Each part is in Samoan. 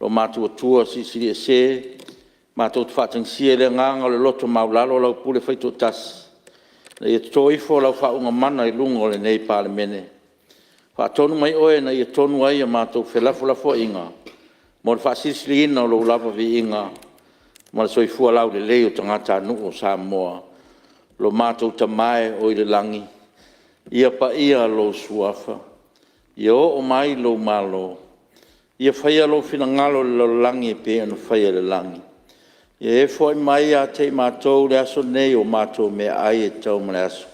Loomatuatua Silisili Ese, matou te faatagisia i le agaga o le loto maualalo lau pule faitoatasi ina ia toto ifo lau faauuga mana i luga o lenei Palemene. Faatonu mai Oe ina ia tonu ai a matou felafolafoaiga mo le faasilisiliina o Lou lava viiga ma le soifua laulelei o tagatanuu o Samoa. Lo matou Tama e oi le Lagi, ia paia Lou Suafa, ia oo mai Lou Malo, ia faia Lou finagalo i le lalolagi e pei ona faia i le lagi. Ia e foai mai ia te i matou i le aso nei o matou meaai e tatau mo le aso.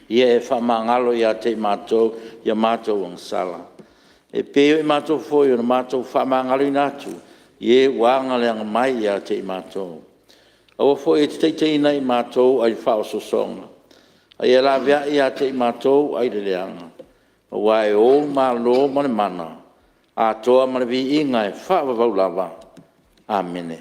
Ia e faamagalo ia te i matou i a matou agasala, e pei o i matou foi na matou faamagaloina atu i e ua agaleaga mai ia te i matou. Aua foi e te taitaiina i matou ai le faaosoosoga, a ia laveai ia te i matou ai le leaga, aua e Ou le Malo ma le Mana, atoa ma le Viiga e faavavau lava. Amene.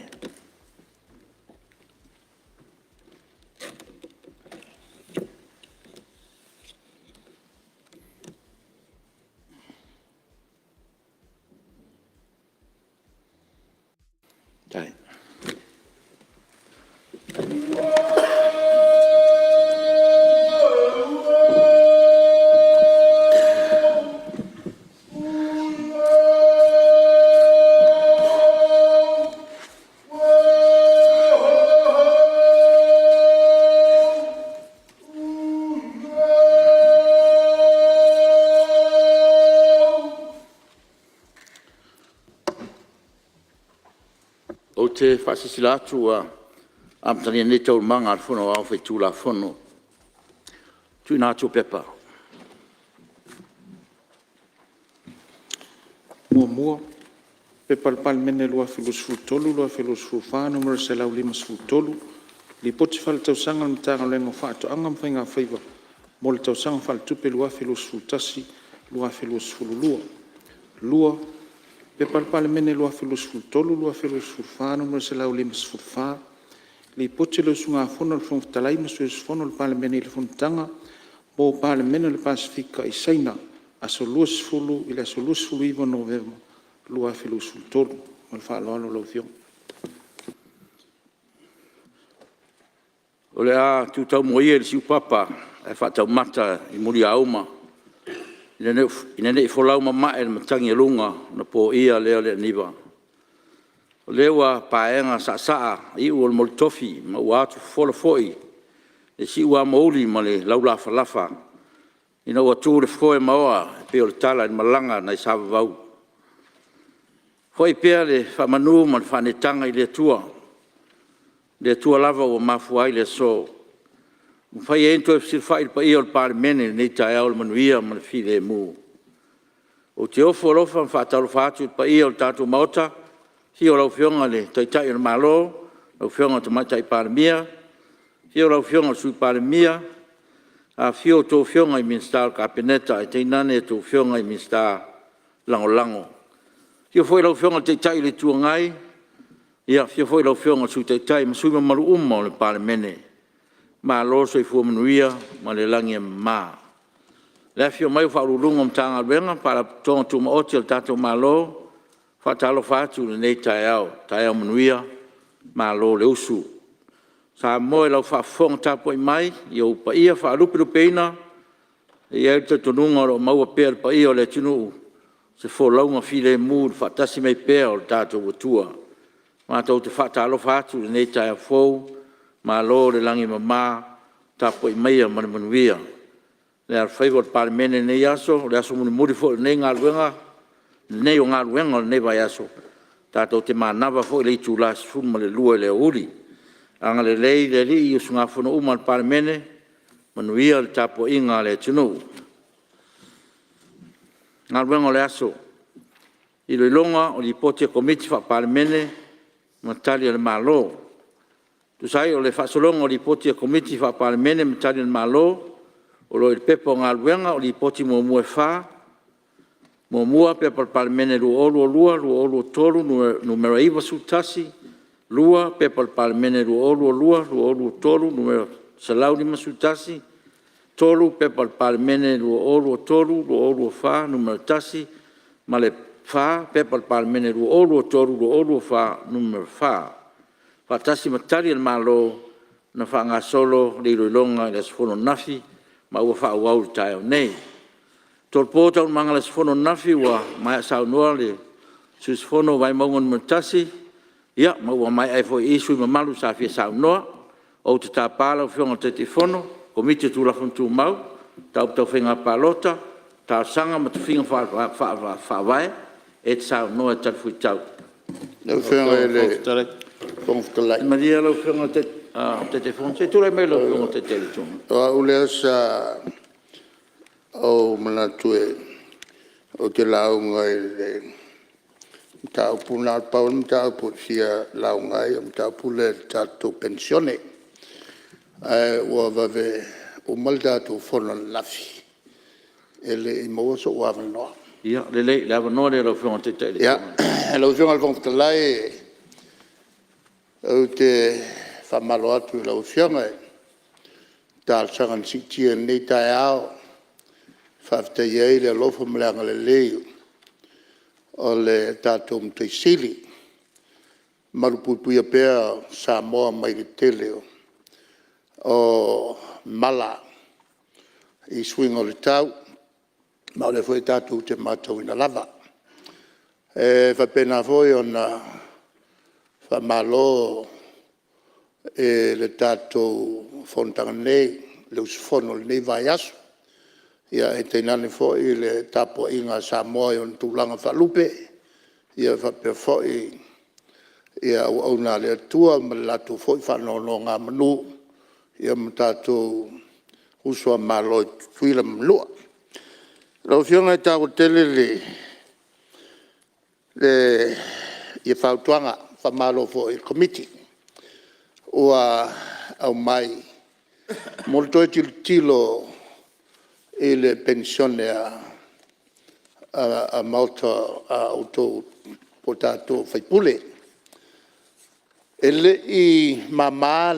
Ou te faasilasila atu ua amatalia nei Taualumaga a le Fono Aoao Faitulafono. TUUINA ATU o Pepa. 1. P.P.2023/2024 Nu.153, Lipoti Faaletausaga a le Matagaluega o Faatoaga ma Faigafaiva mo le Tausaga Faaletupe 2021/2022. 2. P.P.2023/2024 Nu.154, Lipoti a le Usugafono a le Fofoga Fetalai ma Sui Usufono o le Palemene i le Fonotaga mo Palemene o le Pasefika i Saina, aso 20 i le aso 29 o Novema 2023. Ma le faaaloalo lau Afioga. O le a tu taumua ia i le siupapa ae faataumata i muliauma ina ne i folau mama'i le matagi a luga ona po'ia lea o le aniva. O lea ua paega saasaa iu o le mulitofi ma ua atufofola foi le siuamouli ma le laulafalafa ina ua tu le foe ma ōa e pei o le tala i le malaga nai Sa-Vavau. Fo'i pea le faamanu ma le faaneetaga i le Atua, le Atua lava ua mafua ai le aso ua mafai ai ona toe fesilafai le paia o le Palemene i lenei taeao i le manuia ma le filemu. Ou te ofo alofa ma faatalofa atu i le paia o le tatou Maota, i le afio o lau Afioga i le Taitai o le Malo lau Afioga i le Tamaitai Palemia, afio lau Afioga i le Sui Palemia, afifio a outou Afioga i Minisita o le Kapeneta ae tainane a outou Afioga i Minisita Lagolago. Afio foi lau Afioga i le Taitai o le Itu Agai, afio foi lau Afioga i le Sui Taitai ma sui usufono mamalu uma o le Palemene. Malo le soifua manuia ma le lagi e mama. Le afifio mai o Ofisa Sili o Pulega o Matagaluega ma Faalapotopotoga Tumaoti a le tatou Malo, e faatalofa atu i lenei taeao, taeao manuia, malo le usu. Samoa i lau faafofoga tapuai mai i ou paia faalupelupeina, e i ai le talitonuga o lo o maua pea e le paia o le atunuu se folauga filemu i le faatasi mai pea o le tatou Atua. Matou te faatalofa atu i lenei taeao fou, malo le lagi e mama, tapuai maia ma le manuia. Le alofaiva o le Palemene i lenei aso, o le aso mulimuli foi lenei o galuega o lenei vaiaso, tatou te manava foi i le itula e 12:00 i le aoauli. Agalelei le Alii i usugafono uma a le Palemene, manuia le tapuaiga a le atunuu. Galuega o le Aso. E Lipoti a Komiti Faa-Palemene ma Tali a le Malo E tusa ai o le faasologa o Lipoti a Komiti Faa-Palemene ma Tali a le Malo o lo o i le Pepa o Galuega, o Lipoti muamua e 4: 1. P.P.2022/2023 Nu.91, 2. P.P.2022/2023 Nu.151, 3. P.P.2022/2023 Nu.1 ma le P.P.2023/2024 Nu.4, faatasi ma Tali a le Malo na faagasolo le iloiloga i le aso fono ananafi ma ua faaauau i le taeao nei. E tolopo Taualumaga i le aso fono ananafi ua maea saunoa le sui usufono mo Vaimauga 1, ma ua maea ai foi i i sui usufono mamalu sa fia saunoa. Ou te tapa lau Afioga i le Taitaifono o le Komiti o Tulafono Tumau, Mataupu Tau Faiga Palota, Talosaga ma Tofiga Faale-Faavae e te saunoa e talifuaitau. Lau Afioga i le Fofoga Fetalai… Ia malie lau Afioga i le Taitaifono, se i tulai mai lau Afioga i le Taitai o le Itu Agai. O au lea sa ou manatu ou te lauga i le mataupu, na o le pau lava le mataupu ou te fia lauga ai o le mataupu lea i le tatou Penisione. Ae ua vave uma le tatou fono ananafi e le i maua sou avanoa. Ia lelei o le avanoa lenei i lau Afioga i le Taitai o le Itu Agai. Lau Afioga i le Fofoga Fetalai ou te faamalo atu i lau Afioga i le talosaga na siitia i lenei taeao e faafetaia ai le alofa ma le agalelei o le tatou Matai Sili, e malupuipuia pea Samoa mai le tele o mala i suiga o le tau, ma o lea foi tatou te matauina lava. E faapena foi ona faamalo i le tatou fonotaga nei, le usufono i lenei vaiaso, ae tainane foi le tapuaiga a Samoa i ona tulaga faalupe, faapea foi auauna a le Atua ma le latou foi faanonogamanu ma tatou uso a Malo i Tutuila ma Manua. Lau Afioga e taua tele fautuaga. Faamalo foi i le Komiti ua aumai mo le toe tilotilo i le Penisione a outou po o tatou o sui usufono. E le i mama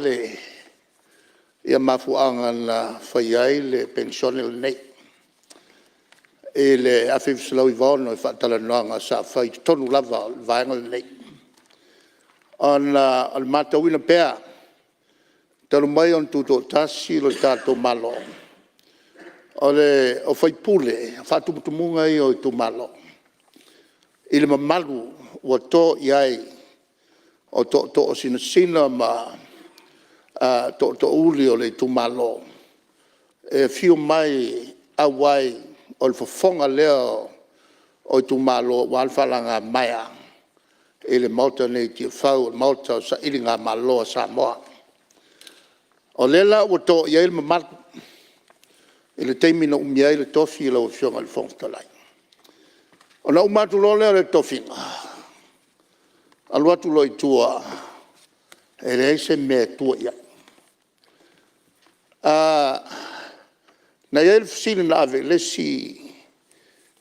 mafuaaga na fai ai le Penisione lenei i le 1996 i faatalanoaga sa fai i totonu lava o le Vaega lenei, ona o le matauina pea talu mai ona tutoatasi lo tatou Malo, o sui usufono, o faatumutumuga ia o itumalo i le mamalu ua to i ai o tootoo sinasina ma tootoouli o le itumalo e afio mai e auai, o le fofoga lea o itumalo aua le faalagamaea i le Maota nei i Tiafau o le Maota o sailigamalo a Samoa. O lea la ua to i ai le mamalu i le taimi na umia ai le tofi lau Afioga i le Fofoga Fetalai. Ona uma atu loa lea o le tofiga, alu atu loa i tua e leai se mea e tua i ai. Na i ai le fesili na ave i le isi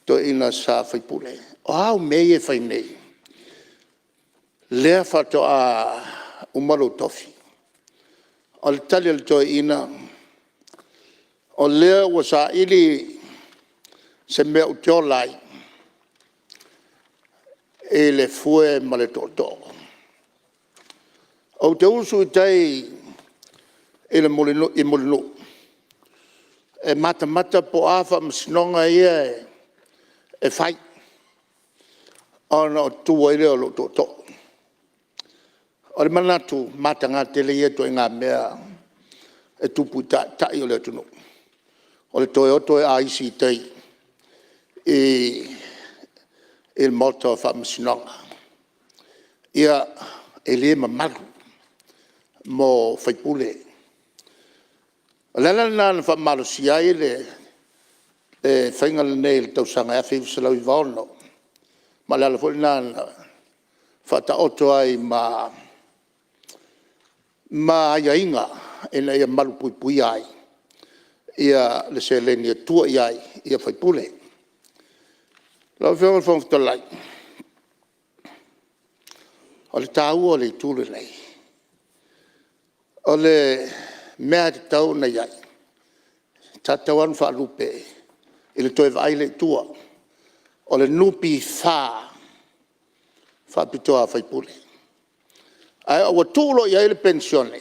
toeaina sa faipule, o a au mea ia e fai nei lea faatoa uma lou tofi? O le tali a le toeaina, o lea ua saili se mea ou te ola ai i le fue ma le tootoo. Ou te usu i tai i Mulinuu e matamata po o a faamasinoga ia e fai ona tu ai lea o lou tootoo. O le manatu, e mataga tele ia ituaiga mea e tupu i Taitai o le atunuu, o le toe o toe aisi i tai i le Maota o Faamasinoga. Ia, e le mamalu mo sui usufono. O le ala lena na faamalosia ai le faiga lenei i le tausaga e 1996, ma o le ala foi lena na faataoto ai ma aiaiga ina ia malupuipuia ai le seleni e tua i ai sui usufono. Lau Afioga i le Fofoga Fetalai, o le taua o le itu lenei, o le mea lava e tatau ona i ai, sa tatau lava ona faalupe i le toe vaai lea i tua. O le NPF faapitoa a faipule, ae ua tuu loa i ai le penisione,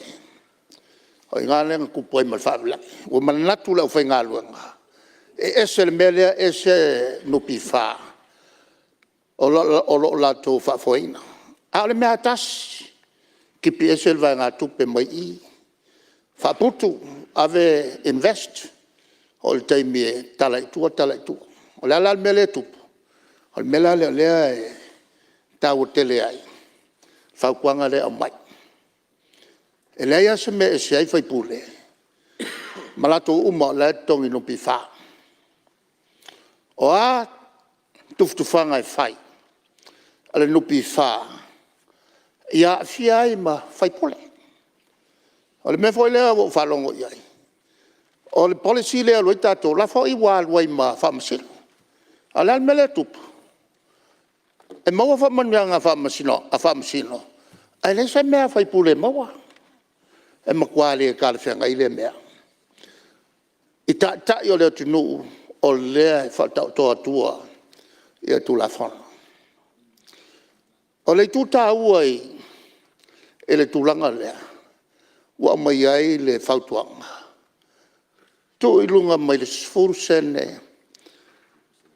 o i ina lea na tupu ai ma le faalavelave. Ua manatu le aufaigaluega e ese le mea lea ese NPF o lo o latou faafoeina. A o le mea lava e tasi, tipi ese le vaegatupe mai i i faaputu ave invest, oo i le taimi e tala ai i tua tala i tua. O le a la le mea lea e tupu? O le mea la lea o lea e taua tele ai le fautuaga lea e aumai. E leai lava se mea e ese ai sui usufono ma latou uma o la e totogi NPF. O a tufatufaga e fai a le NPF, ia aafia ai ma sui usufono. O le mea foi lea ua ou faalogo i ai, o le policy lea e alu ai tatou, o la e foi ua alu ai ma Faamasino. A o le a le mea lea e tupu? E maua faamanuiaga a Faamasino ae leai se mea a faipule e maua. E matua le talafeagai lea mea i Taitai o le atunuu o lea e faataoto atua Tulafono. O le itu taua i le tulaga lea ua aumai ai le fautuaga, tuu i luga mai le 10sene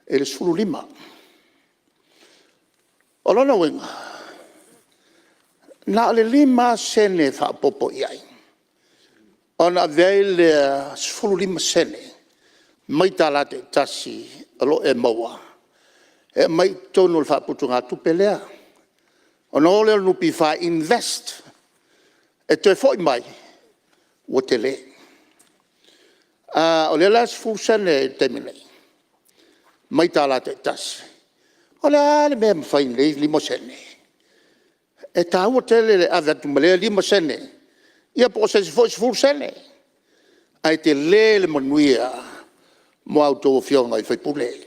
i le 15. O lona uiga na o le 5 lava sene e faaopoopo i ai ona avea ai lea 15sene mai $1 taitasi o lo o e maua e aumai i totonu o le faaputugatupe lea, ona o lea o le NPF e invest e toe foi mai ua tele. O lea la e 10sene i le taimi nei mai $1 taitasi. O le a le mea e mafai i lenei 5sene? E taua tele le ave atu ma lea 5sene ia po o se isi foi 10sene ae tele le manuia mo a outou Afioga i sui usufono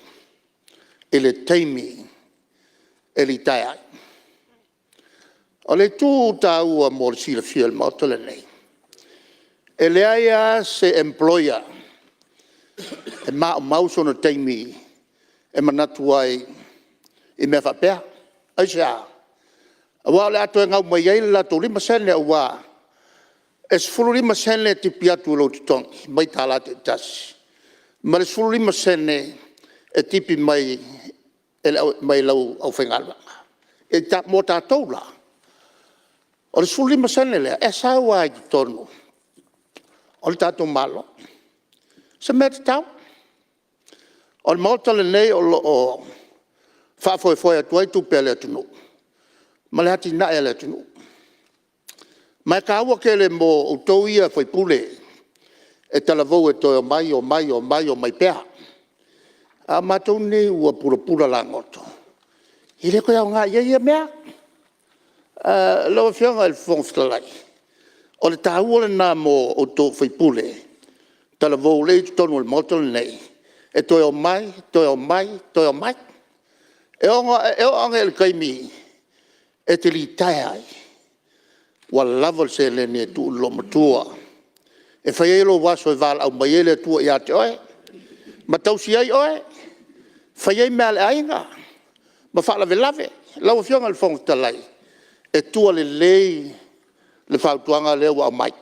i le taimi e litaea ai. O le itu taua mo le silafia e le Maota lenei, e leai lava se employer e maumau sona taimi e manatu ai i mea faapea. Aisea? Aua o le a toe gau mai ai le latou 5sene aua e 15sene e tipi atu i lou totogi mai $1 taitasi ma le 15sene e tipi mai lau aufaigaluega. Mo tatou la, o le 15sene lea e sau lava i totonu o le tatou Malo. O se mea tatau. O le Maota lenei o lo o faafoefoe atu ai tupe a le atunuu ma le atinae a le atunuu. Ma e taua tele mo outou ia sui usufono e talavou e toe omai, omai, omai, omai pea. A o matou nei ua pulapula lagoto e le toe aoga i ai ia mea. Lau Afioga i le Fofoga Fetalai, o le taua lena mo outou o sui usufono talavou lea e i totonu o le Maota lenei e toe omai, toe omai, toe omai. E oo ane i le taimi e te litaea ai ua lava le seleni e tuu i le loomatua e fai ai lou aso e valaau mai ai le Atua ia te oe ma tausi ai oe, fai ai mea a le aiga ma faalavelave. Lau Afioga i le Fofoga Fetalai, e tua lelei le fautuaga lea ua aumai.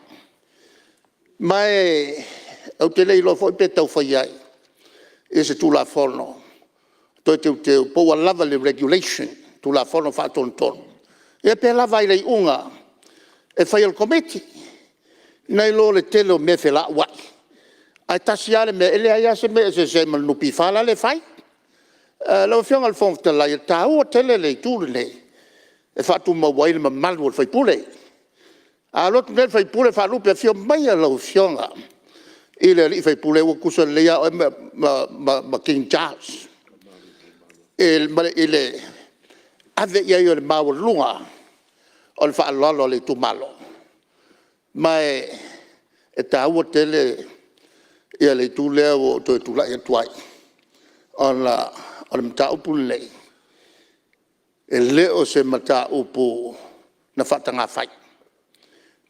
Ma ou te le iloa foi pe tau fai ai se Tulafono Toe Teuteu po ua lava le Regulation, Tulafono Faatonutonu, ia pe lava ai i le iuga e fai e le Komiti nai lo le tele o mea e felauai ae tasi lava le mea. E leai lava se mea e eseese ai ma le NPF lale e fai. Lau Afioga i le Fofoga Fetalai e taua tele le itu lenei e faatumau ai le mamalu o le sui usufono. A alu atu nei le sui usufono faalupe, afio maia lau Afioga i le alii faipule ua tutusa lelei lava oe ma King Charles i le ave i ai o le maualuga o le faaaloalo a le itumalo. Ma e taua tele le itu lea ua ou toe tulai atu ai ona o le mataupu lenei e le o se mataupu na faatagafai,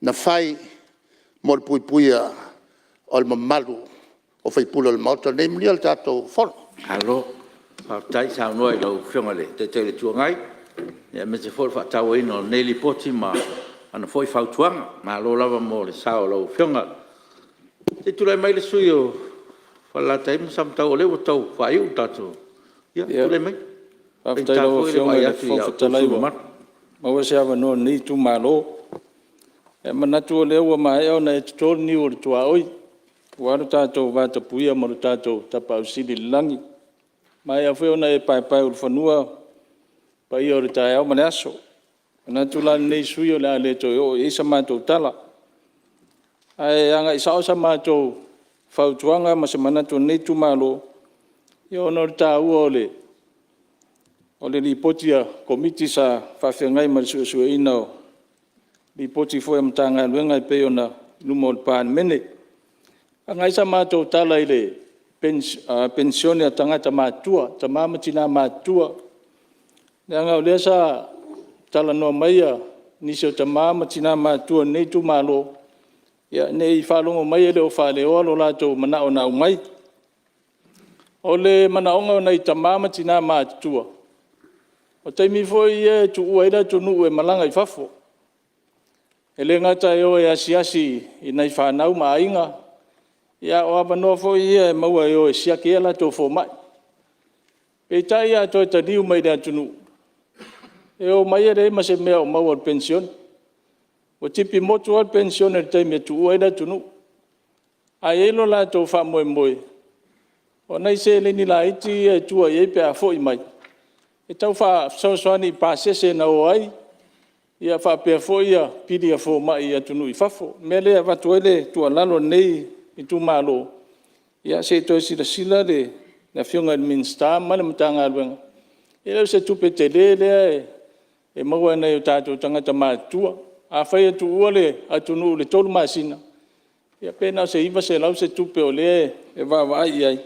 na fai mo le puipuia o le mamalu o sui usufono o le Maota lenei. Manuia le tatou Fono. Malo faafetai saunoa i lau Afioga i le Taitai o le Itu Agai. Aemaise foi o le faatauaina o lenei Lipoti ma ana foi fautuaga. Malo lava mo le sao o lau Afioga. Se i tulai mai le sui usufono mo Falelatai ma Samatau o lea ua tau faaiu le tatou… Ia tulai mai. E Faafetai faigata i lau foi le Afioga vaai i le atu i Fofoga a outou Fetalai sui usufono ua mamalu. maua se avanoa o lenei itumalo. E manatu o lea ua maea ona e toto le niu o le tuaoi aua lo tatou vatapuia ma lo tatou Tapaau Sili i le Lagi, ua maea foi ona e paepaeulufanua paia o le taeao ma le aso. E manatu la lenei sui usufono o le a le toe oo i ai sa matou tala, ae agai sao sa matou fautuaga ma se manatu o lenei itumalo, ona o le taua o le Lipoti a Komiti sa faafeagai ma le suesueina o Lipoti foi a Matagaluega e pei ona i luma o le Palemene. Agai sa matou tala i le Penisione a tagata matutua, tama ma tina matutua, leaga o lea sa talanoa mai nisi o tama ma tina matutua o lenei itumalo, ne i faalogo mai e le o faaleoa lo latou manao na aumai. O le manaoga o nai tama ma tina matutua, o taimi foi ia e tuua ai le atunuu e malaga i fafo. E le gata e o e asiasi i nai fanau ma aiga, a o avanoa foi ia e maua e o e siaki ai a latou fomai. Peitai a toe taliu mai i le atunuu, e omai e leai ma se mea o maua i le penisione. Ua tipi motu lava le penisione i le taimi e tuua ai le atunuu. Ae i ai lo latou faamoemoe, o nai seleni laiti ia e tua i ai pe a foi mai, e tau fesoasoani i pasese na o ai, faapea foi pili a fomai i atunuu i fafo. O le mea lea e avatu ai le tuualalo a lenei itumalo, ia se i toe silasila le Afioga i le Minisita ma le Matagaluega, e le o se tupe tele lea e maua e nai o tatou tagata matutua. Afai e tuua le atunuu i le 3 masina, ia pe na o se $900 se tupe o lea e vaavaai i ai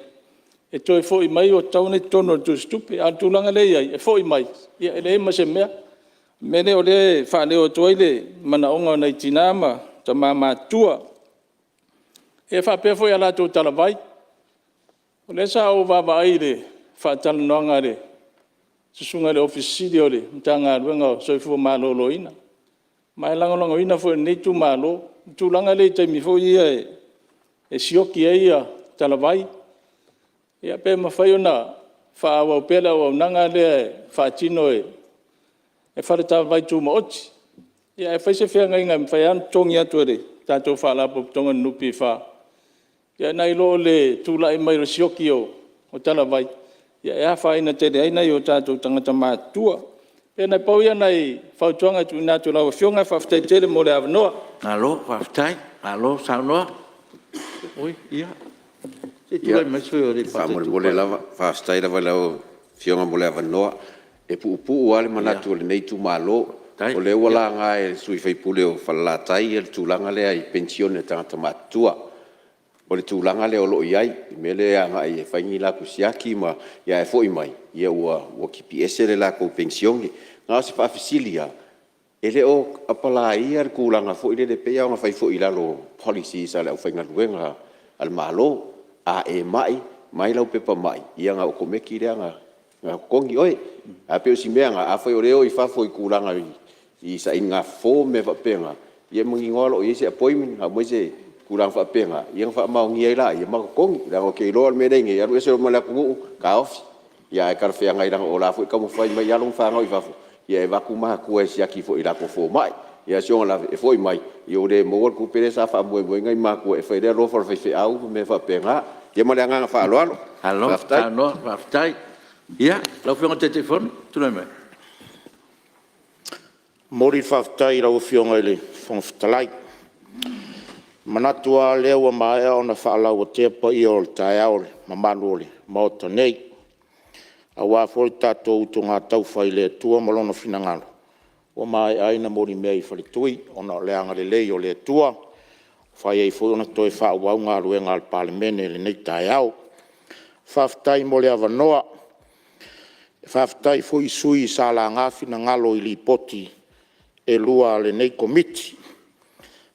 e toe foi mai ua tatau ona i totonu o le tusitupe. A o le tulaga lea e i ai, e foi mai e leai ma se mea. O le mea lea o lea e faaleo atu ai le manaoga o nai tina ma tama matutua. E faapea foi i a latou talavai. O lea sa ou vaavaai i le faatalanoaga a le Susuga i le Ofisa Sili o le Matagaluega o le Soifua Maloloina, ma e lagolagoina foi e lenei itumalo le tulaga lea i taimi foi ia e sioki ai talavai, ia pe mafai ona faaauau pea le auaunaga lea e faatino e faletalavai tumaoti, ae fai se feagaiga e mafai lava ona totogi atu e le tatou Faalapotopotoga o le NPF, nai lo le tulai mai o le sioki o talavai e afaina tele ai nai o tatou tagata matutua. Ia na pau ia o nai fautuaga e tuuina atu i lau Afioga ae faafetai tele mo le avanoa. Malo faafetai, malo saunoa. Oi ia, se i tulai mai le sui usufono mo Aleipata Itupa i Faamolemole lava. Faafetai lava i lau Afioga mo le avanoa. E puupuu lava le manatu o lenei itumalo. O lea ua laga e le sui usufono o Falelatai le tulaga lea i penisione a tagata matutua. O le tulaga lea o lo o i ai i le mea lea e agai e fai ni latou siaki ma… ae foi mai ua tipi ese le latou penisione. Na o si faafesili lava, e le o apalaia le tulaga foi lele pei lava ona fai foi i lalo o policies a le aufaigaluega a le Malo, a e mai, aumai lau pepa mai ia ona okomeki lea ona totogi oe. Ae pei o si mea lena, afai o lea e o i fafo i tulaga i sailiga fofo ma mea faapena, ia e manino lava o lo o i ai se appointment aumai se tulaga faapena ia ona faamaonia ai lea ma totogi. Leaga ou te iloa o le mea lea e i ai nei, e alu ese loa ma le atunuu taofi. Ae talafeagai leaga o la e foi e taumafai mai alo ma fanau i fafo e avatu matua e siaki foi i latou fomai. A o si ona lave e foi mai ua le maua le tupe lea sa faamoemoe i ai nai matua e fai ai le alofa o le faifeau ma mea faapena. Ia ma le agaga faaaloalo. Malo Faafetai. saunoa faafetai. Ia, lau Afioga i le Taitaifono, tulai mai. E momoli le faafetai i lau Afioga i le Fofoga Fetalai. E manatu lava o lea ua maea ona faalauatea paia o le taeao i le mamalu o le Maota nei, aua foi le tatou utugataufa i le Atua ma Lona finagalo ua maea ai ona molimea i faletui ona o le agalelei o le Atua ua mafai ai foi ona toe faaauau galuega a le Palemene i lenei taeao. Faafetai mo le avanoa. Faafetai foi i sui usufono sa laga finagalo i Lipoti e 2 a lenei Komiti.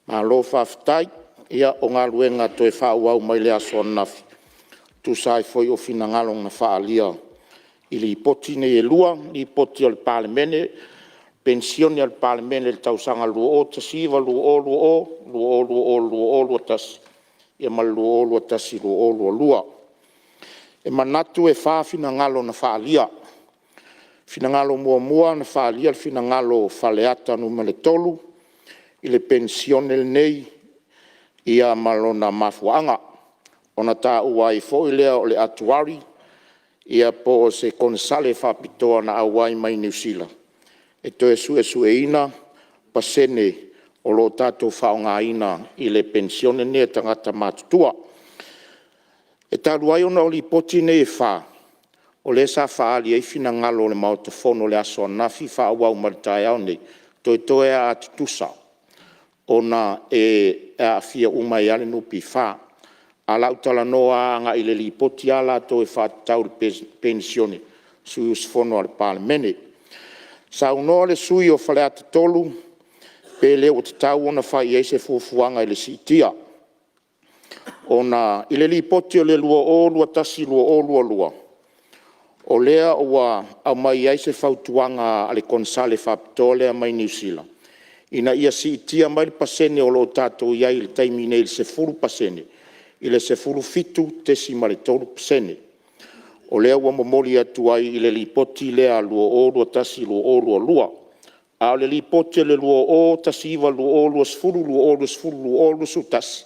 Malo faafetai. Ia o galuega toe faaauau mai le aso ananafi e tusa ai foi o finagalo na faaalia i Lipoti nei e 2, Lipoti a le Palemene, Penisione a le Palemene i le tausaga 2019/2020, 2020/2021 ma le 2021/2022. E manatu e 4 finagalo na faaalia. Finagalo muamua na faaalia le finagalo o Faleata 3 i le Penisione lenei ma lona mafuaaga ona taua ai foi lea o le atuari po o se Konesale faapitoa na auai mai Niu Sila e toe suesueina pasene o lo o tatou faaaogaina i le Penisione lenei a tagata matutua. E talu ai ona o Lipoti nei e 4 o lea sa faaali ai finagalo o le Maota Fono i le aso ananafi, faaauau mai le taeao lenei, toetoe lava a tutusa ona e aafia uma ai lava le NPF. Ae o le a ou talanoa agai i le Lipoti lava latou e faatatau i le Penisione a sui usufono a le Palemene. Saunoa le sui usufono o Faleata 3 pe le ua tatau ona fai i ai se fuafuaga i le siitia, ona i le Lipoti o le 2021/2022 o lea ua aumai ai se fautuaga a le Konesale faapitoa lea mai Niu Sila ina ia siitia mai le pasene o lo o tatou i ai i le taimi nei i le 10% i le 17.3%. O lea ua momoli atu ai i le Lipoti lea 2021/2022. A o le Lipoti o le 2019/2020, 2020/2021,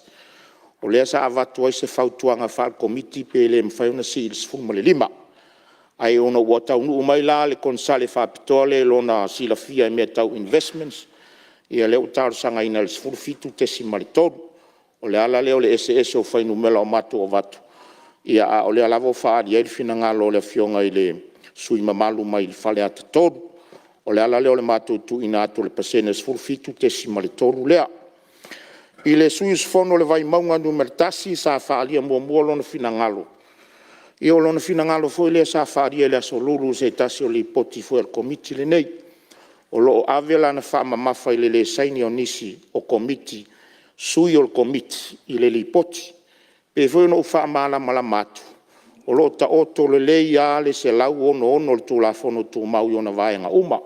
o lea sa avatu ai se fautuaga faale-Komiti pe le mafai ona sii i le 15. Ae ona ua taunuu mai la le Konesale faapitoa lea i lona silafia i mea tau investments, ia lea ua talosagaina i le 17.3. O le ala lea o le eseese o fuainumera ua matou avatu, a o lea lava ua faaali ai le finagalo o le Afioga i le sui usufono mamalu mai Faleata 3. O le ala lea o le matou tuuina atu o le pasene e 17.3 lea. I le sui usufono o le Vaimauga 1 sa faaalia muamua lona finagalo, ia o lona finagalo foi lea sa faaalia i le Aso Lulu i se tasi o Lipoti foi a le Komiti lenei. O lo o ave lana faamamafa i le le saini o nisi o Komiti, sui o le Komiti i le Lipoti. E pei foi ona ou faamalamalama atu, o lo o taoto lelei lava le 166 o le Tulafono Tumau i ona vaega uma.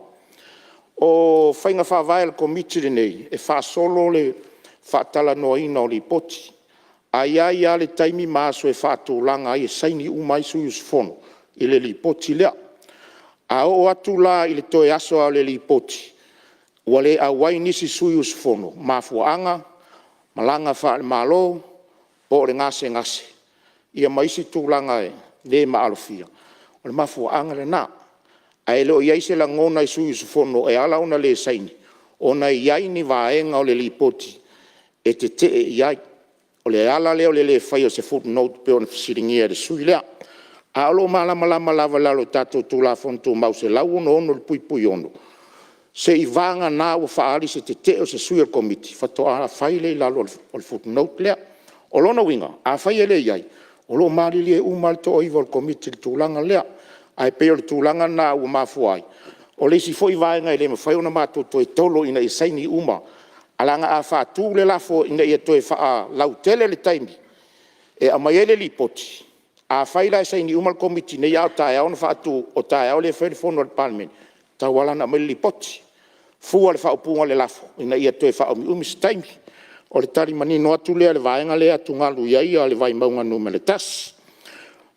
O faiga faavae a le Komiti lenei, e faasolo le faatalanoaina o Lipoti. Ae i ai lava le taimi ma aso e faatulaga ai e saini uma ai sui usufono i le Lipoti lea. A oo atu la i le toe aso lava o le Lipoti ua le auai nisi sui usufono, mafuaaga; malaga faale-Malo po o le gasegase ia ma isi tulaga e le maalofia, o le mafuaaga lena. Ae le o i ai se lagona i sui usufono e ala ona le saini ona e i ai ni vaega o le Lipoti e tetee i ai. O le ala lea o le le faia o se footnote pei ona fesiligia e le sui usufono lea. Ae o lo o malamalama lava i lalo o tatou Tulafono Tumau 166(6), seiavagana ua faaali se tetee o se sui o le Komiti faatoa fai lea i lalo o le footnote lea. O lona uiga afai e le i ai, o lo o malilie uma lava le toa-9 o le Komiti i le tulaga lea. Ae pei o le tulaga lena ua mafua ai. O le isi foi vaega e le mafai ona matou toe tolo ina ia saini uma, ae leaga a faatu le lafo ina ia toe faalautele le taimi e aumai ai le Lipoti, afai la e saini uma le Komiti nei a o taeao ona faatu, o taeao lea e fai ai le fono a le Palemene, e tatau lava la ona aumai le Lipoti fua i le faaupuga o le lafo ina ia toe faaumiumi se taimi. O le tali manino atu lea i le vaega lea e atugalu i ai le Vaimauga 1.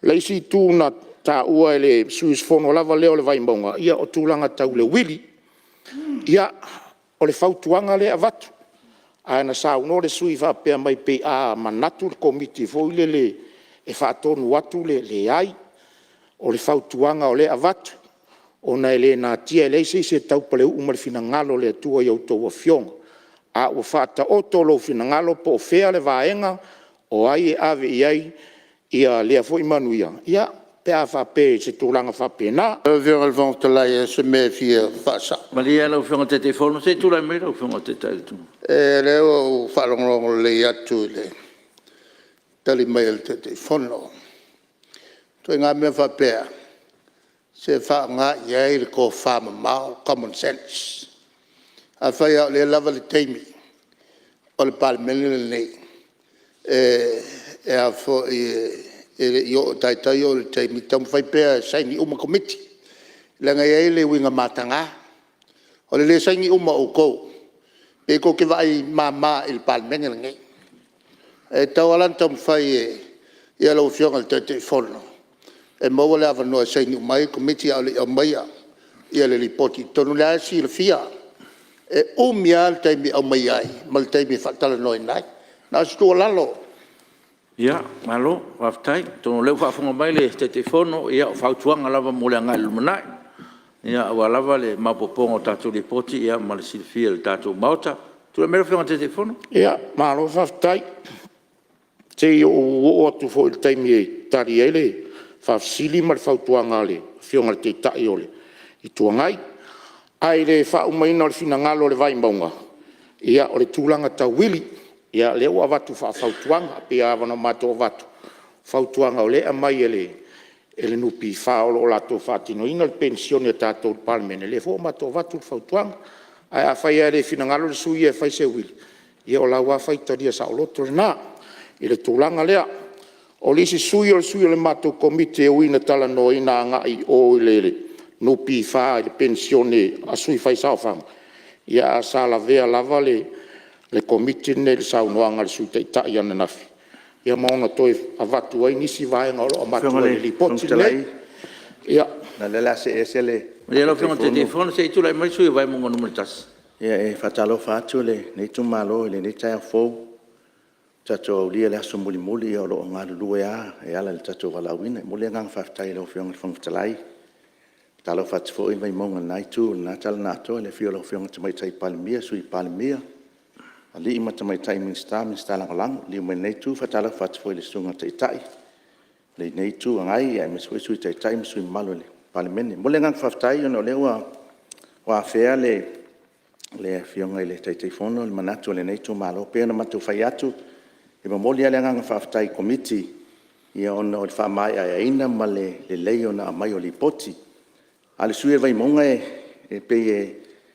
O le isi itu na taua e le sui usufono lava lea o le Vaimauga, ia o tulaga tau le uili. Ia, o le fautuaga lea e avatu, ae na saunoa le sui usufono faapea mai pei a manatu le Komiti foi lele e faatonu atu le… Leai. O le fautuaga o lea e avatu ona e le natia, e leai se isi e taupaleu'u ma le finagalo o le Atua i a outou Afioga, a ua faataoto lou finagalo po o fea le vaega o ai e ave i ai lea foi manuia, ia, pe a faapea i se tulaga faapena. Lau Afioga i le Fofoga Fetalai e i ai se mea e fia faasa'o. Malie lau Afioga i le Taitaifono, se i tulai mai lau Afioga i le Taitai o le Itu Agai. O lea ua ou faalogologo lelei atu i le tali mai a le Taitaifono. O ituaiga mea faapea, se faaaoga i ai le tofamamao, common sense. Afai lava o lea e lava le taimi o le Palemene lenei e e le i taitai oo i le taimi, taumafai pea e saini uma Komiti leaga e i ai le uiga mataga. O le le saini uma o outou, pei tou te vaai mama i le Palemene lenei. E tatau lava la ona taumafai lau Afioga i le Taitaifono e maua le avanoa e saini uma ai Komiti a o le i aumaia le Lipoti i totonu. O lea lava e silafia e umi lava le taimi e aumai ai ma le taimi e faatalanoaina ai. Na o se tuualalo. Ia malo faafetai. Atonu o lea ua faafofoga mai le Taitaifono, ia o fautuaga lava mo le agai i le lumanai aua lava le maopoopoga o tatou Lipoti ma le silafia e le tatou Maota. Tulai mai lau Afioga i le Taitaifono. Ia malo faafetai. Se i ou oo atu foi i le taimi e tali ai le faafesili ma le fautuaga a le Afioga i le Taitai o le Itu Agai. Ae i le faaumaina o le finagalo o le Vaimauga, ia o le tulaga tau uili, ia lea ua avatu faafautuaga. E pei lava ona matou avatu fautuaga o lea e aumai e le NPF o lo o latou faatinoina le Penisione a tatou i le Palemene, lea foi ua matou avatu le fautuaga. Ae afai lava e le finagalo le sui usufono ia e fai se uili, ia o lau lava faitalia saoloto lena i le tulaga lea. O le isi sui usufono o le sui o le matou Komiti e ui ina talanoaina agai i o i le NPF i le Penisione a sui faisaofaga, ia ae sa lavea lava le Komiti lenei i le saunoaga a le Sui Taitai ananafi ma ona toe avatu ai nisi vaega o lo o avatu ai i le Lipoti lenei. Lau Afioga i le Fofoga Fetalai, ona o lea o le a see ese le Malie lau Afioga i le Taitaifono se i tulai mai le sui usufono mo Vaimauga 1. Ia e faatalofa atu lenei itumalo i lenei taeao fou ua tatou aulia le aso mulimuli, o lo o galulue lava e ala i le tatou valaauina. E momoli le agaga faafetai i lau Afioga i le Fofoga Fetalai. E faatalofa atu foi le Vaimauga i lena itu i lena tala na atoa i le afio o lau Afioga i le Tamaitai Palemia, Sui Palemia, alii ma tamaitai Minisita, Minisita Lagolago. Liliu mai lenei itu, e faatalofa atu foi i le Susuga i le Taitai o lenei Itu Agai aemaise foi le Sui Taitai ma sui usufono mamalu o le Palemene. E momoli le agaga faafetai ona o lea ua afea e le Afioga i le Taitaifono le manatu o lenei itumalo. E pei ona matou fai atu, e momoli lava le agaga faafetai i le Komiti ona o le faamaeaina ma le lelei ona aumai o Lipoti. A o le sui usufono o le Vaimauga e pei o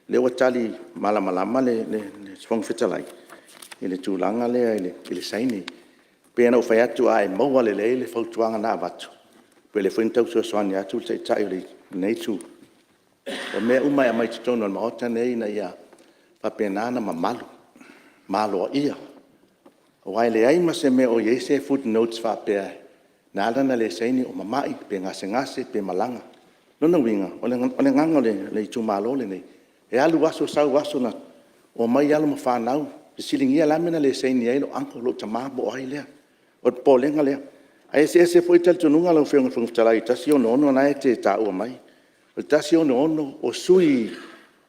lea ua tali malamalama le Fofoga Fetalai i le tulaga lea i le saini. E pei ona ou fai atu, a e maua lelei le fautuaga na avatu, pei o lea foi na tau fesoasoani atu le Taitai o lenei Itu, o mea uma e aumai totonu o le Maota lenei ina ia faapena ona mamalu ma aloaia. Aua e leai ma se mea o i ai se footnotes faapea na ala ona le saini o mamai pe gasegase pe malaga. O lona uiga, o le agaga o le itumalo lenei, e alu aso sau aso, na omai alo ma fanau fesiligia o le a le mea na le saini ai lou uncle, lou tama po o ai lea. O le popolega lea. Ae eseese foi talitonuga lau Afioga i le Fofoga Fetalai i le 166 lena e te taua mai. O le 166 o sui usufono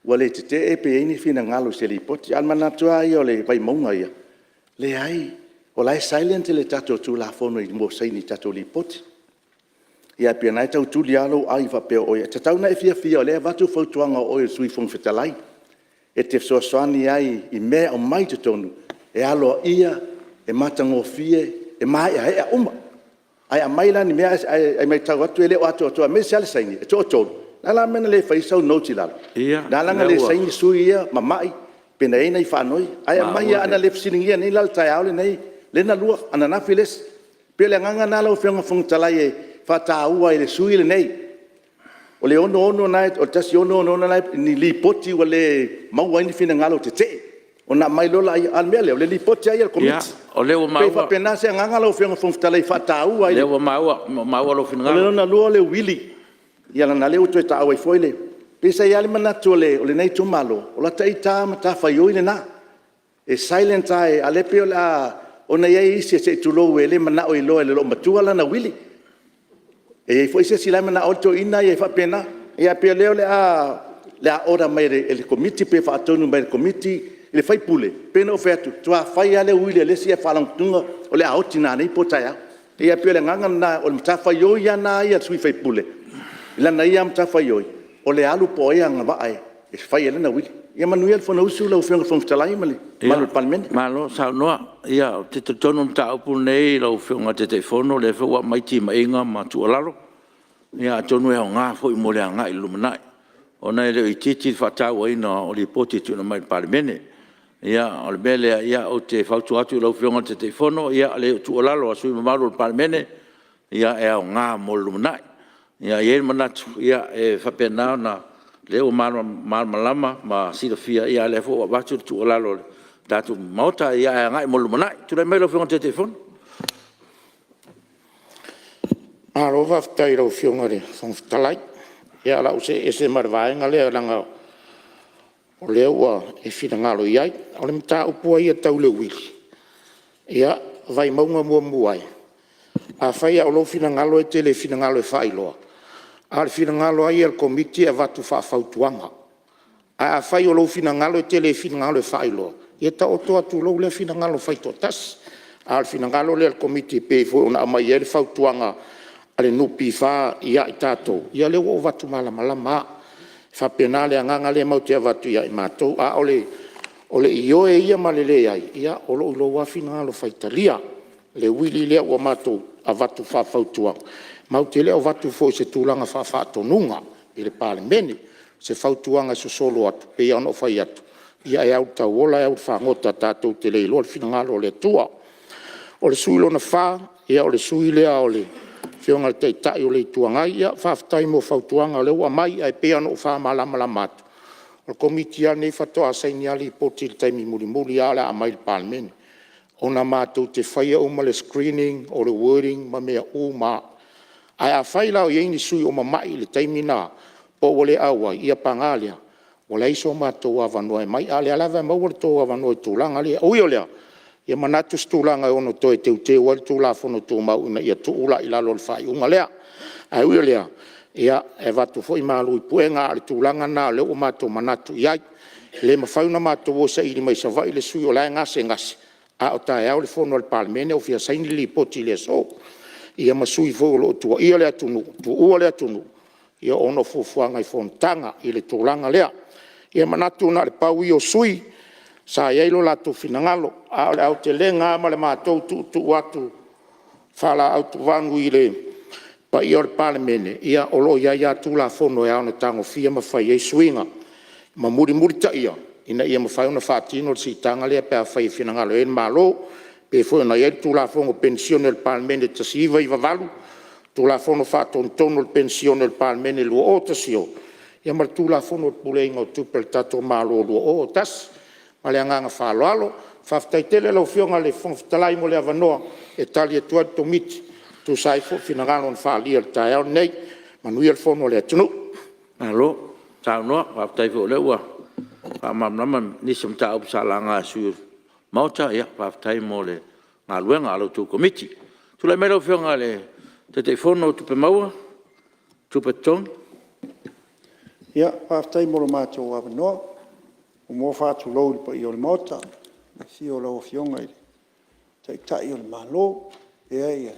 ua le tetee pe i ai ni finagalo i se Lipoti. A o le manatu lava ia o le Vaimauga ia, leai, o la e silent le tatou Tulafono i mea o saini i tatou Lipoti. Ae pei o lena e tau tuli lava lou ai faapea o oe… E tatau ona e fiafia o lea e avatu le fautuaga o oe o le Sui Fofoga Fetalai e te fesoasoani ai i mea e aumai i totonu e aloaia, e matagofie, e maeaea uma. Ae aumai la ni mea ae maitau atu e le o atoatoa aemaise lava le saini e toatolu. O le a la le mea na le fai ai sau note i lalo? Na ala ona le saini sui ia, mamai pe na i ai nai faanoi. Ae aumai lava, ana le fesiligia nei la i le taeao lenei lea na lua, ananafi le isi. E pei o le agaga lena lau Afioga i le Fofoga Fetalai e faataua ai e le sui usufono lenei. O le 166 lena ni Lipoti ua le maua ai ni finagalo tetee ona aumai loa lea, a o le mea lea, o le Lipoti lava ia a le Komiti. E pei e faapena se agaga lau Afioga i le Fofoga Fetalai e faataua ai. Ia, o lea ua maua lou finagalo. O le lona lua o le uili, ia leaga o lea ua toe taua ai foi le… E pei sa i ai lava le manatu o lenei itumalo, o lata ita lava matafaioi lena, e silent lava, a o lea pei o le a… ona e i ai isi se i tulou e le manao e iloa e le loomatua lana uili. E i ai foi se isi la e manao ai le toeaina ia, e faapena. Ae pei o lea o le a order mai e le Komiti pe faatonu mai e le Komiti le sui usufono. E pei ona ou fai atu, faatoa fai lava le uili a le isi ae faalogo atu o le a oti nanei po o taeao. Ia pei o le agaga lena, o le matafaioi lava lena a le sui usufono i lana ia matafaioi, o le alu po o ai e agavaa e fai ai lana uili. Ia manuia le Fonousu lau Afioga i le Fofoga Fetalai ma le mamalu o le Palemene. Malo saunoa. Ia, ou te talitonu o le mataupu lenei lau Afioga i le Taitaifono o lea foi ua aumai timaiga ma tuualalo, ia atonu e aoga foi mo le agai i le lumanai ona e le o itiiti le faatauaina o Lipoti e tuuina mai i le Palemene. Ia, o le mea lea ou te fautua atu i lau Afioga i le Taitaifono, ia o tuualalo a sui usufono mamalu o le Palemene, e aoga mo le lumanai. E i ai le manatu e faapena ona o lea ua malamalama ma silafia, a o lea foi ua avatu le tuualalo a le tatou Maota, ae agai mo le lumanai. Tulai mai lau Afioga i le Taitaifono. Malo faafetai i lau Afioga i le Fofoga Fetalai. Ia o le a ou see ese ma le vaega lea leaga o lea ua e finagalo i ai. O le mataupu lava ia tau le uili, ia, Vaimauga 1, afai lava o lou finagalo e te le finagalo e faailoa, a o le finagalo lava ia o le Komiti e avatu faafautuaga. Ae afai o lou finagalo e te le finagalo e faailoa, ia taoto atu i lou lea finagalo faitoatasi. A o le finagalo lea o le Komiti e pei foi ona aumai ai le fautuaga a le NPF ia i tatou, ia lea ua ou avatu malamalama lava. E faapena le agaga lea matou te avatu ia i matou, a o le ioe ia ma le leai, ia o lo o i lou lava finagalo faitalia le uili lea ua matou avatu faafautuaga. Matou te le o avatu foi i se tulaga faafaatonuga i le Palemene. O se fautuaga e sosolo atu e pei lava ona ou fai atu, ia e au i le tauola au i le fagota tatou te le iloa le finagalo o le Atua. O le sui usufono lona fa, o le sui usufono lea o le Afioga i le Taitai o le Itu Agai. Ia faafetai mo fautuaga o lea ua aumai, ae pei lava ona ou faamalamalama atu, o le Komiti lava lenei faatoa saini lava Lipoti i le taimi mulimuli lava o le a aumai i le Palemene, ona matou te faia uma le screening, o le wording ma mea uma lava. Ae afai la o i ai ni sui usufono o mamai i le taimi lena pe ua le auai, ia paga lea ua leai so matou avanoa e aumai, a o lea lava e maua lo outou avanoa i tulaga ia. Ui o lea, ia manatu i se tulaga e ono toe teuteu ai le Tulafono Tumau ina ia tuu la i lalo o le faaiuga lea. Ae ui o lea, e avatu foi malu i puega, a o le tulaga lena lea ua matou manatu i ai. E le mafai ona matou o e saili mai Savaii le sui o la e gasegase a o taeao le fono a le Palemene ua fia saini le Lipoti i le aso. Ia ma sui foi o lo o tuuaia le atunuu, tuua le atunuu ona o fuafuaga i fonotaga i le tulaga lea. Ia manatu na o le pau ia o sui usufono sa i ai lo latou finagalo, a o le aotelega lava ma le matou tuutuu atu faalaau tuvanu i le paia o le Palemene, ia o lo o i ai lava Tulafono e ao ona tagofia ma fai ai suiga ma mulimulitaia ina ia mafai ona faatino le siitaga lea pe afai e finagalo i ai le Malo. E pei foi ona i ai le Tulafono o Penisione a le Palemene 1998, Tulafono Faatonutonu o le Penisione a le Palemene 2010, ia ma le Tulafono o le Puleaina o Tupe a le tatou Malo 2001. Ma le agaga faaaloalo. Faafetai tele lau Afioga i le Fofoga Fetalai mo le avanoa e tali atu ai le Komiti e tusa ai foi o finagalo na faaalia i le taeao lenei. Manuia le fono a le atunuu. Malo saunoa, faafetai foi o lea ua faamalamalama nisi o mataupu sa laga e sui usufono o le Maota. Faafetai mo le galuega a la outou Komiti. Tulai mai lau Afioga i le Taitaifono o Tupe Maua ma Tupe Totogi. Ia, faafetai mo lo matou avanoa. E muamua ona faatulou i le paia o le Maota i le afio o lau Afioga i le Taitai o le Malo faapea le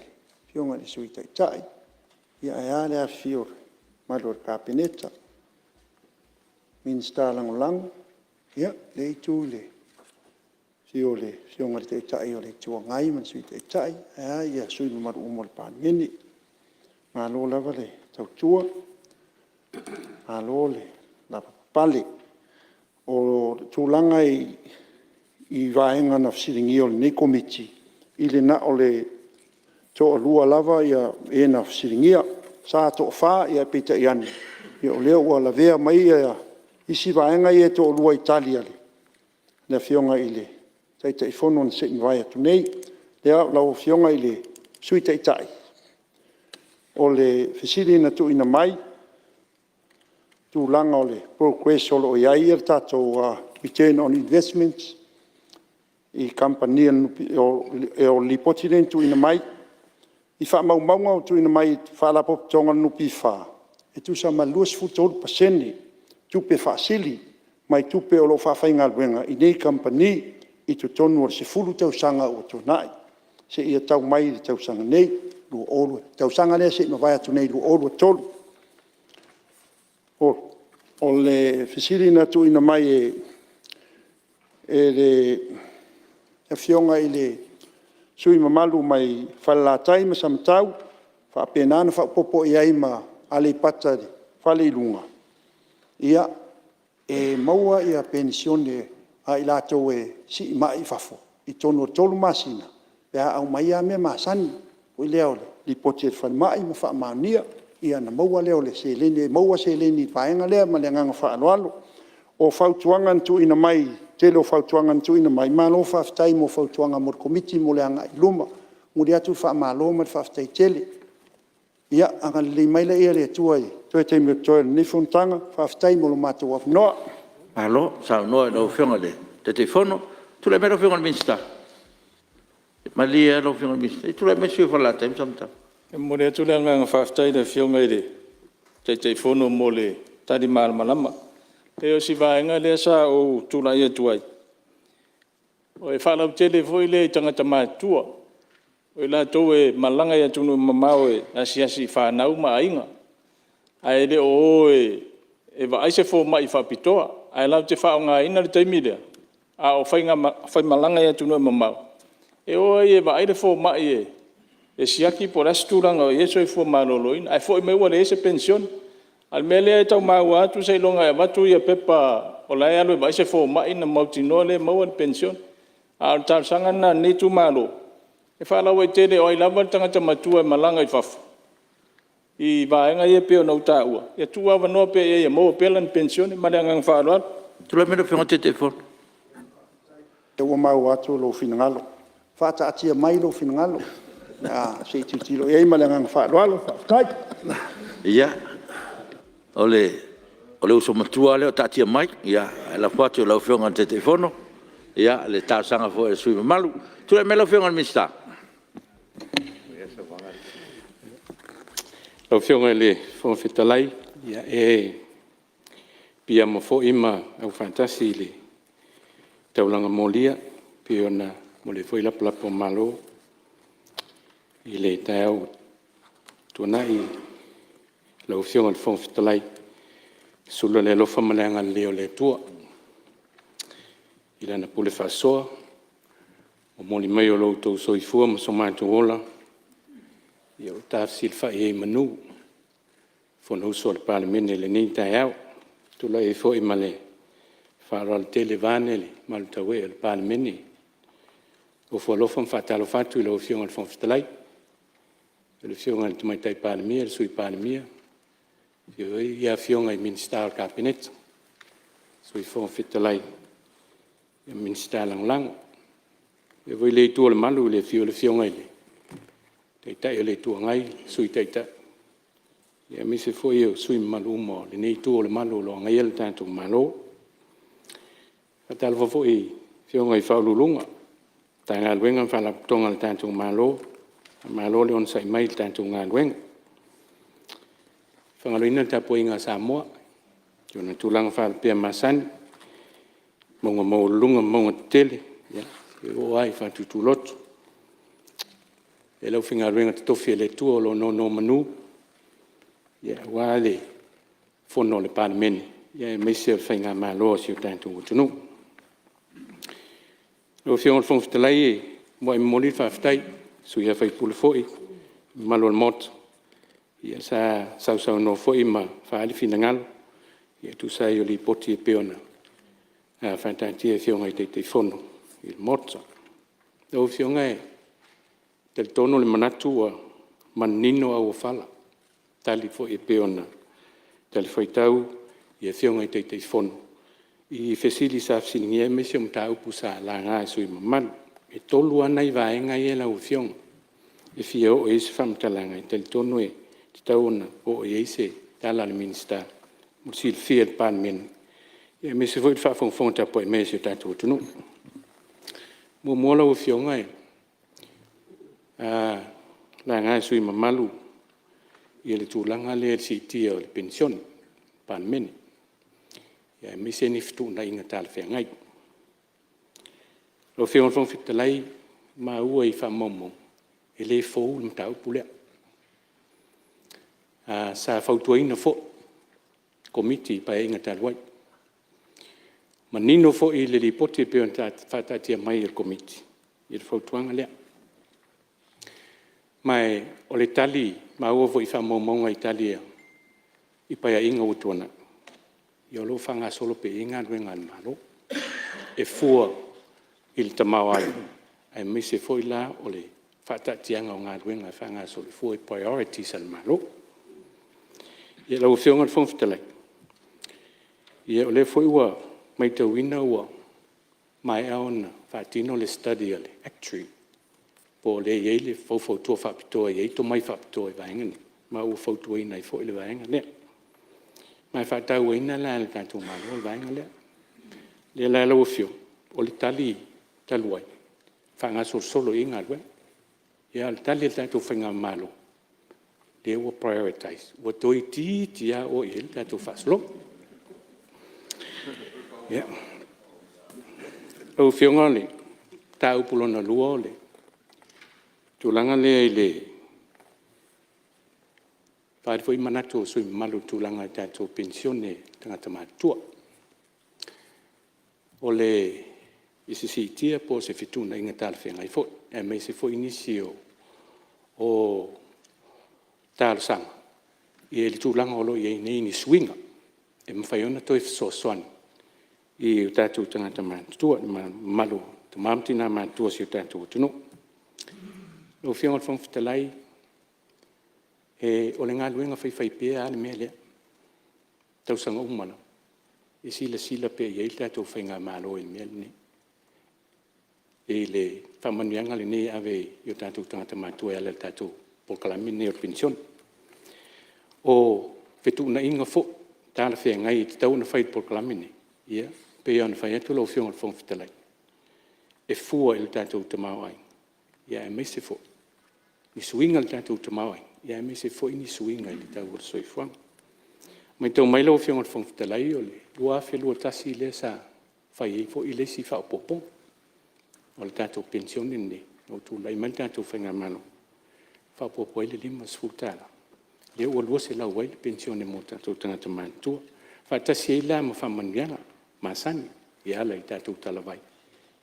Afioga i le Sui Taitai, ae a le afifio o le mamalu o le Kapeneta, Minisita Lagolago. Ia, lenei itu i le afio o le Afioga i le Taitai o le Itu Agai ma le Sui Taitai ae a sui usufono mamalu uma o le Palemene. Malo lava le tautua, malo le lavapapale. O le tulaga i vaega na fesiligia o lenei Komiti, i le na o le toalua lava e na fesiligia. Sa toafa ae peitai ane o lea ua lavea mai isi vaega ia e toalua i tali a le Afioga i le Taitaifono na se i mavae atu nei. Lau Afioga i le Sui Taitai, o le fesili na tuuina mai i tulaga o le progress o lo o i ai le tatou return on investment i kamupani a le NPF. O le Lipoti lea na tuuina mai i faamaumauga ua tuuina mai e Faalapotopotoga a le NPF, e tusa ma le 23% tupe faasili mai tupe o lo o faafaigaluega i nei kamupani i totonu o le 10 tausaga ua tuanai seia tau mai i le tausaga nei, tausaga lea na se i mavae atu nei 2023. O le fesili na tuuina mai e le Afioga i le sui usufono mamalu mai Falelatai ma Samatau, faapena ona faaopoopo i ai ma Aleipata Fale i Luga, e maua penisione a i latou e siimai i fafo i totonu o le 3 masina pe a aumai lava mea masani. foi lea o le lipoti a le falemai ma faamaonia ona maua lea o le seleni, e maua seleni i le vaega lea ma le agaga faaaloalo. O fautuaga na tuuina mai, o le tele o fautuaga na tuuina mai, malo faafetai mo fautuaga mo le Komiti mo le agai i luma. E momoli atu le faamalo ma le faafetai tele. Ia agalelei mai laia o le Atua i toe taimi o totoe o lenei fonotaga, faafetai mo lo matou avanoa. Malo saunoa i lau Afioga i le Taitaifono. Tulai mai lau Afioga i le Minisita. Malie lava lau Afioga i le Minisita, se i tulai mai le sui usufono mo Falelatai ma Samatau. E momoli atu le agaga faafetai i le Afioga i le Taitaifono mo le tali malamalama. E pei o si vaega lea sa ou tulai atu ai, e faalautele foi lea i tagata matutua, o i latou e malaga i atunuu mamao e asiasi i fanau ma aiga, ae le o o e vaai se fomai faapitoa. Ae latou te faaaogaina le taimi lea a o faimalaga i atunuu e mamao e o ai e vaai le fomai e siaki po o le a se tulaga o i ai le soifua maloloina, ae foi mai ua leai se penisione. A o le mea lea e tau maua atu seiloga e avatu pepa o la e alu e vaai se fomai ona mautinoa lea e maua le penisione. A o le talosaga lena a lenei itumalo, e faalauaitele, o ai lava le tagata matua e malaga i fafo i vaega ia e pei ona ou taua, ia tuuavanoa pea i ai e maua pea lana penisione. Ma le agaga faaaloalo. Tulai mai lau Afioga i le Taitaifono. O lea ua maua atu lou finagalo. Faataatia mai lou finagalo se i tilotilo i ai ma le agaga faaaloalo. Faafetai. Ia, o le uso matua lava lea o taatia mai, ae lafo atu i lau Afioga i le Taitaifono le talosaga foi a le sui usufono mamalu. Tulai mai lau Afioga i le Minisita. Lau Afioga i le Fofoga Fetalai, e piiama foi ma aufaatasi i le taulaga molia e pei ona momoli ai foi lapalapa o malo i le taeao ua tuanai lau Afioga i le Fofoga Fetalai, e sula le alofa ma le agalelei o le Atua i Lana pule faasoa, momoli mai o lo outou soifua ma so matou ola, ua tafesilafai ai i manu le Fonousu a le Palemene i lenei taeao. E tulai ai foi ma le faaaloalo tele vaeane le mamalu tauee o le Palemene, e ofo alofa ma faatalofa atu i lau Afioga i le Fofoga Fetalai, afio lau Afioga i le Tamaitai Palemia, le Sui Palemia, afifio foi Afioga i Minisita o le Kapeneta, Sui Fofoga Fetalai ma Minisita Lagolago. Faapea foi lea itu o le malu i le afio o le Afioga i le Taitai o le Itu Agai ma le Sui Taitai, aemaise foi o sui usufono mamalu uma o lenei itu o le malu o lo o agaia le tatou Malo. E faatalofa foi i Afioga i Ofisa Sili o Pulega o Matagaluega ma Faalapotopotoga a le tatou Malo, faamalo le onosai mai i le tatou galuega. E le faagaloina le tapuaiga a Samoa i ona tulaga faalupea masani, mauga maualuluga ma mauga tetele seia oo lava i faatutuloto. Le aufaigaluega totofi a le Atua o lo o nonomanu aua le fono a le Palemene aemaise o le Faigamalo a si o tatou atunuu. Lau Afioga i le Fofoga Fetalai e muai momoli le faafetai i sui usufono foi ma le mamalu o le Maota sa sausaunoa foi ma faaali finagalo e tusa ai o Lipoti e pei ona faataatia e Afioga i Taitaifono i le Maota. Lau Afioga e talitonu le manatu ua manino auofala i tali foi e pei ona talifuaitau i Afioga i Taitaifono i fesili sa fesiligia aemaise o mataupu sa laga e sui usufono mamalu. E tolu lava nai vaega ia lau Afioga e fia oo i ai se faamatalaga e talitonu e tatau ona oo i ai se tala a le Minisita mo le silafia e le Palemene aemaise foi le faafogafoga tapuai mai a si o tatou atunuu. Muamua lau Afioga, na laga e sui usufono mamalu le tulaga lea i le siitia o le penisione a le Palemene aemaise ni fetuunaiga talafeagai. Lau Afioga i le Fofoga Fetalai, ua maua i faamaumauga e le fou le mataupu lea. Sa fautuaina foi e le Komiti i Paeaiga talu ai, manino foi i le Lipoti e pei ona faataatia mai e le Komiti le fautuaga lea. Ma o le tali maua foi i faamaumauga i tali i Paeaiga ua tuanai, ia o lo o faagasolo pea i ai galuega a le Malo e fua i le tamaoaiga aemaise foi la o le faataatiaga o galuega e faagasolo fua i priorities a le Malo. Lau Afioga i le Fofoga Fetalai, ia o lea foi ua maitauina ua maea ona faatino le study a le Actuary po o lea e i ai le faufautua faapitoa e i ai tomai faapitoa i vaega nei ma ua fautuaina ai foi le vaega lea. Ma e faatauaina la e le tatou Malo le vaega lea. O lea la lau Afioga o le tali talu ai e faagasolosolo i ai galuega. A o le tali a le tatou faigamalo lea ua prioritize ua toeititi a oo i ai le tatou faasologa. Lau Afioga o le mataupu lona lua o le tulaga lea i le… Ua faaali foi manatu o sui usufono mamalu i le tulaga i tatou penisione a tagata matutua. I se siitia po o se fetuunaiga talafeagai foi aemaise foi nisi o talosaga i le tulaga o lo o i ai nei ni suiga e mafai ai ona toe fesoasoani i o tatou tagata matutua, le mamalu o Tama ma Tina matutua o si o tatou atunuu. Lau Afioga i le Fofoga Fetalai, o le galuega faifaipea lava le mea lea i tausaga uma lava, e silasila pea i ai le tatou faigamalo i le mea lenei, i le faamanuiaga lenei e ave i o tatou tagata matutua e ala i le tatou polokalame lenei o le penisione. O fetuunaiga foi talafeagai e tatau ona fai i le polokalame lenei, ia e pei lava ona fai atu lau Afioga i le Fofoga Fetalai, e fua i le tatou tamaoaiga aemaise foi i suiga o le tatou tamaoaiga, aemaise foi ni suiga i le tau o le soifuaga. Maitau mai lau Afioga i le Fofoga Fetalai o le 2021 lea sa fai ai foi le isi faaopoopoga o le tatou penisione lenei ina ua tulai mai le tatou faigamalo, faaopoopo ai le $50, lea ua $200 ai le penisione mo tatou tagata matutua, faatasi ai la ma faamanuiaga masani e ala i tatou talavai,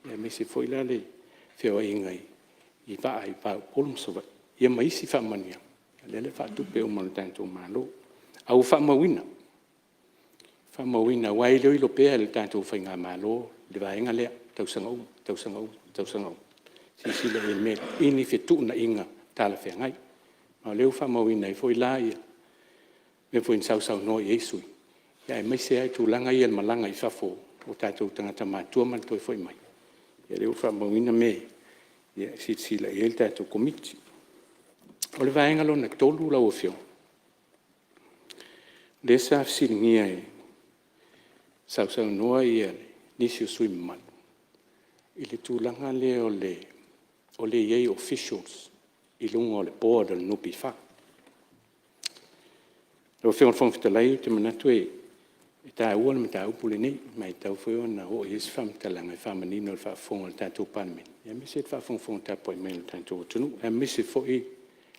aemaise foi la le feoaiga i vaa i le va o Upolu ma Savaii, ia ma isi faamanuiaga lea e faatupe uma e le tatou Malo. Ae ua faamauina, faamauina aua e iloilo pea e le tatou faigamalo le vaega lea i tausaga uma, tausaga uma, tausaga uma e silasila i ai i ni fetuunaiga talafeagai. Ma o lea ua faamauina ai foi la mea foi na sausaunoa i ai sui usufono, aemaise lava tulaga ia i le malaga i fafo o tatou tagata matutua ma le toe foi mai. Ia o lea ua faamauina mea ia e silasila i ai le tatou Komiti. O le vaega lona tolu lau Afioga, lea sa fesiligia e sausaunoa nisi o sui usufono mamalu i le tulaga lea o le i ai o officials i luga o le Board a le NPF. Lau Afioga i le Fofoga Fetalai ou te manatu e taua le mataupu lenei ma e tatau foi ona oo i ai se faamatalaga e faamanino i le faafofoga a le tatou Palemene aemaise le faafogafoga tapuai mai a le tatou atunuu, aemaise foi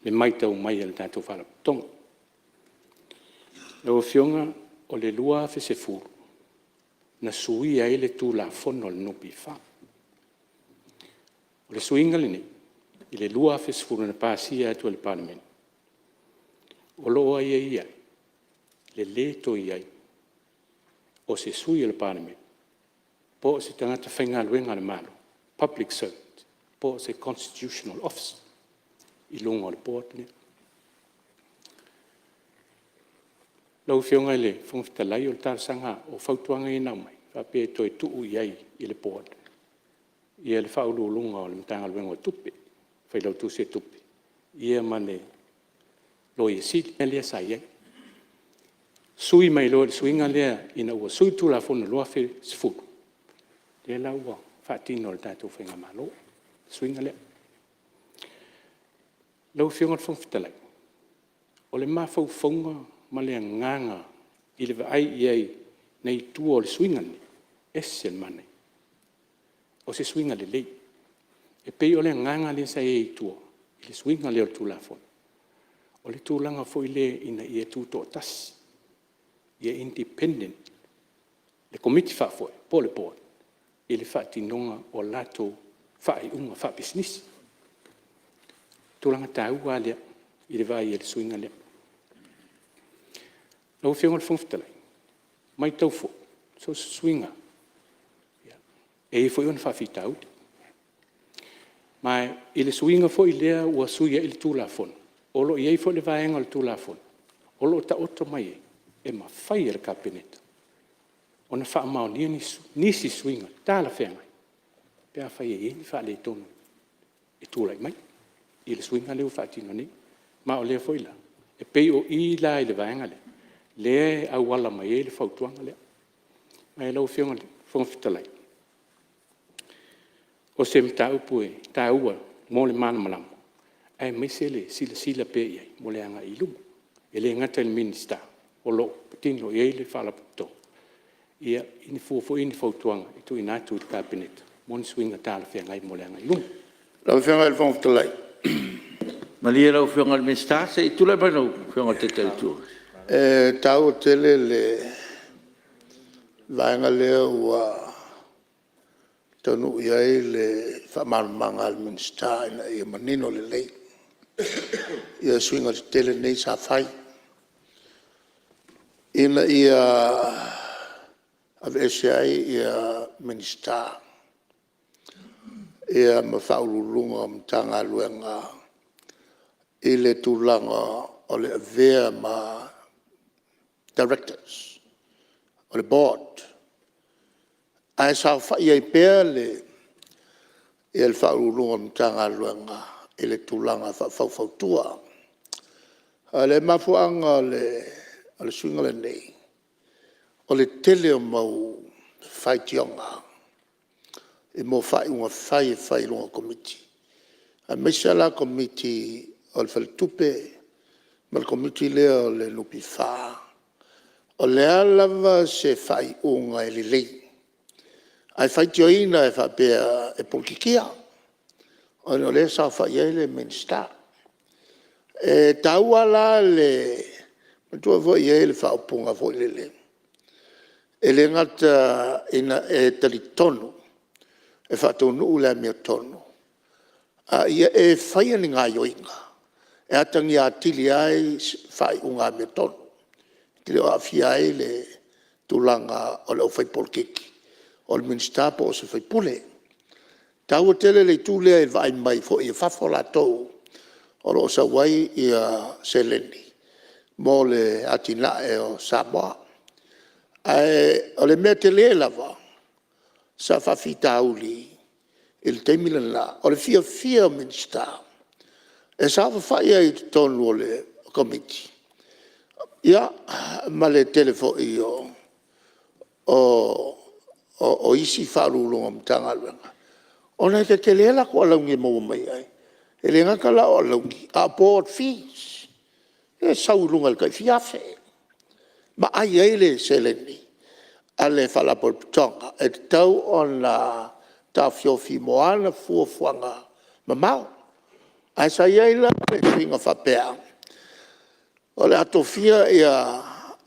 le maitau mai a le tatou Faalapotopotoga. Lau Afioga o le 2010 na suia ai le Tulafono a le NPF. O le suiga lenei i le 2010 na pasia atu e le Palemene, o lo o aiaia ai le le toe i ai o se sui o le Palemene po o se tagata faigaluega a le Malo, public servant po o se Constitutional Officer i luga o le Board lea. Lau Afioga i le Fofoga Fetalai o le talosaga, o fautuaga ia na aumai e faapea e toe tuu i ai i le Board le Faauluuluga o le Matagaluega o Tupe, Failautusi o Tupe ia ma le Loia Sili, le mea lea sa i ai. Sui mai loa i le suiga lea ina ua sui le Tulafono i le 2010, lea la ua faatino e le tatou faigamalo le suiga lea. Lau Afioga i le Fofoga Fetalai, o le mafaufauga ma le agaga i le vaai i ai i tua o le suiga lenei, e ese le manaia. O se suiga lelei. E pei o le agaga lea sa i ai i tua i le suiga lea o le Tulafono, o le tulaga foi lea ina ia tutoatasi, ia independent le Komiti Faafoe po o le Board i le faatinoga o latou faaiuga faapisinisi. O le tulaga taua lava lea i le vaai i ai i le suiga lea. Lau Afioga i le Fofoga Fetalai, e maitau foi, so o se suiga lava e i ai foi ona faafitauli. Ma i le suiga foi lea ua sui ai le Tulafono, o lo o i ai foi le vaega o le Tulafono o lo o taoto mai ai, e mafai e le Kapeneta ona faamaonia nisi suiga talafeagai pe afai e i ai ni faaletonu e tulai mai i le suiga lea ua faatino nei. Ma o lea foi la, e pei o i la i le vaega lea, lea e auala mai ai le fautuaga lea. Lau Afioga i le Fofoga Fetalai, o se mataupu e taua mo le malamalama aemaise le silasila pea i ai mo le agai i luma. E le gata i le Minisita o lo o patino i ai le Faalapotopotoga, ia fua foi ni fautuaga e tuuina atu i le Kapeneta mo ni suiga talafeagai mo le agai i luma. Lau Afioga i le Fofoga Fetalai… Malie lau Afioga i le Minisita se i tulai mai lau Afioga i le Taitai o le Itu Agai. E taua tele le vaega lea ua taunuu i ai le faamalamalamaga a le Minisita ina ia manino lelei suiga tetele nei sa fai ina ia aveese ai Minisita ma Faauluuluga o Matagaluega i le tulaga o le avea ma Directors o le Board ae saofai ai pea le Faauluuluga o le Matagaluega i le tulaga faa-faufautua. O le mafuaaga o le suiga lenei, o le tele o mau faitioga i mea o faaiuga fai e fai i luga o Komiti, aemaise lava la Komiti o le Faletupe ma le Komiti lea o le NPF. O le a lava se faaiuga e lelei ae faitioina e faapea e polokikia ona o lea e saofai ai le Minisita. E taua la le… Manatua foi e i ai le faaupuga foi lele, e le gata ina e talitonu e faataunuu le amiotonu, a ia e faia ni gaoioiga e atagia atili ai faaiuga amiotonu, e te le o aafia ai le tulaga o le aufaipolokiki, o le Minisita po o se sui usufono. E taua tele le itu lea i le vaai mai foi a fafo latou o lo o sau ai seleni mo le atinae o Samoa. Ae o le mea tele lava sa faafitauli i le taimi lena, o le fiafia o Minisita e saofafai ai i totonu o le Komiti ma le tele foi o isi Ofisa Sili o Pulega o Matagaluega ona e tetele latou alauni e maua mai ai. E le gata la o alauni a o board fees e sau i luga i le tai fia afe ma ai ai le seleni a le Faalapotopotoga e tatau ona taofiofi mo ana fuafuaga mamao. Ae sa i ai la le suiga faapea o le a tofia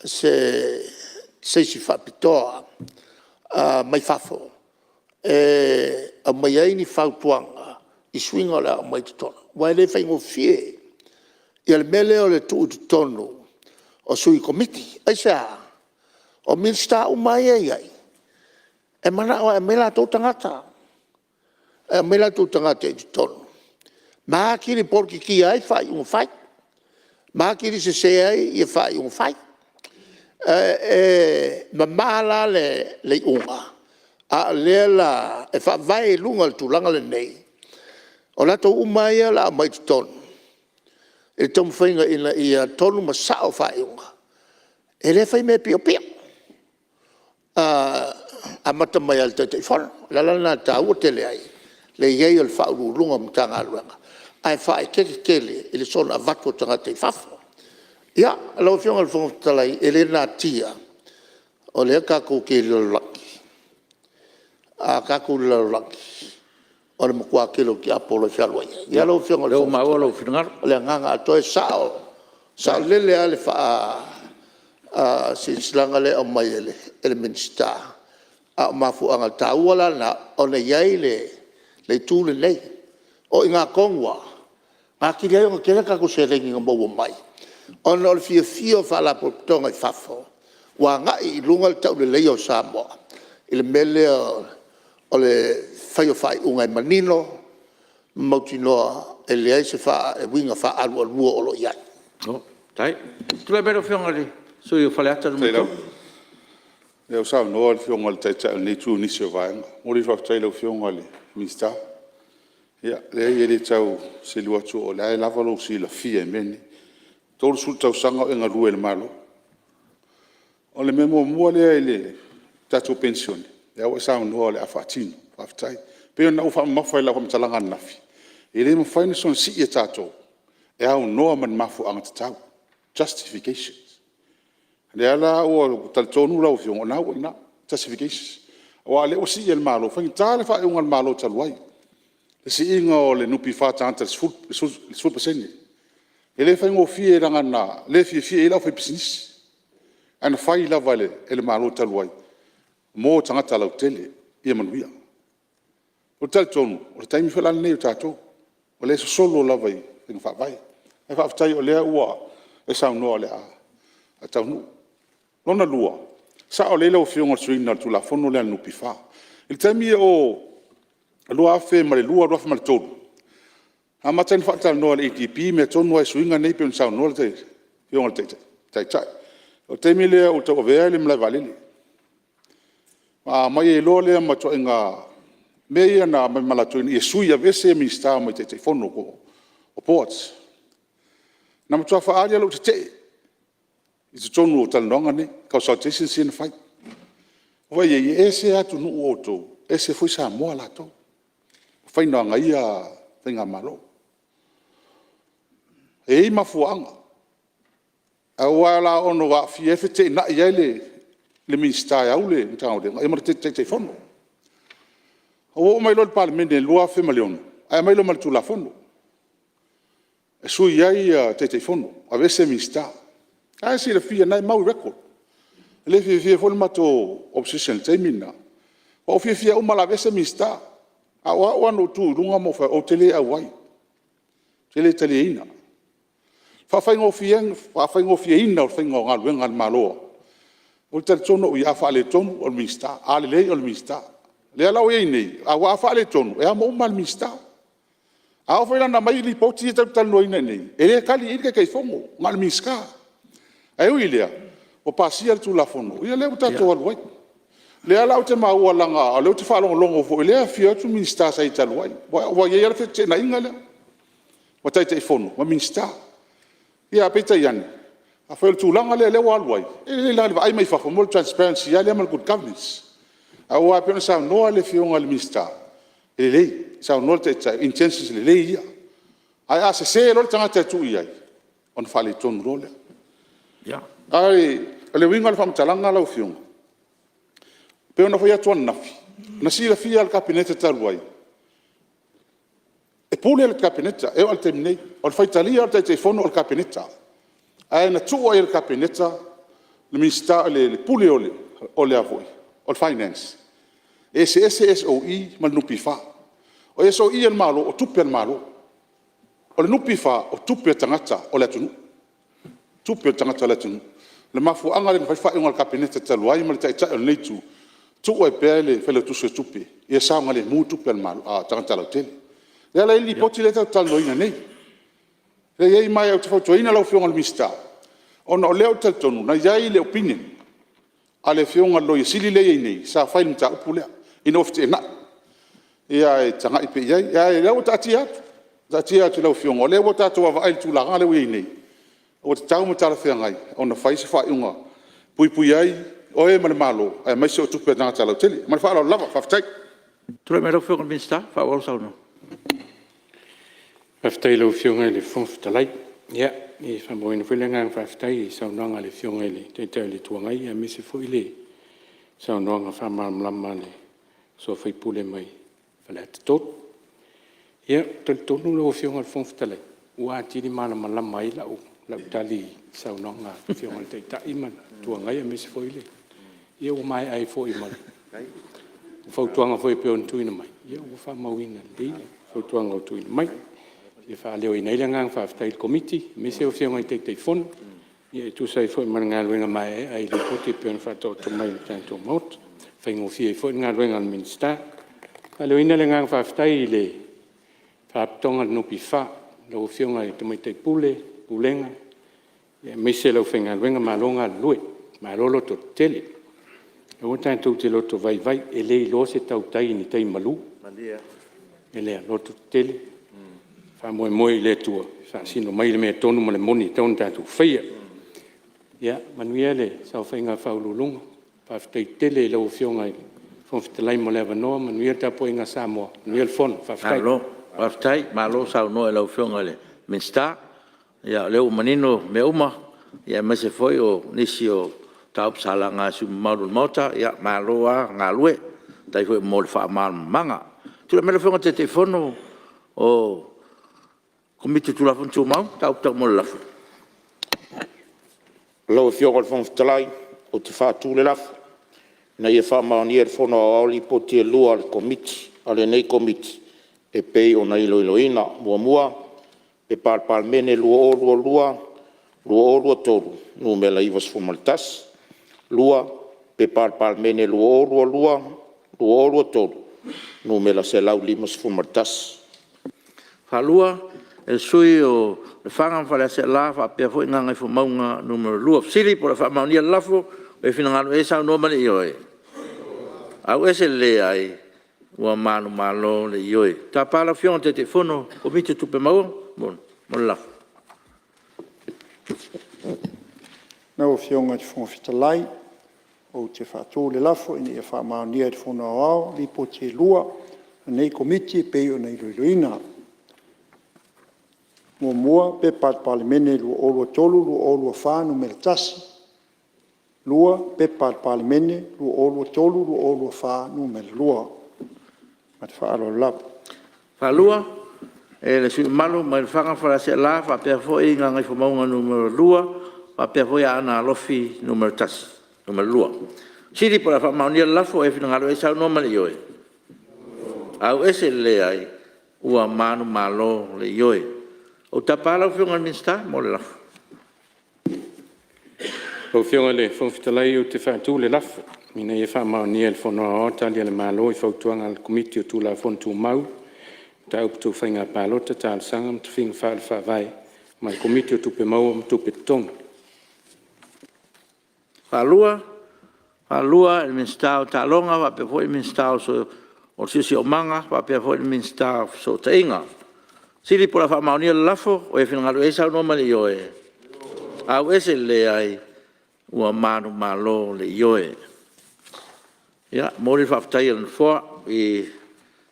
se isi faapitoa mai fafo e aumai ai ni fautuaga i suiga o le a aumai i totonu aua e le faigofie le mea lea o le tuu i totonu o sui Komiti. Aisea? O Minisita uma lava ia e i ai e manao lava e aumai latou tagata, e aumai latou tagata i totonu ma atili polokikia ai faaiuga fai ma atili sese ai faaiuga fai. E mama la le iuga a o lea la e faavae i luga o le tulaga lenei, o latou uma lava ia o le a aumai i totonu i le taumafaiga ina ia tonu ma sao faaiuga, e le fai mea piopio, amata mai lava i le Taitaifono. O le ala lena e taua tele ai le i ai o le Faauluuluga o Matagaluega ae faaeteete tele i le soona avatu o tagata i fafo. Ia, lau Afioga i le Fofoga Fetalai e le natia o lea tatou te i le lalolagi. A tatou i le lalolagi o le matua tele o tiapolo e fealuai ai. Ia lau Afioga i le Ia, o lea ua maua Fofoga lou Fetalai, finagalo. o le agaga atoa, e sao, saolele lava le faasilasilaga lea e aumai e le Minisita, a o mafuaaga taua la na ona e i ai le itu lenei. O i ina tonu lava na atili ai ona tele a tatou seleni na maua mai ona o le fiafia o Faalapotopotoga i fafo ua agai i luga le tauleleia o Samoa i le mea lea o le fai o faaiuga e manino mautinoa e leai se uiga faaalualua o lo o i ai. Malo faafetai. Tulai mai lau Afioga i le sui usufono mo Faleata 3. O lea ua saunoa le Afioga i le Taitai o lenei Itu i nisi o vaega. E momoli le faafetai i lau Afioga i le Minisita. Ia leai e le tau selu atu o la e lava lou silafia i mea nei, e 30 tausaga o e galue i le Malo. O le mea muamua lea i le tatou Penisione, lea ua e saunoa o le a faatino, faafetai. E pei ona ou faamamafa i lau faamatalaga ananafi, e le mafai ona soona sii e tatou e aunoa ma ni mafuaaga tatau, justifications. O lea la ua talitonu lau Afioga o lena ua i ina justifications. Aua o lea ua sii e le Malo, e faigata le faaiuga a le Malo talu ai, le siiga o le NPF a tagata i le 10%. E le faigofie leaga na le fiafia i ai le aufaipisinisi, ae na fai lava e le Malo talu ai mo tagata lautele ia manuia. Ou te talitonu o le taimi foi la lenei o tatou, o lea e sosolo lava i faiga faavae. Ae faafetai o lea ua e saunoa o le a taunuu. Lona lua, e sao lelei lau Afioga i le suiga o le Tulafono lea a le NPF. I le taimi o 2002, 2003, na amata ai ona faatalanoa e le ADB mea tonu lava i suiga nei pei ona saunoa le Afioga i le Taitai. O le taimi lea o ou tauavea le malae vaalele, na aumai ai loa lea ma ituaiga mea ia na aumai ma latou ina ia sui, aveese Minisita mai Taitaifono o Boards. Na matua faaali lava lou tetee i totonu o talanoaga nei, consultations ia na fai. Ou vaai i ai e ese atunuu o outou, ese foi Samoa latou, le faiga o ana ia faigamalo. E i ai mafuaaga, aua o le a ono aafia ai, feteenai ai le Minisita e ou le Matagaluega ia ma le Taitaifono. Ou oo mai loa i le Palemene i le 2006 ae aumai loa ma le Tulafono e sui ai Taitaifono, aveese Minisita. O lena e silafia o lena e mau i record. E le fiafia foi le matou Opposition i le taimi lena, ua ou fiafia uma o le a aveese Minisita. A o au na ou tu i luga ma ou fai atu, ou te le auai, ou te le taliaina. Faafaigofieina o le faiga o galuega a le Malo. Ou te talitonu au ia, a faaletonu o le Minisita, a lelei o le Minisita. O lea la ua i ai nei, aua a faaletonu, e amo uma lava e le Minisita. A oo foi la ina aumai Lipoti ia tatou te talanoaina i inei, e le tali i ai le Taitaifono, na o le Minisita. Ae ui i lea, ua pasia le Tulafono, ia lea ua tatou alu ai. O lea la ou te maua leaga o lea ou te faalogologo foi o lea e afifio atu Minisita sa i ai talu ai. Ua i ai lava le feteenaiga lea, o Taitaifono ma Minisita. Ia ae peitai ane, afai o le tulaga lea o lea ua alu ai, e lelei la i le vaai mai fafo, mo le transparency lava lea ma le good governance. Aua e pei ona saunoa le Afioga i le Minisita, e lelei, saunoa le Taitai, intentions lelei ia. Ae a sese loa le tagata e tuu i ai, ona faaletonu loa lea. A o le uiga o le faamatalaga lau Afioga, e pei ona ou fai atu ananafi, na silafia e le Kapeneta talu ai, e pule le Kapeneta e oo lava i le taimi nei. O le faitalia o le Taitaifono o le Kapeneta, ae na tuu lava i ai e le Kapeneta le Minisita le Pule o le Finance, e eseese SOE ma le NPF. O SOE a le Malo o tupe a le Malo, o le NPF o tupe a tagata o le atunuu, tupe a tagata o le atunuu. O le mafuaaga lea na fai ai le faaiuga a le Kapeneta talu ai ma le Taitai o lenei Itu, tuu ai pea le Failautusi o Tupe ia saogalemu tupe a tagata lautele. O lea la e i ai le Lipoti lea tatou te talanoaina nei, lea e i ai. Ma ou te fautuaina lau Afioga i le Minisita ona o lea ou te talitonu na i ai le opinion a le Afioga i le Loia Sili lea e i ai nei sa fai i le mataupu lea ina ua feteenai. Ia e tagai pea i ai, a o lea ua taatia atu, taatia atu i lau Afioga o lea ua tatou vaavaai i le tulaga lea ua i ai nei ua tatau ma talafeagai ona fai se faaiuga e puipuia ai oe ma le Malo aemaise o tupe a tagata lautele. Ma le faaaloalo lava. Faafetai. Tulai mai lau Afioga i le Minisita e faaauau le saunoaga. Faafetai i lau Afioga i le Fofoga Fetalai. Ia, e faamauina foi le agaga faafetai i le saunoaga a le Afioga i le Taitai o le Itu Agai aemaise foi le saunoaga faamalamalama a le uso a sui usufono mai Faleata 3. Ia, ou te talitonu lau Afioga i le Fofoga Fetalai ua atili malamalama ai lau tali i le saunoaga a le Afioga i le Taitai ma le Itu Agai aemaise foi le… Ia ua maea ai foi ma fautuaga foi pei ona tuuina mai, ua faamauina lelei fautuaga ua tuuina mai. E faaleoina ai le agaga faafetai i le Komiti aemaise o Afioga i Taitaifono e tusa ai foi ma le galuega maeaea i Lipoti e pei ona faataoto mai i le tatou Maota, e faigofie ai foi le galuega a le Minisita. E faaleoina le agaga faafetai i le Faalapotopotoga a le NPF, lau Afioga i le Tamaitai Pule, Pulega aemaise le aufaigaluega, malo le galulue, malo lototetele. Aua tatou te loto vaivai e le iloa se tautai i ni tai malu. O le mea lea lototetele, faamoemoe i le Atua e faasino mai le amiotonu ma le moni e tatau ona tatou faia. Ia manuia le saofaiga a Ofisa Sili o Pulega, faafetai tele i lau Afioga i le Fofoga Fetalai mo le avanoa, manuia le tapuaiga a Samoa, manuia le fono. Faafetai. Malo faafetai, malo saunoa i lau Afioga i le Minisita. O lea ua manino mea uma aemaise foi o nisi o mataupu sa laga e sui usufono mamalu o le Maota. Malo lava galue, faafetai foi mo le faamalamalamaga. Tulai mai lau Afioga i le Taitaifono o le Komiti o Tulafono Tumau, Mataupu Tau le Lafo. Lau Afioga i le Fofoga Fetalai ou te faatu le lafo, Ina ia faamaonia e le Fono Aoao Lipoti e lua a lenei Komiti e pei ona iloiloina. 1. P.P.2022/2023 Nu.91, 2. P.P.2022/2023 Nu.151. E faatulima le sui usufono mo Lefaga ma Faleaseela faapea foi Gagaifomauga 2. O le fesili po o le a faamaonia le lafo, o e finagalo ai e saunoa ma le ioe. Ua manumalo le ioe. Ou te tapa lau Afioga i le Taitaifono o le Komiti o Tupe Maua mo le lafo. Lau Afioga i le Fofoga Fetalai ou te faatu le lafo, Ina ia faamaonia e le Fono Aoao Lipoti e lua a lenei Komiti e pei ona iloiloina. 1. P.P.2023/2024 Nu.1, 2. P.P.2023/2024 Nu.2. Ma le faaaloalo lava. E faatulima le sui usufono mamalu mai Lefaga ma Faleaseela faapea foi Gagaifomauga 2 faapea foi Aana Alofi 2. O le fesili po o le a faamaonia le lafo, o e finagalo ai saunoa ma le ioe. Ua manumalo le ioe. Ou te tapa lau Afioga i le Minisita mo le lafo. Lau Afioga i le Fofoga Fetalai ou te faatu le lafo, Ina ia faamaonia e le Fono Aoao Tali a le Malo i Fautuaga a le Komiti o Tulafono Tumau, Mataupu Tau Faiga Palota, Talosaga ma Tofiga Faale-Faavae ma le Komiti o Tupe Maua ma Tupe Totogi. E faalua e le Minisita o Taaloga faapea foi le Minisita o le Siosiomaga faapea foi le Minisita o Fesootaiga. O le fesili po o le a faamaonia le lafo, o e finagalo ai saunoa ma le ioe. Ua manumalo le ioe. E momoli le faafetai a le Nofoa i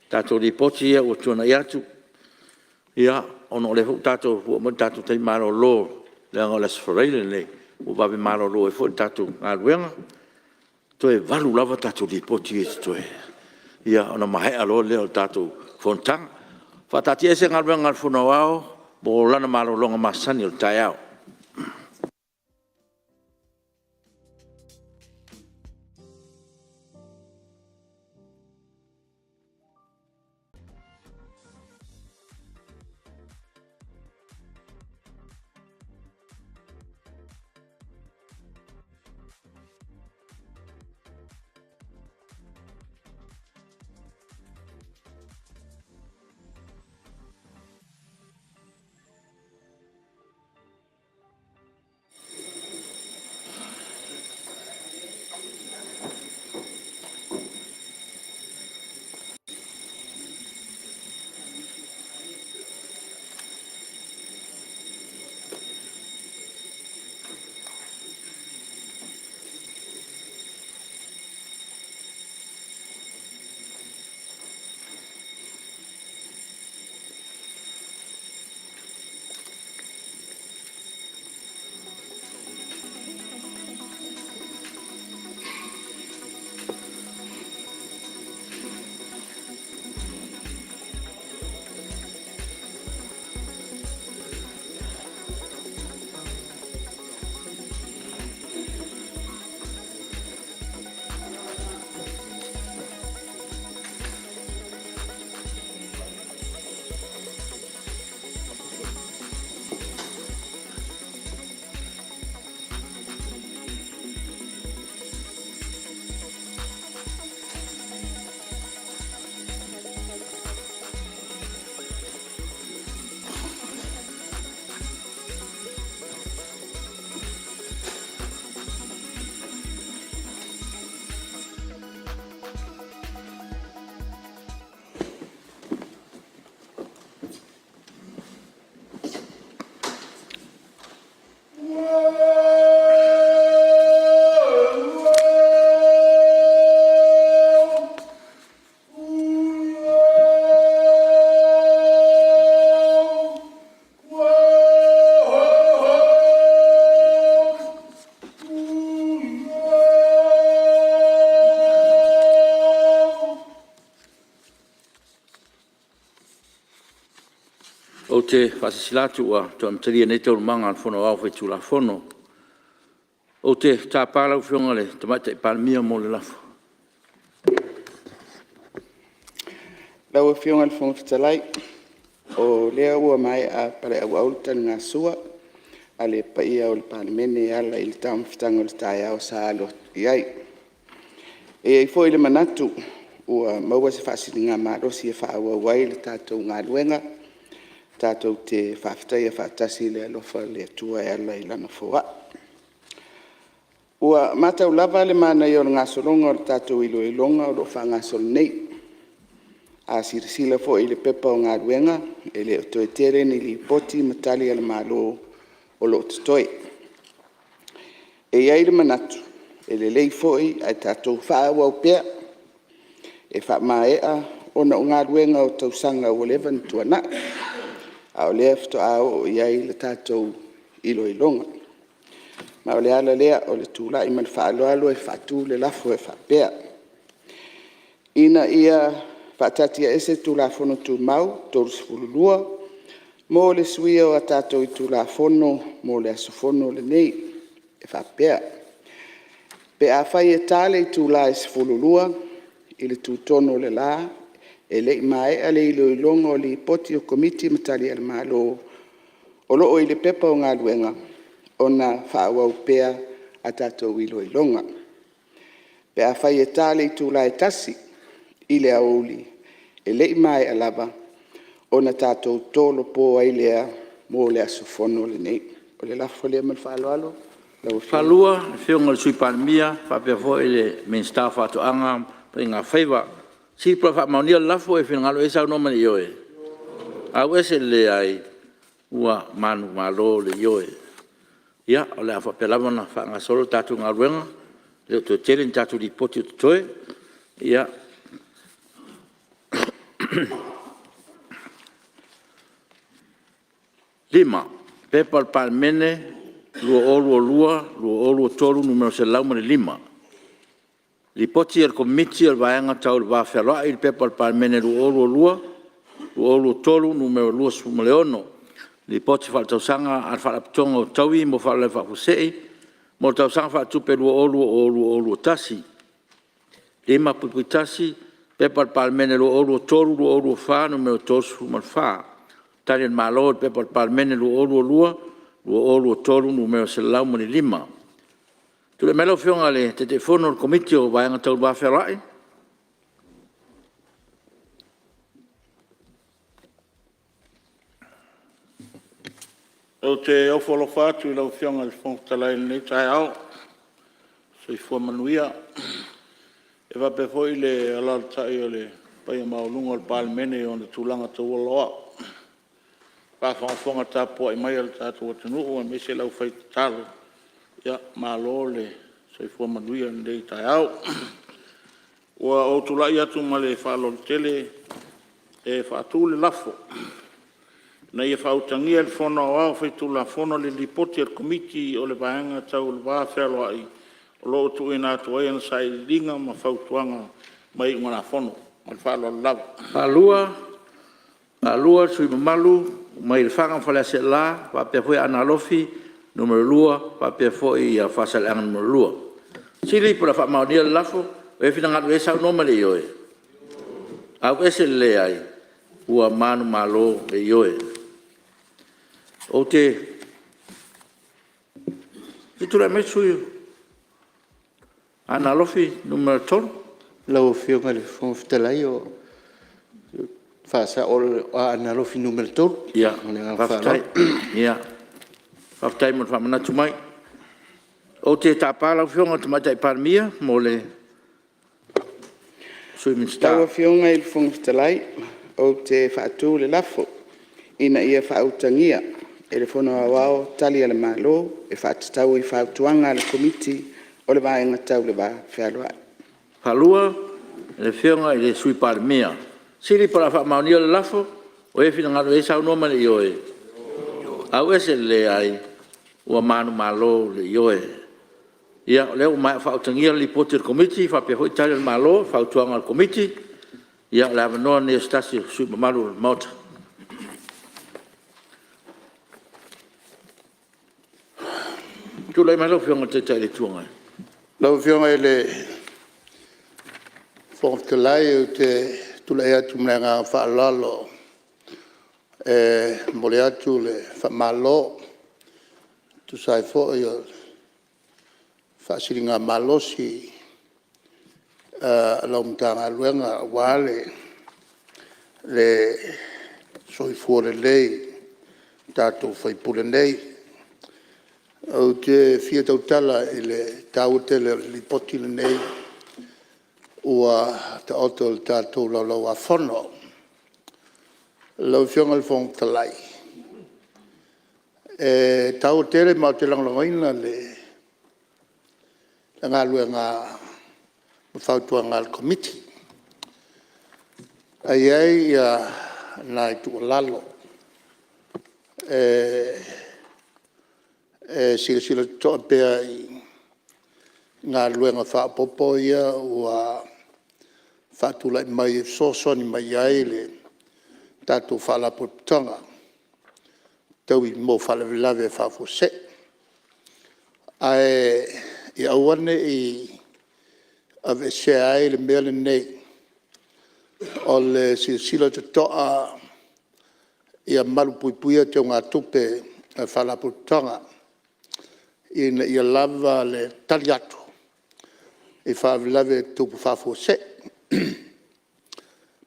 tatou Lipoti ia ua tuanai atu, ona o lea foi ua oo mai le tatou taimi malolo leaga o le aso Faraile lenei ua vave malolo ai foi le tatou galuega. Toe 8 lava tatou Lipoti ia e totoe ona maea loa lea o le tatou fonotaga. E faataatiaese Galuega a le Fono Aoao mo lana malologa masani o le taeao. Ou te faasilasila atu ua toe amatalia nei Taualumaga a le Fono Aoao Faitulafono. Ou te tapa lau Afioga i le Tamaitai Palemia mo le lafo. Lau Afioga i le Fofoga Fetalai, o lea ua maea paleauau le taligasua a le paia o le Palemene e ala i le taumafataga o le taeao sa alo atu i ai. E i ai foi le manatu ua maua se faasiligamalosi e faaauau ai le tatou galuega, tatou te faafetaia faatasi le alofa o le Atua e ala i Lana foai. Ua matau lava le manaia o le gasologa o le tatou iloiloga o lo o faagasolo nei. A silasila foi i le Pepa o Galuega, e le o toe tele ni Lipoti ma Tali a le Malo o lo o totoe. E i ai le manatu, e lelei foi ae tatou faaauau pea e faamaea ona o galuega o tausaga ua leva ona tuanai, a o lea faatoa oo i ai le tatou iloiloga. Ma o le ala lea o le tulai ma le faaaloalo e faatu le lafo e faapea, Ina ia faataatiaese Tulafono Tumau 32 mo le suia o a tatou itula Fono mo le aso Fono lenei e faapea; Pe afai e ta le itula e 12:00 i le tutonu o le la e le i maea le iloiloga o Lipoti a Komiti ma Tali a le Malo o lo o i le Pepa o Galuega, ona faaauau pea a tatou Iloiloga. Pe afai e ta le itula e 1:00 i le aoauli e le i maea lava, ona tatou tolopo ai lea mo le aso Fono lenei. O le lafo lea ma le faaaloalo lau Afioga. E faatu le lafo, Ia faamaonia le lafo. Ua manumalo le Ioe. Ia, o le a faapea lava ona faagasolo le tatou galuega, e le o toe tele ni tatou Lipoti o totoe. Ia. 5. P.P.2022/2023 Nu.105, Lipoti a le Komiti o le Vaega Tau le Va Fealoai i le P.P.2022/2023 Nu.26, Lipoti Faaletausaga a le Faalapotopotoga o Taui mo Faalavelave Faafuasei mo le Tausaga Faaletupe 2020/2021. 5.1. P.P.2023/2024 Nu.34, Tali a le Malo i le P.P.2022/2023 Nu.105. Tulai mai lau Afioga i le Taitaifono o le Komiti o le Vaega Tau le Va Fealoai. Ou te ofo alofa atu i lau Afioga i le Fofoga Fetalai i lenei taeao, soifua manuia. E faapea foi le alaalatai o le paia maualuga o le Palemene i ona tulaga taualoa, faafogafoga tapuai mai a le tatou atunuu aemaise le aufaitatalo, malo le soifua manuia i lenei taeao. Ua ou tulai atu ma le faaaloalo tele e faatu le lafo, Ina ia faautagia e le Fono Aoao Faitulafono le Lipoti a le Komiti o le Vaega Tau le Va Fealoai o lo o tuuina atu ai ana Sailiiliga, ma Fautuaga ma Iugafono. Ma le faaaloalo lava. E faalua le sui usufono mamalu mai Lefaga ma Faleaseela faapea foi Aana Alofi 2 faapea foi Faasaleleaga 2. O le mea sili o le a faamaonia le lafo. Ua i ai le finagalo e saunoa ma le ioe. Ioe. Auese ma le Leai. Ua manumalo le Ioe. Ou te… Se i tulai mai le sui usufono mo Aana Alofi 3. Lau Afioga i le Fofoga Fetalai, e faasa'o, o Aana Alofi 3. Ia Ma le agaga faaaloalo. Faafetai. Faafetai mo le faamanatu mai. Ou te tapa lau Afioga i le Tamaitai Palemia mo le Sui Minisita. Lau Afioga i le Fofoga Fetalai, ou te faatu le lafo, Ina ia faautagia e le Fono Aoao Tali a le Malo e faatatau i Fautuaga a le Komiti o le Vaega Tau le Va Fealoai. E faalua le Afioga i le Sui Palemia. O le mea sili o le a faamaonia le lafo. Ua i ai le finagalo e saunoa ma le ioe. Auese ma le Leai. Ua manumalo le Ioe. Ia o lea ua maea faautagia le Lipoti a le Komiti faapea foi Tali a le Malo i Fautuaga a le Komiti. Ia o le avanoa lenei o se tasi o sui usufono mamalu o le Maota. Tulai mai lau Afioga i le Taitai o le Itu Agai. Lau Afioga i le Fofoga Fetalai ou te tulai atu ma le agaga faaaloalo e momoli atu le faamalo e tusa ai foi o le faasiligamalosi a lau Matagaluega aua le soifua lelei o tatou sui usufono nei. Ou te fia tautala i le taua tele o le Lipoti lenei ua taoto i le tatou Laulau-a-Fono. Lau Afioga i le Fofoga Fetalai, e taua tele ma ou te lagolagoina le galuega ma fautuaga a le Komiti. Ae i ai nai tuualalo e silasila totoa pea i galuega faaopoopo ia ua faatulai mai e fesoasoani mai ai le tatou Faalapotopotoga mo faalavelave faafuasei. Ae ia aua ne i aveesea ai le mea lenei o le silasila totoa ia malupuipuia teugatupe a le Faalapotopotoga ina ia lava le tali atu i faalavelave e tutupu faafuasei.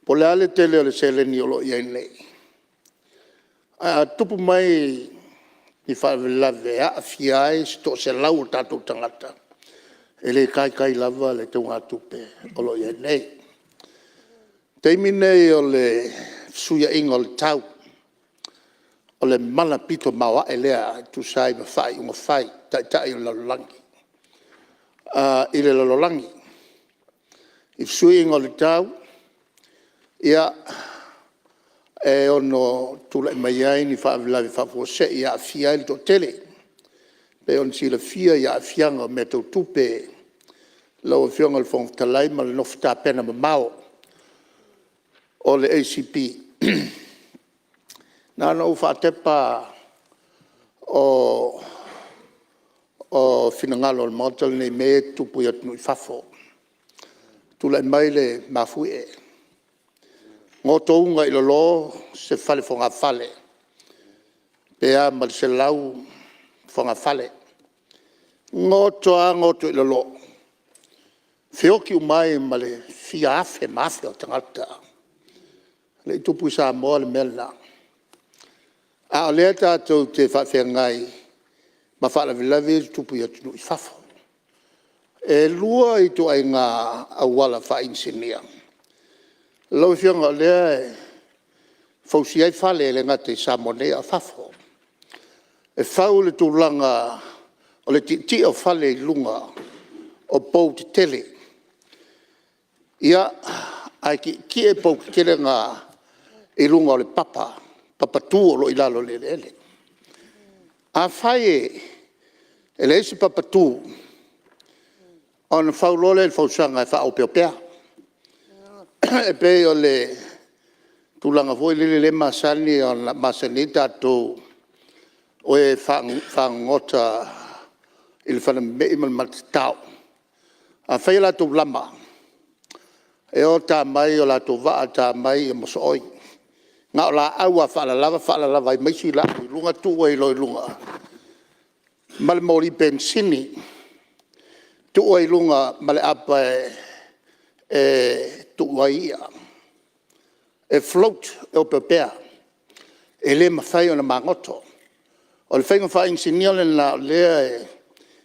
Po o le a le tele o le seleni o lo o i ai nei, ae a tupu mai ni faalavelave e aafia ai se toaselau o tatou tagata, e le taitai lava le teugatupe o lo o i ai nei. O le taimi lenei o le fesuiaiga o le tau, o le mala pito maoae lea e tusa ai ma faaiuga fai a Taitai o le lalolagi i le lalolagi. I fesuiaiga o le tau e ono tulai mai ai ni faalavelave faafuasei e aafia ai le toatele. E pei ona silafia i aafiaga o mea tau tupe lau Afioga i le Fofoga Fetalai ma le nofo tapena mamao o le ACP. Na ona ou faatepa o finagalo o le Maota lenei i mea ia e tutupu i atunuu i fafo. Tulai mai le mafuie, gotouga i lalo se fale fogafale pe a ma le 100 fogafale. Goto lava goto i lalo, feoti uma ai ma le fia afe ma afe o tagata. E le i tupu i Samoa le mea lena, a o lea tatou te faafeagai ma faalavelave ia e tutupu i atunuu i fafo. E lua ituaiga auala faainisinia. Lau Afioga o lea e fausia ai fale e le gata i Samoa nei a o fafo. E fau i le tulaga o le tietie o fale i luga o pou tetele ae tietie pou tetele na i luga o le papa, papa tu o lo o i lalo o le eleele. Afai e leai se papa tu ona fau loa lea i le fausiaga e faaopeopea. E pei o le tulaga foi lele lea e masani ai tatou o e fagogota i le fanamemei ma le matatao. A fai a latou lama, e o ta mai o latou vaa, ta mai mosooi. Na o laau lava faalalava faalalava ai ma isi laau i luga tuu ai loa i luga ma le moli penisini, tuu ai luga ma le apa e tuu ai i'a e float, e opeopea. E le mafai ona magoto. O le faiga faainisinia lena o lea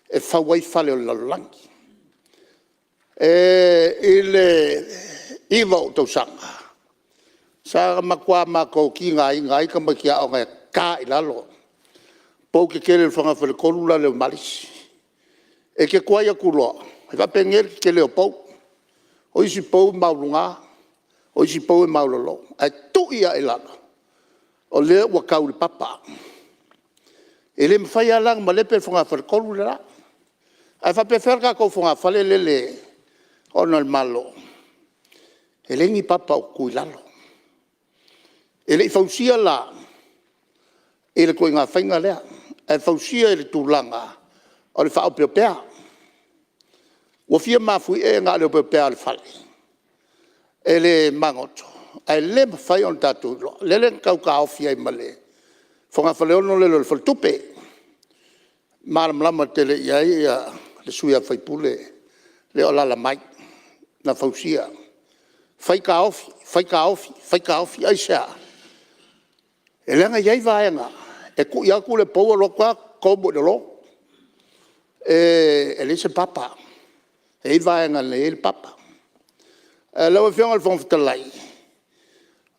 e fau ai fale o le lalolagi. I le 9 o ou tausaga sa matua matou tigaina ai tamaiti aoga e ta i lalo pou tetele o le fogafaletolu lale o Malisi. E te tuai atu loa, e faapenei le tetele o pou. O isi pou e maualuga, o isi pou e maualalo ae tui lava i lalo o lea ua tau i le papa. E le mafai lava la ona malepe le fogafaletolu le la. Ae faapefea le tatou fogafale lele ona o le Malo? E leai ni papa o tutu i lalo. E le i fausia la i le ituaiga faiga lea, ae fausia i le tulaga o le faaopeopea. Ua fia mafuie na o le opeopea lava o le fale e le magoto ae le mafai ona tatou iloa. O le mea lea na tau taofi ai ma le fogafaleono lele o le faletupe. E malamalama tele i ai le sui usufono lea o alaala mai na fausia, fai taofi, fai taofi, fai taofi. Aisea? Leaga e i ai vaega e tui atu le pou alu atu lava tomo i lalo. E leai se papa. E i ai vaega na i ai le papa. Lau Afioga i le Fofoga Fetalai,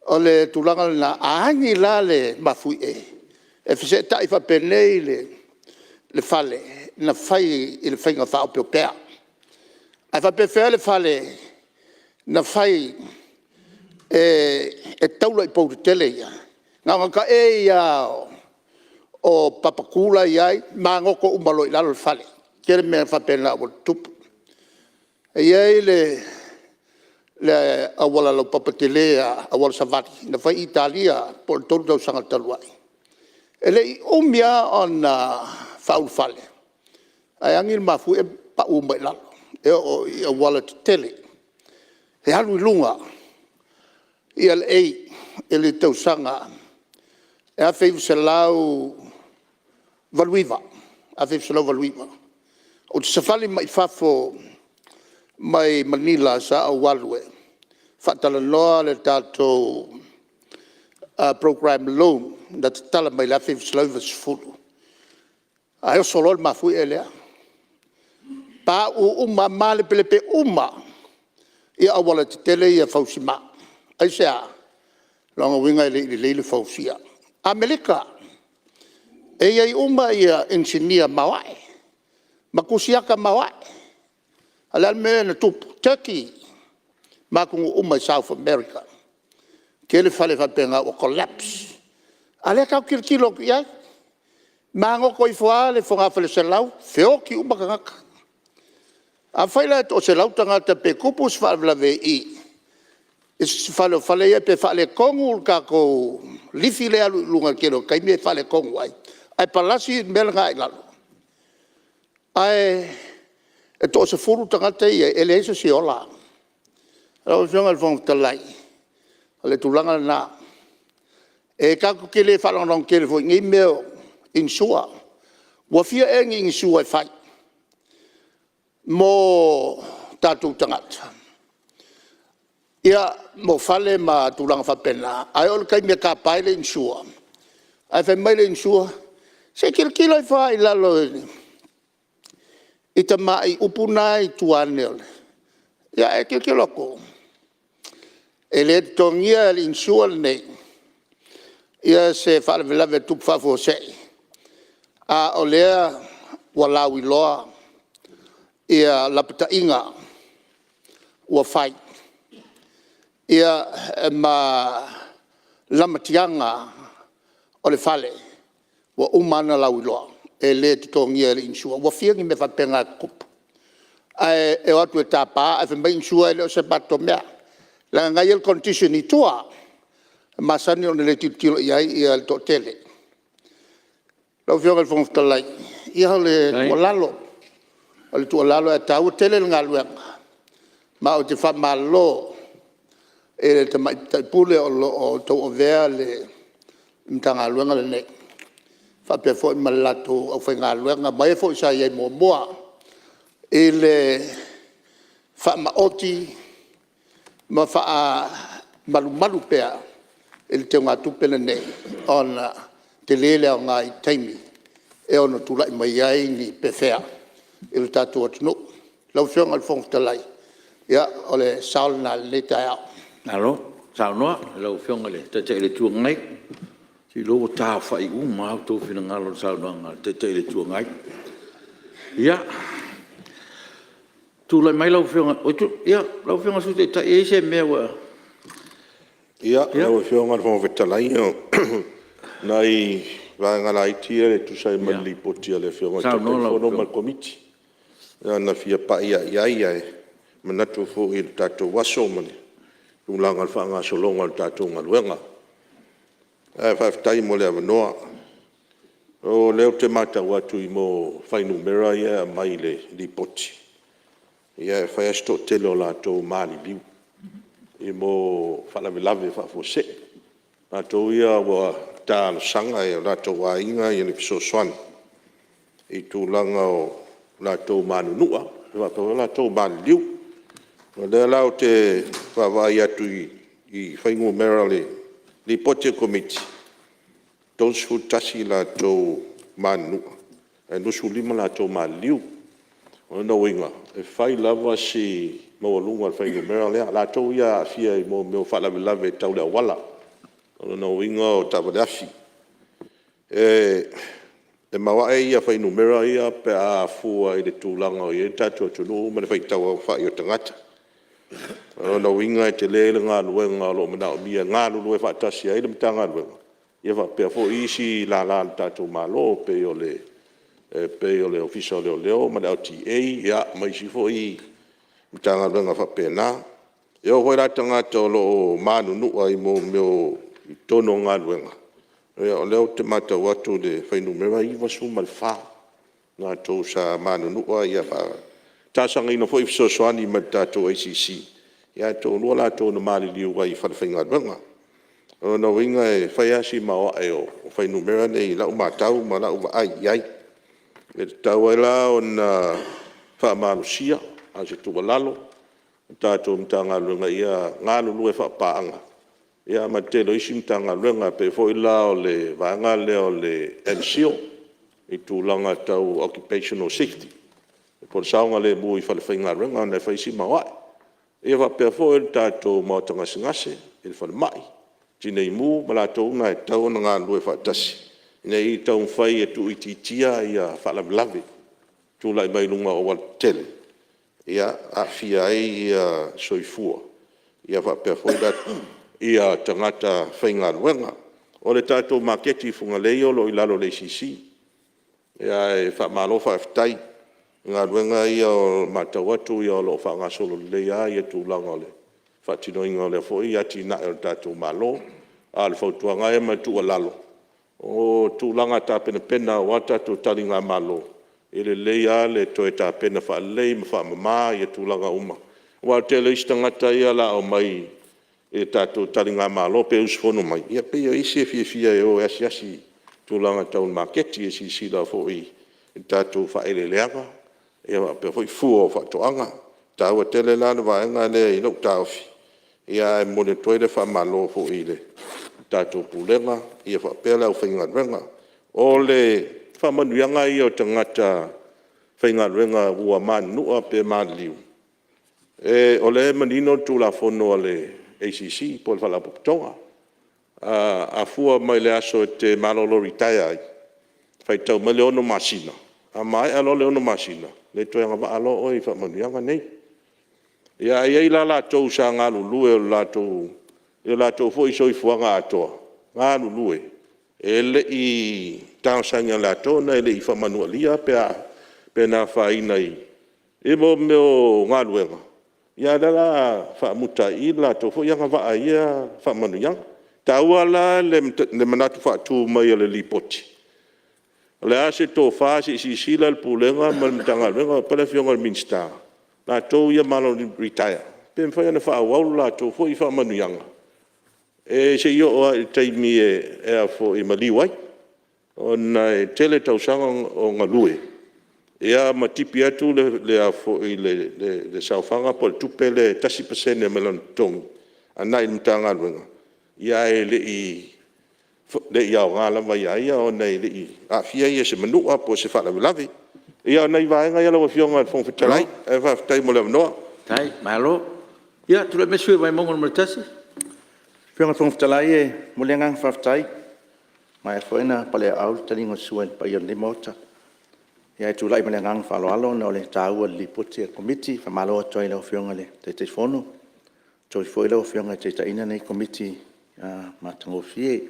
o le tulaga lena, a agi la le mafuie e feseetai faapenei le fale na fai i le faiga faaopeopea. Ae faapefea le fale na fai e taula i pou tetele ia? Na ona taei lava o papa tu la e i ai magoto uma loa i lalo le fale. E tele mea faapena ua tutupu. E i ai le auala laupapa tele lava, auala savali na fai i Italia po o le 3 tausaga talu ai, e le i umi lava ona faaulufale ae agi le mafuie pau mai i lalo e oo i auala tetele. E alu i luga le i le tausaga 1989. Ou te savali mai fafo mai Manila sa ou alu e faatalanoa le tatou program loan na tatala mai i le 1990 ae oso loa le mafuie lea, pauu uma lava ma malepelepe uma lava aualatetele ia fau sima. Aisea? O lona uiga e le i lelei le fausia. Amerika, e i ai uma inisinia maoae ma tusi ata maoae. A o le a le mea na tupu? Turkey ma atunuu uma i South America, e tele fale faapena ua collapse. A o lea tatou te tilotilo atu i ai, magoto ifo lava le fogafale 100 feoti uma tagata. Afai la e toaselau tagata pe tupu se faalavelave i i se fale o fale ia pe faaletonu le tatou lifi lea e alu i luga i le tele o taimi e faaletonu ai ae palasi le mea lena i lalo, ae toasefulu tagata ia e i ai, e leai se isi e ola. Lau Afioga i le Fofoga Fetalai, o le tulaga lena. E tatou te le faalagolago tele foi i nei mea o insure. Ua fia ea ni insure e fai mo tatou tagata? Ia, mo fale ma tulaga faapena, ae oo i le taimi e tapa ai le insure ae fai mai le insure, se i tilotilo ifo lava i lalo i tamai upu na e i tua ane o le… Ia ae tilotilo atu, e le totogia e le insure lenei se faalavelave e tupu faafuasei a o lea ua lauiloa lapataiga ua fai ma lamatiaga o le fale ua uma lava ona lauiloa e le totogia e le insure. Ua fia ni mea faapena e tutupu ae o atu e tapa ae fai mai insure e le o se matou mea leaga o lena e i ai le condition i tua e masani ona le tilotilo i ai le toatele. Lau Afioga i le Fofoga Fetalai, ia o le tuualalo, o le tuualalo ae taua tele le galuega ma ou te faamalo i le Tamaitai Pule o lo o tauavea le Matagaluega lenei faapea foi ma le latou aufaigaluega ma e foi sa i ai muamua i le faamaoti ma faamalumalu pea i le teugatupe lenei ona e tele le aoga i taimi e ono tulai mai ai ni pefea i le tatou atunuu. Lau Afioga i le Fofoga Fetalai, ia o le sao lena i lenei taeao. Malo saunoa i lau Afioga i le Taitai o le Itu Agai. Ou te iloa ua taaofai uma lava outou finagalo i le saunoaga a le Taitai o le Itu Agai. Ia, tulai mai lau Afioga i le Sui Taitai e i ai se mea ua e… Ia. Lau Afioga i le Fofoga Fetalai, o nai vaega laiti ia e tusa ai ma le Lipoti a le Afioga i le Taitaifono ma le Komiti na fia pai lava i ai, ae manatu foi i le tatou aso ma le tulaga o le faagasologa o le tatou galuega. Ae faafetai mo le avanoa. O lea ou te matau atu i mea o fuainumera ia e aumai i le Lipoti, e fai lava si toatele o latou ua maliliu i mea o faalavelave faafuasei. O latou ia ua talosaga e o latou aiga le fesoasoani i tulaga o latou manunua faapea foi i latou ua maliliu. O lea la ou te vaavaai atu i fuainumera o le Lipoti a le Komiti, e 31 i latou manunua ae 25 latou maliliu. O lona uiga e fai lava si maualuga o le fuainumera lea, latou ia e aafia i mea o faalavelave tau le auala. O lona uiga o taavale afi. E maoae ia fuainumera ia pe a fua i le tulaga o i ai le tatou atunuu ma le faitau aofai o tagata. O lona uiga e tele le galuega o lo o manaomia e galulue faatasi ai le Matagaluega faapea foi isi lala o le tatou Malo e pei o le Ofisa o Leoleo ma le LTA ma isi foi Matagaluega faapena. E oo foi la i tagata o lo o manunua i totonu o galuega, o lea ou te matau atu i le fuainumera e 94 latou sa manunua. Sa talosagaina foi fesoasoani mai le tatou ACC ae toalua latou na maliliu ai i falefaigaluega. O lona uiga e fai lava si maoae o fuainumera nei i lau matau ma lau vaai i ai. E tatau ai la ona faamalosia, a o se tuualalo le tatou Matagaluega ia galulue faapaaga ma le tele o isi Matagaluega e pei foi la o le vaega lea o le MCIL i tulaga tau occupational safety po o le saogalemu i falefaigaluega ona e fai si maoae. E faapea foi le tatou Maota Gasegase i le Falemai, Tineimu ma latou uma na e tatau ona galulue faatasi ina ia taumafai e tuuitiitia ia faalavelave e tulai mai luga o aualatetele e aafia ai soifua faapea foi tagata faigaluega. O le tatou maketi i Fugalei o lo o i lalo o le ACC, ae faamalo faafetai i galuega ia o lo o matau atu o lo o faagasolo lelei lava tulaga o le faatinoina o lea foi atinae a le tatou Malo. A o le fautuaga ma le tuualalo, o tulaga tapenapena aua tatou taligamalo, e lelei lava le toe tapena faalelei ma faamama ia tulaga uma aua o le tele o isi tagata ia o le a omai i le tatou taligamalo pe usufono mai, e pei o isi e fiafia e o e asiasi i tulaga tau maketi e silasila foi i tatou faaeleeleaga faapea foi fua o faatoaga. E taua tele la le vaega lea i lou taofi, ae momoli atu ai le faamalo foi i le tatou Pulega faapea le aufaigaluega. O le faamanuiaga ia o tagata faigaluega ua manunua pe maliliu, o lea e manino le Tulafono a le ACC po o le Faalapotopotoga. A fua mai le aso e te malolo litaea ai, faitau mai le 6 masina, a maea loa le 6 masina, le toe agavaa loa oe i faamanuiaga nei. Ae i ai la latou sa galulue i lo latou foi soifuaga atoa, galulue, e le i talosaga e latou ona e le i faamanualia pe na afaina i mea o galuega, a o lea o le a faamuta ai i i le latou foi agavaa i ia faamanuiaga. E taua la le manatu faatu mai o le Lipoti, o le a se tofa, se i silasila le Pulega ma le Matagaluega po o le Afioga i le Minisita, latou ia malolo litaea, pe mafai ona faaauau le latou foi faamanuiaga se i oo lava i le taimi e maliu ai, ona e tele tausaga o galue ma tipi atu le saofaga po o le tupe lea e 1% mai lona totogi agai le Matagaluega, ae le i aoga lava ia ia ona e le i aafia ia i se manua po o se faalavelave. Ia o nai vaega ia lau Afioga i le Fofoga Fetalai, ae faafetai mo le avanoa. Faafetai. Malo. Ia, tulai mai le sui usufono mo Vaimauga 1. Lau Afioga i le Fofoga Fetalai e momoli le agaga faafetai, ua maea foi ona paleauau le taliga o le sua i le paia o lenei Maota. Ae tulai ma le agaga faaaloalo ona o le taua o le Lipoti a le Komiti. Faamalo atu ai i lau Afioga i le Taitaifono, ua toe foi lau Afioga e taitaiina lenei Komiti matagofie.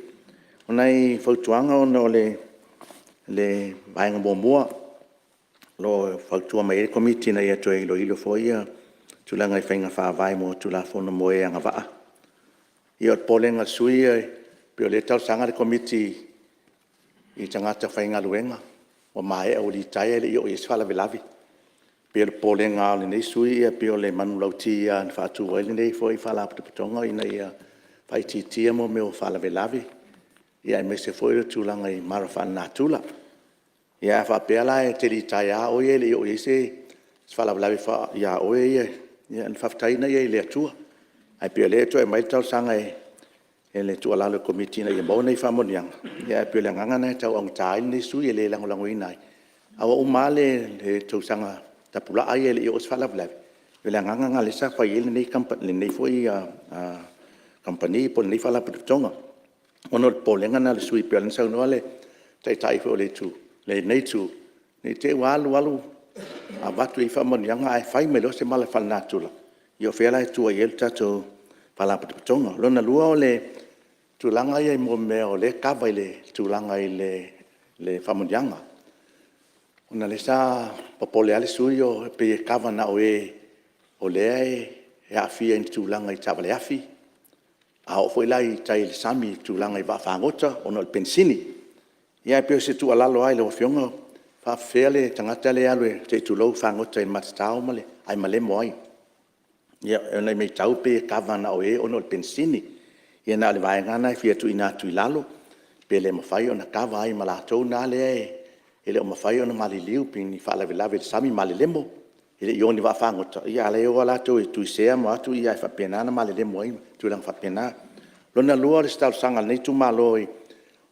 O nai fautuaga ona o le vaega muamua o lo o fautua mai ai le Komiti ina ia toe iloilo foi ia tulaga i faiga faavae mo Tulafono mo e agavaa. Ia o le popolega o le sui usufono pei o lea e talosaga le Komiti i tagata faigaluega ua maea ua litaea e le i oo i ai se faalavelave. E pei o le popolega lava o lenei sui usufono pei o le manulauti lava na faatu ai lenei foi Faalapotopotoga ina ia faaitiitia mea o faalavelave, aemaise foi o le tulaga i mala faalenatura. Ia a faapea la e te litaea lava oe ia e le i oo i ai se faalavelave ia oe ia, ona faafetai lea i le Atua. Ae pei o lea e toe aumai le talosaga i le tuualalo i le Komiti ina ia maua nai faamanuiaga, ae pei o le agaga lena e tau augata ai lenei sui usufono e le lagolagoina ai, a ua uma lava le tausaga tapulaa ia e le i oo i ai se faalavelave, o le agaga lena lea sa fai ai lenei foi kamupani po o lenei Faalapotopotoga. Ona o le popolega lena o le sui usufono pei ona saunoa le Taitai foi o lenei Itu, ne i te i ua alu alu avatu i ai faamanuiaga ae fai mai loa se mala faalenatura, ia o fea la e tua i ai le tatou Faalapotopotoga. Lona lua o le tulaga lea i mea o lea e kava i le tulaga i le faamanuiaga, ona o lea sa popole lava le sui usufono pei e kava na o e o lea e aafia i ni tulaga i taavale afi, a oo foi la i tai i le sami i tulaga i vaafagota ona o le penisini. Ia ae pei o se tuualalo lava i lau Afioga, e faapefea le tagata lea e alu se i tulou, e fagota i le matatao ae malemo ai? Ona e matau pei e kava na o e ona o le penisini. Ia na o le vaega lava lena e fia tuuina atu i lalo, pe le mafai ona kava ai ma latou na lea e le o mafai ona maliliu pei o ni faalavelave i le sami, malelemo. E le i o i ni vaafagota, a o la e o lava latou e tui sea ma o atu ae faapena ona malelemo ai ma tulaga faapena. Lona lua o le isi talosaga a lenei itumalo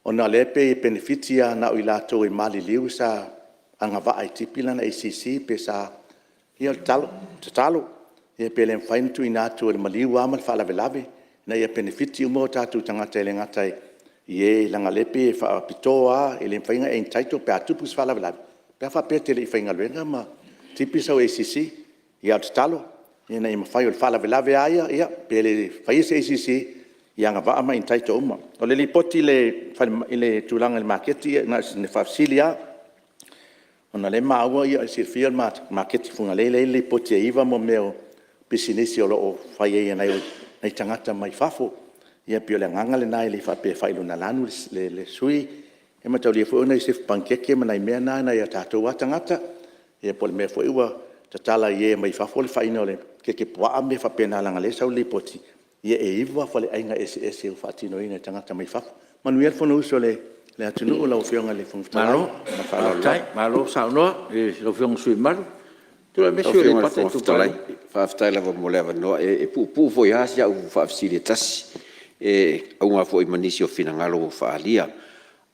ona o lea e pei e penefiti lava na o i latou e maliliu sa agavaa e tipi lana ACC pe sa… Ia o le tatalo, pe le mafai ona tuuina atu o le maliu lava ma le faalavelave ina ia penefiti uma o tatou tagata e le gata i e… leaga o lea e pei e faapitoa lava, e le mafai ona e entitle pe a tupu se faalavelave pe a faapea e te le i faigaluega ma tipi sau ACC. Ia a o le tatalo ina ia mafai. O le faalavelave lava ia, pe le faia se ACC, ia agavaa ma entitle uma. O le Lipoti i le tulaga i le maketi, na o sina faafesili lava, ona o lea e maua e silafia le maketi i Fugalei lea e i ai le Lipoti e 9 mea o pisinisi o lo o fai ai e nai tagata mai fafo. Ia pei o le agaga lena e le faapea e faailogalanu le sui usufono. E mataulia foi o nai sefe panikeke ma nai mea na a nai o tatou lava tagata. Ia po o le mea foi ua tatala i e mai fafo le faiga o le keke puaa ma mea faapena leaga o lea e sau i le Lipoti e 9 faleaiga eseese ua faatinoina e tagata mai fafo. Manuia le Fonousu a le atunuu lau Afioga i le Fofoga Fetalai ma le faaaloalo lava. Malo faafetai, malo saunoa i lau Afioga i le sui usufono mamalu. Tulai mai le sui usufono mo Aleipata Itupa i Luga. Faafetai lava mo le avanoa. E puupuu foi lava si au faafesili e tasi, e auga foi ma nisi o finagalo ua faaalia.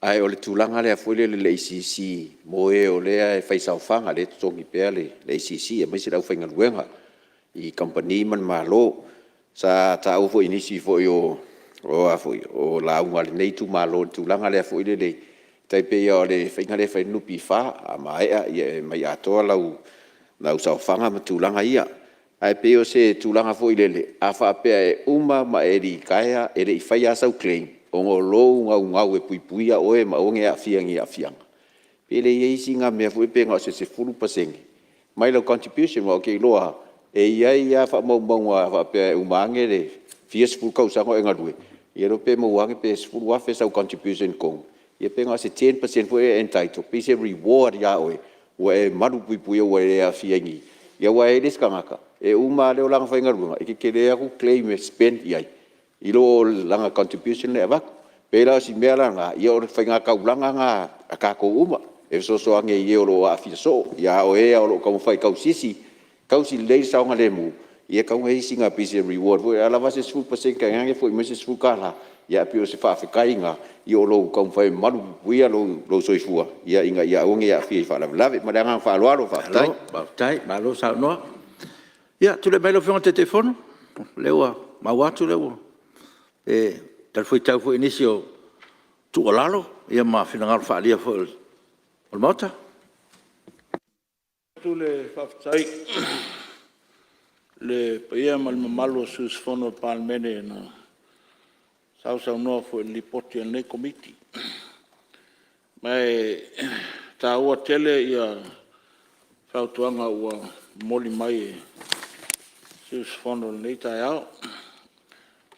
Ae o le tulaga lea foi lele i le ACC mo e o lea e faisaofaga lea e totogi pea le ACC aemaise le aufaigaluega i kamupani ma le Malo. Sa taua foi e nisi foi o lauga a lenei itumalo i le tulaga lea foi lele tai pei lava o le faiga lea e fai ai le NPF, a maea e aumai atoa lau saofaga ma tulaga ia. Ae pei o se tulaga foi lele, a faapea e uma ma e litaea e le i faia lava sau claim ona o lou naunau e puipuia oe ma aua ne i e aafia i ni aafiaga, pe leai sina mea foi lea pe na o se 10% mai lau contribution. Aua ou te iloa lava e i ai lava faamaumauga a faapea e uma ane le fia sefulu tausaga o e galue, e le iloa pe maua ane pe $10,000 sau contribution i totonu, ia pe na o se 10% foi lea e entitle pei se reward ia oe ua e malupuipuia ua e le aafia i ni… Aua e i ai le isi tagata e uma lava le olaga faigaluega e tetele atu claim e spend i ai i lo lana contribution lea e avatu. E pei la o si mea la lena, ia o le faiga taulaga lena a tatou uma e fesoasoani i e o lo o aafia soo, a o e lava o lo o taumafai e tausi lelei le saogalemu, ia e tatau ona i ai sina pei se reward foi lea, a lava se 10% tainane foi mai se $10, ae pei o se faafetai lena o lou taumafai e malupuipuia lou soifua ina ia aua ne i e aafia i faalavelave. Ma le agaga faaaloalo faafetai. Malo faafetai, malo saunoa. Ia tulai mai lau Afioga i le Taitaifono o lea ua maua atu o lea ua e talifuaitau foi i nisi o tuualalo ma finagalo faaalia foi o le Maota. E momoli atu le faafetai i le paia ma le mamalu o sui usufono o le Palemene na sausaunoa foi i le Lipoti a lenei Komiti. Ma e taua tele fautuaga ua momoli mai e sui usufono i lenei taeao.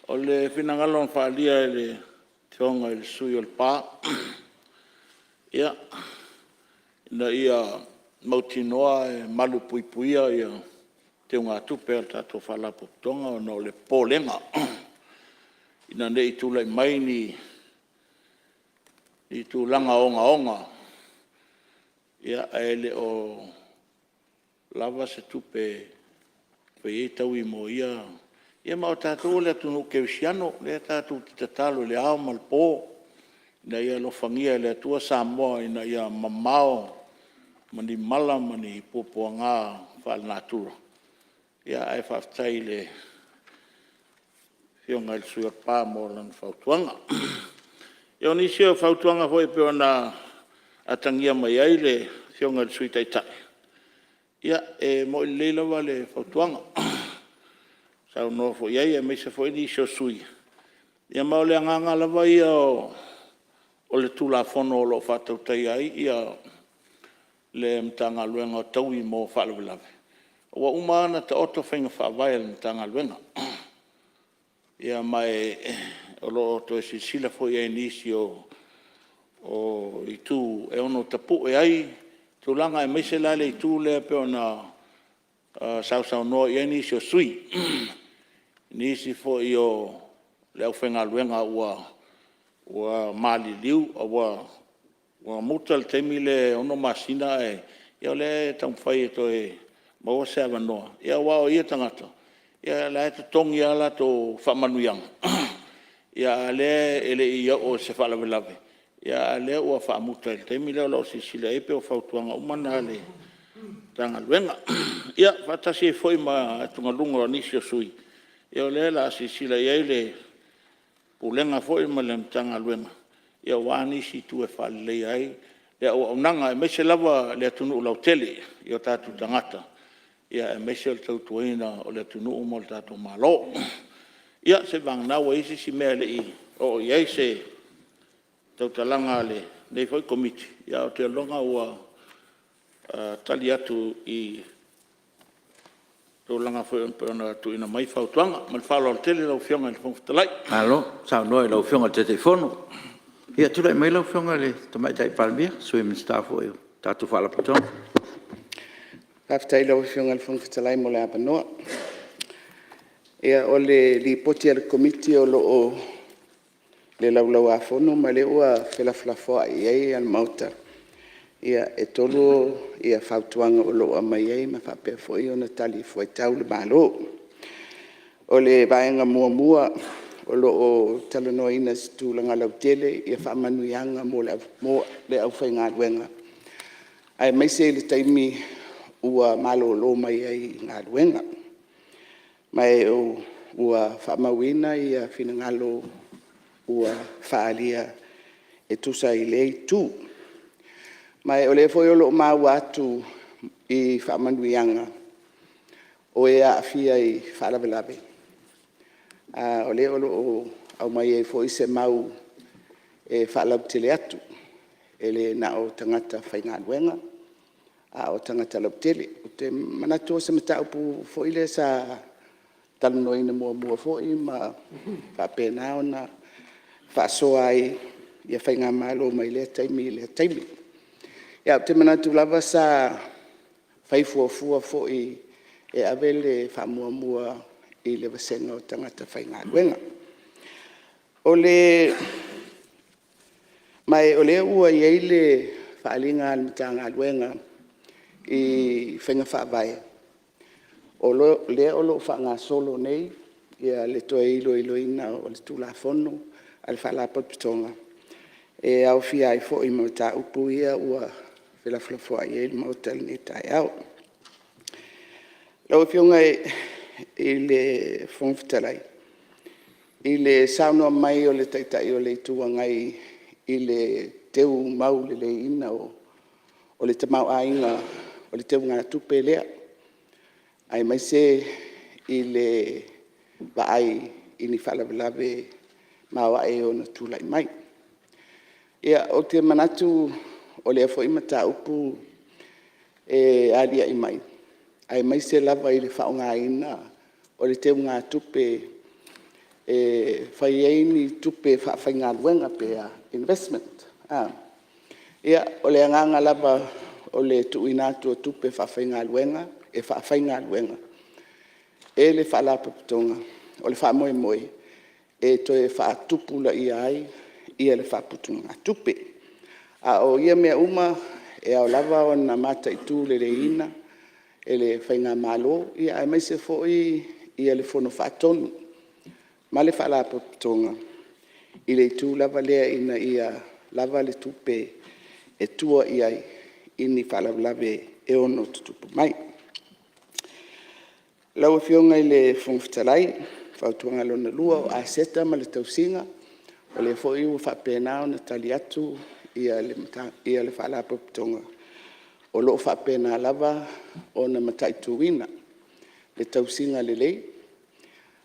O le finagalo na faaalia e le Afioga i le sui usufono o Lepa Ina ia mautinoa e malupuipuia teugatupe a le tatou Faalapotopotoga ona o le popolega ina ne i tulai mai ni tulaga ogaoga ae le o lava se tupe e fai ai taui mo ia… Ma o tatou o le atunuu kerisiano lea tatou te tatalo i le ao ma le po ina ia alofagia e le Atua Samoa ina ia mamao ma ni mala ma ni puapuaga faalenatura. Ae faafetai i le Afioga i le sui usufono o Lepa mo lana fautuaga. Ia o nisi o fautuaga foi pei ona atagia mai ai le Afioga i le Sui Taitai, ia e moni lelei lava le fautuaga na saunoa foi i ai aemaise foi nisi o sui usufono. Ia ma o le agaga lava ia o le Tulafono o lo o faatautaia ai le Matagaluega o Taui mo Faalavelave, ua uma lava ona taoto faiga faavae a le Matagaluega. Ma o lo o toe silasila foi i ai i nisi o itu e ono tapue ai tulaga aemaise la le itu lea pei ona sausaunoa i ai nisi o sui usufono, i nisi foi o le aufaigaluega ua maliliu ua muta le taimi lea e 6 masina ae… Ia o lea e taumafai e toe maua se avanoa, aua o ia tagata o la e totogi lava latou faamanuiaga, a o lea e le i oo i se faalavelave, a o lea ua faamuta i le taimi lea o lo o silasila i ai. E pei o fautuaga uma na a le Matagaluega. Ia faatasi ai foi ma atugaluga o nisi o sui usufono, o lea o le a silasila i ai le Pulega foi ma le Matagaluega aua nisi itu e faaleleia ai le auaunaga aemaise lava le atunuu lautele i o tatou tagata, aemaise o le tautuaina o le atunuu ma le tatou Malo. Ia seiavagana ua i ai se isi mea e le i oo i ai se tautalaga a lenei foi Komiti, ae ou te lagona ua tali atu i tulaga foi pei ona tuuina mai fautuaga. Ma le faaaloalo tele lau Afioga i le Fofoga Fetalai. Malo saunoa i lau Afioga i le Taitaifono. Ia tulai mai lau Afioga i le Tamaitai Palemia, o le Sui Minisita foi o le tatou Faalapotopotoga. Faafetai i lau Afioga i le Fofoga Fetalai mo le avanoa. Ia, o le Lipoti a le Komiti o lo o i le Laulau-a-Fono ma o lea ua felafolafoai i ai le Maota. E 3 fautuaga o lo o aumai ai ma faapea foi ona talifuaitau le Malo. O le vaega muamua o lo o talanoaina i se tulaga lautele faamanuiaga mo le aufaigaluega aemaise i le taimi ua malolo mai ai i galuega. Ma ua faamauina finagalo ua faaalia e tusa i lea itu. Ma o lea foi o lo o maua atu i faamanuiaga o e aafia i faalavelave, o lea o lo o aumai ai foi se mau e faalautele atu, e le na o tagata faigaluega a o tagata lautele. Ou te manatu o se mataupu foi lea sa talanoaina muamua foi ma faapena ona faasoa ai faigamalo mai lea taimi i lea taimi. Ae ou te manatu lava sa fai fuafua foi e ave le faamuamua i le vasega o tagata faigaluega. Ma o lea ua i ai le faaaliga a le Matagaluega i faiga faavae o lea o lo o faagasolo nei le toe iloiloina o le Tulafono a le Faalapotopotoga, e aofia ai foi ma mataupu ia ua felafolafoai i ai le Maota i lenei taeao. Lau Afioga i le Fofoga Fetalai, i le saunoa mai o le Taitai o le Itu Agai i le teumau leleiina o le tamaoaiga o le teugatupe lea, aemaise i le vaai i ni faalavelave maoae e ono tulai mai. Ou te manatu o lea foi mataupu e alia'i mai, aemaise lava i le faaaogaina o le teugatupe e fai ai ni tupe faafaigaluega pe investment. Ia, o le agaga lava o le tuuina atu o tupe faafaigaluega e faafaigaluega e le Faalapotopotoga, o le faamoemoe e toe faatupulaia ai le faaputugatupe. A o ia mea uma e ao lava ona mataitu lelei e le faigamalo, aemaise foi le Fono Faatonu ma le Faalapotopotoga i le itu lava lea ina ia lava le tupe e tua i ai i ni faalavelave e ono tutupu mai. Lau Afioga i le Fofoga Fetalai, o le fautuaga lona lua o aseta ma le tausiga, o lea foi ua faapena ona tali atu le Faalapotopotoga, o lo o faapena lava ona mataituina le tausiga lelei,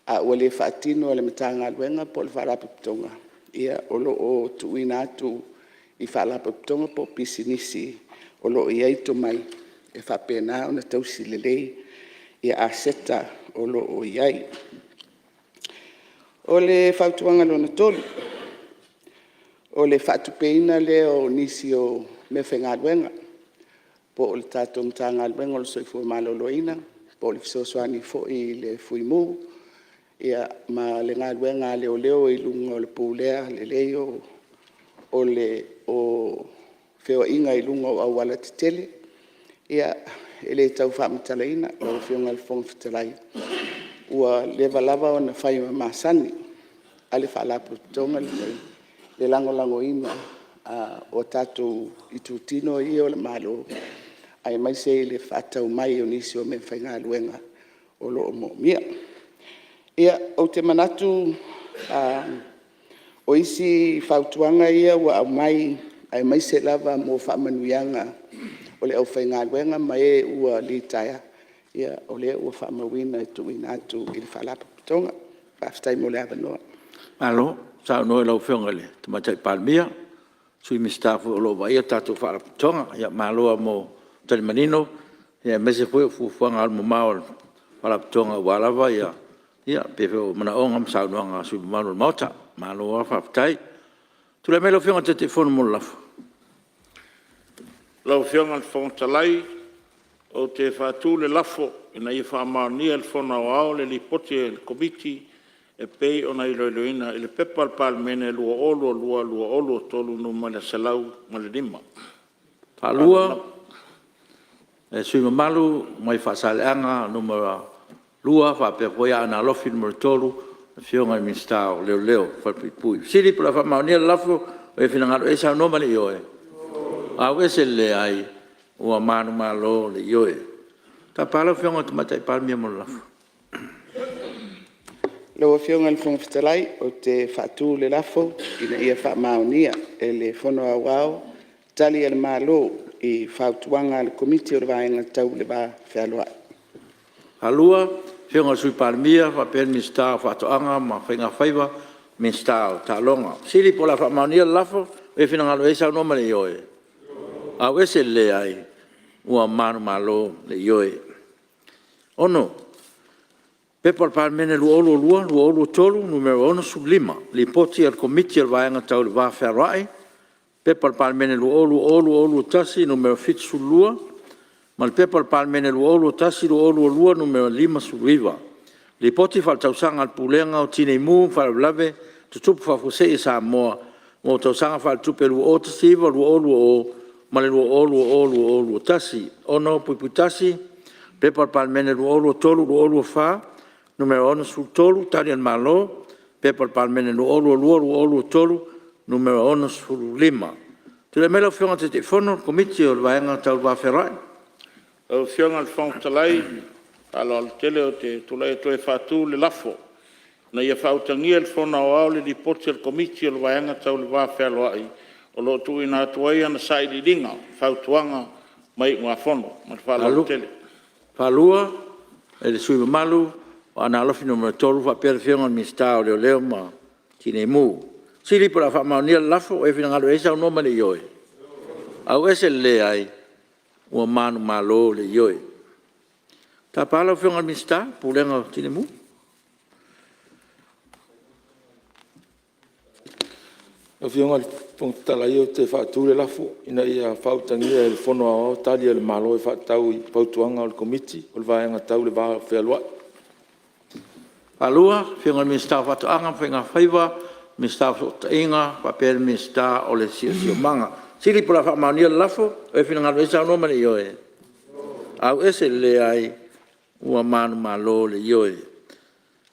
a ua le faatino e le Matagaluega po o le Faalapotopotoga, ia o lo o tuuina atu i Faalapotopotoga po o Pisinisi o lo o i ai tomai e faapena ona tausi lelei aseta o lo o i ai. O le fautuaga lona tolu, o le faatupeina lea o nisi o meafaigaluega po o le tatou Matagaluega o le Soifua Maloloina, po o le fesoasoani foi i le Fuimu ma le galuega a leoleo i luga o le pulea lelei o feoaiga i luga o aualatetele. Ia, e le tau faamatalaina lau Afioga i le Fofoga Fetalai, ua leva lava ona fai ma masani a le Faalapotopotoga lenei le lagolagoina o tatou itutino ia o le Malo, aemaise i le faatau mai o nisi o meafaigaluega o lo o moomia. Ia, ou te manatu o isi fautuaga ia ua aumai aemaise lava mo faamanuiaga o le aufaigaluega ma e ua litaea, ia o lea ua faamauina e tuuina atu i le Faalapotopotoga. Faafetai mo le avanoa. Malo saunoa i lau Afioga i le Tamaitai Palemia, o le Sui Minisita foi o lo o vaaia le tatou Faalapotopotoga. Malo lava mo tali manino aemaise foi o fuafuaga alumamao a le Faalapotopotoga aua lava pei foi o manaoga ma saunoaga a sui usufono mamalu o le Maota. Malo lava faafetai. Tulai mai lau Afioga i le Taitaifono mo le lafo. Lau Afioga i le Fofoga Fetalai ou te faatu le lafo, Ina ia faamaonia e le Fono Aoao le Lipoti a le Komiti e pei ona iloiloina i le P.P.2022/2023 Nu.105. Faalua, e le sui usufono mamalu mai Faasaleleaga 2 faapea foi Aana Alofi 3, Afioga i le Minisita o Leoleo Falepuipui. O le fesili po o le a faamaonia le lafo. O e finagalo i ai saunoa ma le ioe. Ua manumalo le Ioe. Tapa lau Afioga i le Tamaitai Palemia mo le lafo. Lau Afioga i le Fofoga Fetalai ou te faatu le lafo, Ina ia faamaonia e le Fono Aoao Tali a le Malo i Fautuaga a le Komiti o le Vaega Tau le Va Fealoai. Faalua, Afioga i le Sui Palemia faapea le Minisita o Faatoaga ma Faiga Faiva, Minisita o Taaloga. O le fesili po o le a faamaonia le lafo. O ai e finagalo i ai saunoa ma le ioe. Aveese le Ua manumalo le Ioe. 6. P.P.2022/2023 Nu.65, Lipoti a le Komiti o le Vaega Tau le Va Fealoai, P.P.2020/2021 Nu.72, ma le P.P.2021/2022 Nu.59, Lipoti Faaletausaga a le Pulega o Tinei Mu ma Faalavelave Tutupu Faafuasei a Samoa mo Tausaga Faaletupe 2019/2020 ma le 2020/2021. 6.1. P.P.2023/2024 Nu.63, Tali a le Malo, P.P.2022/2023 Nu.65. Tulai mai lau Afioga i le Taitaifono o le Komiti o le Vaega Tau le Va Fealoai. Lau Afioga i le Fofoga Fetalai ma le faaaloalo tele ou te tulai atu ai e faatu le lafo, Ina ia faautagia e le Fono Aoao le Lipoti a le Komiti o le Vaega Tau le Va Fealoai o lo o tuuina atu ai ana Sailiiliga, Fautuaga ma Iugafono. Ma le faaaloalo tele. Faalua, e le sui usufono mamalu mo Aana Alofi 3 faapea le Afioga i le Minisita o Leoleo ma Tinei Mu. O le fesili po o le a faamaonia le lafo. O ai e finagalo i ai saunoa ma le ioe. Aveese le Ua manumalo le Ioe. Tapa lau Afioga i le Minisita mo le Pulega o Tinei Mu. Afioga i le Fofoga Fetalai ou te faatu le lafo, Ina ia faautagia e le Fono Aoao Tali a le Malo e faatatau i Fautuaga o le Komiti o le Vaega Tau le Va Fealoai. Ia, saunoa mai le Minisita o Faatoaga ma Faiga Faiva, Minisita o Fesootaiga faapea le Minisita o le Siosiomaga.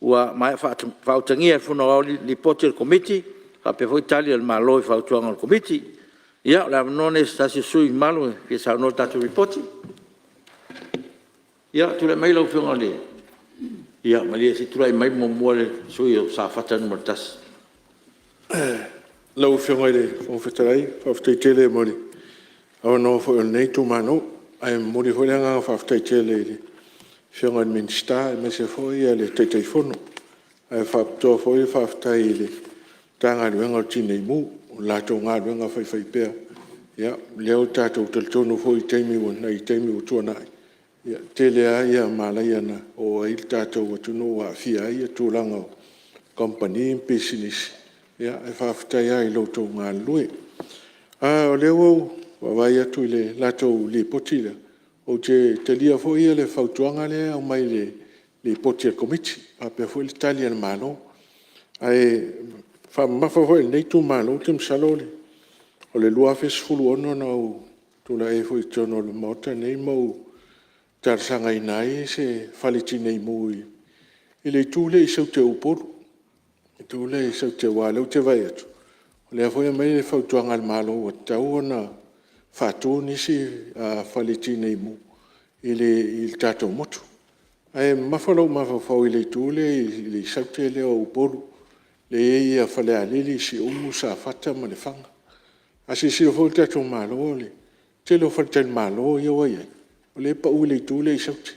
Ua maea faautagia e le Fono Aoao Lipoti a le Komiti faapea foi Tali a le Malo i Fautuaga a le Komiti. Ia o le avanoa lenei mo se tasi o sui usufono mamalu e fia saunoa i le tatou Lipoti. Ia tulai mai lau Afioga i le… Ia malie se i tulai mai muamua le sui usufono mo Safata 1. Lau Afioga i le Fofoga Fetalai faafetai tele mo le avanoa foi o lenei itumalo. Ae momoli foi le agaga faafetai tele i le Afioga i le Minisita aemaise foi le Taitaifono. Ae faapitoa foi le faafetai i le Matagaluega o le Tinei Mu i le latou galuega faifaipea. Lea ua tatou talitonu foi i nai taimi ua tuanai, e tele lava malaia na oo i ai le tatou atunuu ua aafia ai tulaga o kamupani ma pisinisi, ae faafetai lava i lo outou galulue. O lea ua ou vaavaai atu i le latou Lipoti lea, ou te talia foi le fautuaga lea e aumai i le Lipoti a le Komiti faapea foi le Tali a le Malo. Ae faamamafa foi e lenei itumalo, ou te masalo o le 2016 na ou tulai ai foi i totonu o le Maota lenei ma ou talosagaina ai se Fale Tinei Mu i le itu lea i Saute o Upolu, le itu lea i Saute aua o lea ou te vaai atu o lea foi e aumai le fautuaga a le Malo ua tatau ona faatu nisi Fale Tinei Mu i le tatou motu. Ae mamafa lou mafaufau i le itu lea i Saute lea o Upolu lea e i ai Falealili, Siumu, Safata ma Lefaga. A silasila foi le tatou Malo, o le tele o faletalimalo ia ua i ai, o lea e pau i le itu lea i Saute.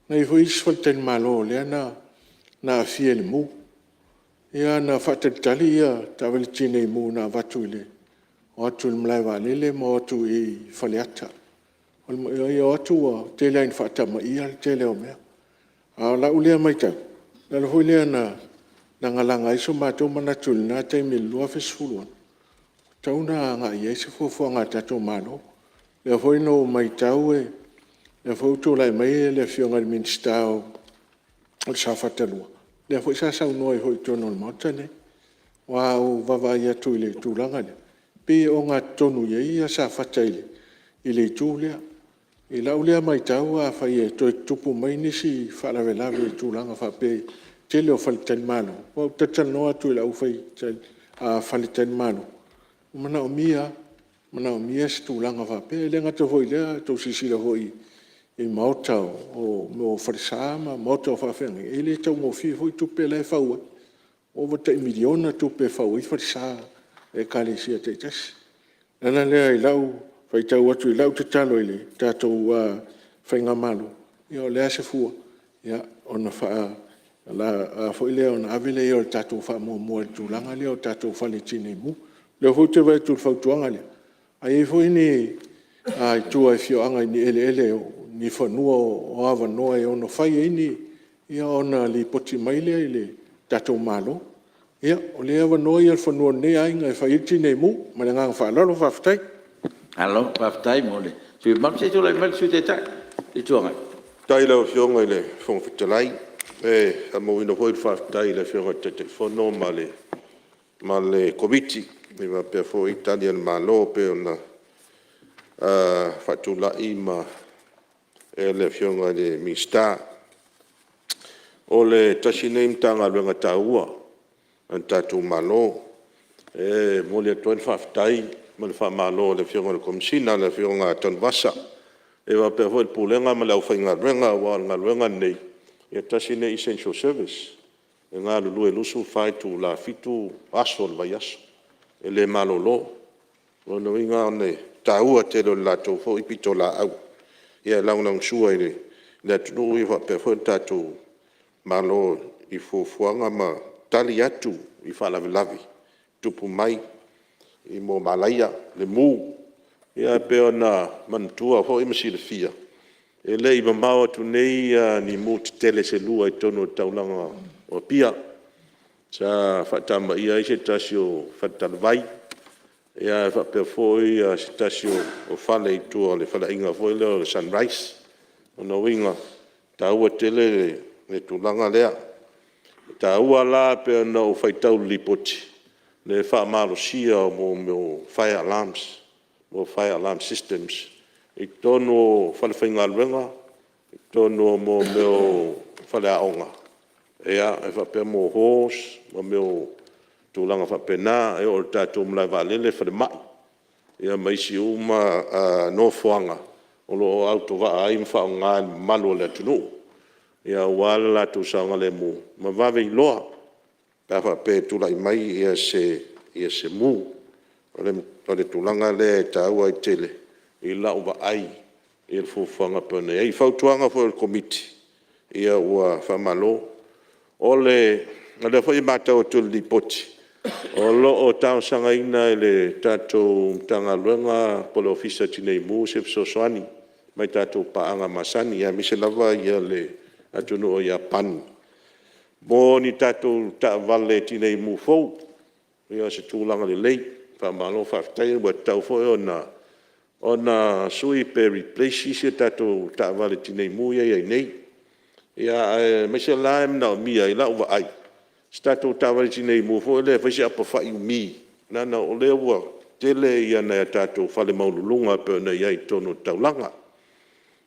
E i ai foi isi faletalimalo lea na aafia i le mu. Ia na faatalitali taavale tinei mu na avatu i le o atu i le malaevaalele ma o atu i Faleata. E o atu ua tele lava ina faatamaia le tele o mea. A o lau lea matau, o le ala foi lea na lagalaga ai so matou manatu i lena taimi i le 2016, ua tatau ona agai i ai se fuafuaga a le tatou Malo. O lea foi na ou matau o lea foi ua tulai mai le Afioga i le Minisita o Safata 2, lea foi sa saunoa ai foi i totonu o le Maota lenei. Aua a ou vaavaai atu i le tulaga lea, e pei e ogatotonu i ai Safata i le itu lea. I lau lea matau afai e toe tutupu mai nisi faalavelave i tulaga faapea i le tele o faletalimalo, aua ou te talatalanoa atu i le au faletalimalo, e manaomia lava, e manaomia se tulaga faapea. E le gata foi i lea a outou silasila foi i maota o falesa ma maota o faafeagaiga, e le taugofie foi tupe la e fau ai, ua ova i le tai $1 miliona tupe e fau ai falesa o Ekalesia taitasi. O le ala lea i lau faitau atu i lau tatalo i le tatou faigamalo, ia o le a se fua ona foi lea ona ave lea i ai o le tatou faamuamua i le tulaga lea o tatou Fale Tinei Mu. O lea foi ou te vaai atu i le fautuaga lea, a i ai foi ni tua i afioaga i ni eleele, ni fanua o avanoa e ono fai ai ni… ia ona lipoti mai lea i le tatou Malo. Ia, o lea e avanoa le fanua o lenei aiga e fai ai le Tinei Mu. Ma le agaga faaaloalo faafetai. Malo faafetai mo le sui usufono mamalu. Se i tulai mai le Sui Taitai o le Itu Agai. Faafetai i lau Afioga i le Fofoga Fetalai. E faamauina foi le faafetai i le Afioga i le Taitaifono ma le Komiti faapea foi Tali a le Malo pei ona faatulai e le Afioga i le Minisita. O le tasi lenei Matagaluega taua a le tatou Malo. E momoli atu ai le faafetai ma le faamalo i le Afioga i le Komesina le Afioga ia Tanuvasa faapea foi le Pulega ma le aufaigaluega aua o le galuega lenei, e tasi lenei essential service e galulue 24 itula, 7 aso o le vaiaso e le malolo. O lona uiga o le taua tele o le latou foi pitolaau e lagolagosua i le atunuu faapea foi le tatou Malo i fuafuaga ma tali atu i faalavelave e tutupu mai i malaia, le mu. E pei ona manatua foi ma silafia e le i mamao atu nei ni mu tetele se lua i totonu o le taulaga o Apia. Sa faatamaia ai se tasi o faletalavai ae faapea foi se tasi o fale i tua o le faleaiga foi lea o le Sunrise. O lona uiga e taua tele le tulaga lea. E taua la pei ona ou faitau i le Lipoti le faamalosia o mea o fire alarms po o fire alarm systems i totonu o falefaigaluega, i totonu o mea o faleaoga, e faapea halls ma mea o tulaga faapena. E oo i le tatou malaevaalele, falemai ma isi uma nofoaga o lo o autovaa ai ma faaaoga e le mamalu o le atunuu aua le latou saogalemu ma vave iloa pe a faapea e tulai mai se mu. O le tulaga lea e taua ai tele i lau vaai i le fuafuaga e pei ona i ai. I fautuaga foi a le Komiti, ua faamalo. O lea foi e matau atu i le Lipoti, o lo o talosagaina e le tatou Matagaluega po o le Ofisa Tinei Mu se fesoasoani mai tatou paaga masani, aemaise lava le atunuu o Iapani mo ni tatou taavale tinei mu fou. Ia o se tulaga lelei, faamalo faafetai. Ua tatau foi ona sui pe replace isi a tatou taavale tinei mu lea e i ai nei, aemaise la e manaomia i lau vaai se tatou taavale tinei mu foi lea e fai si apafai umi, leaga o lea ua tele nai a tatou fale maualuluga e pei ona i ai i totonu o le taulaga.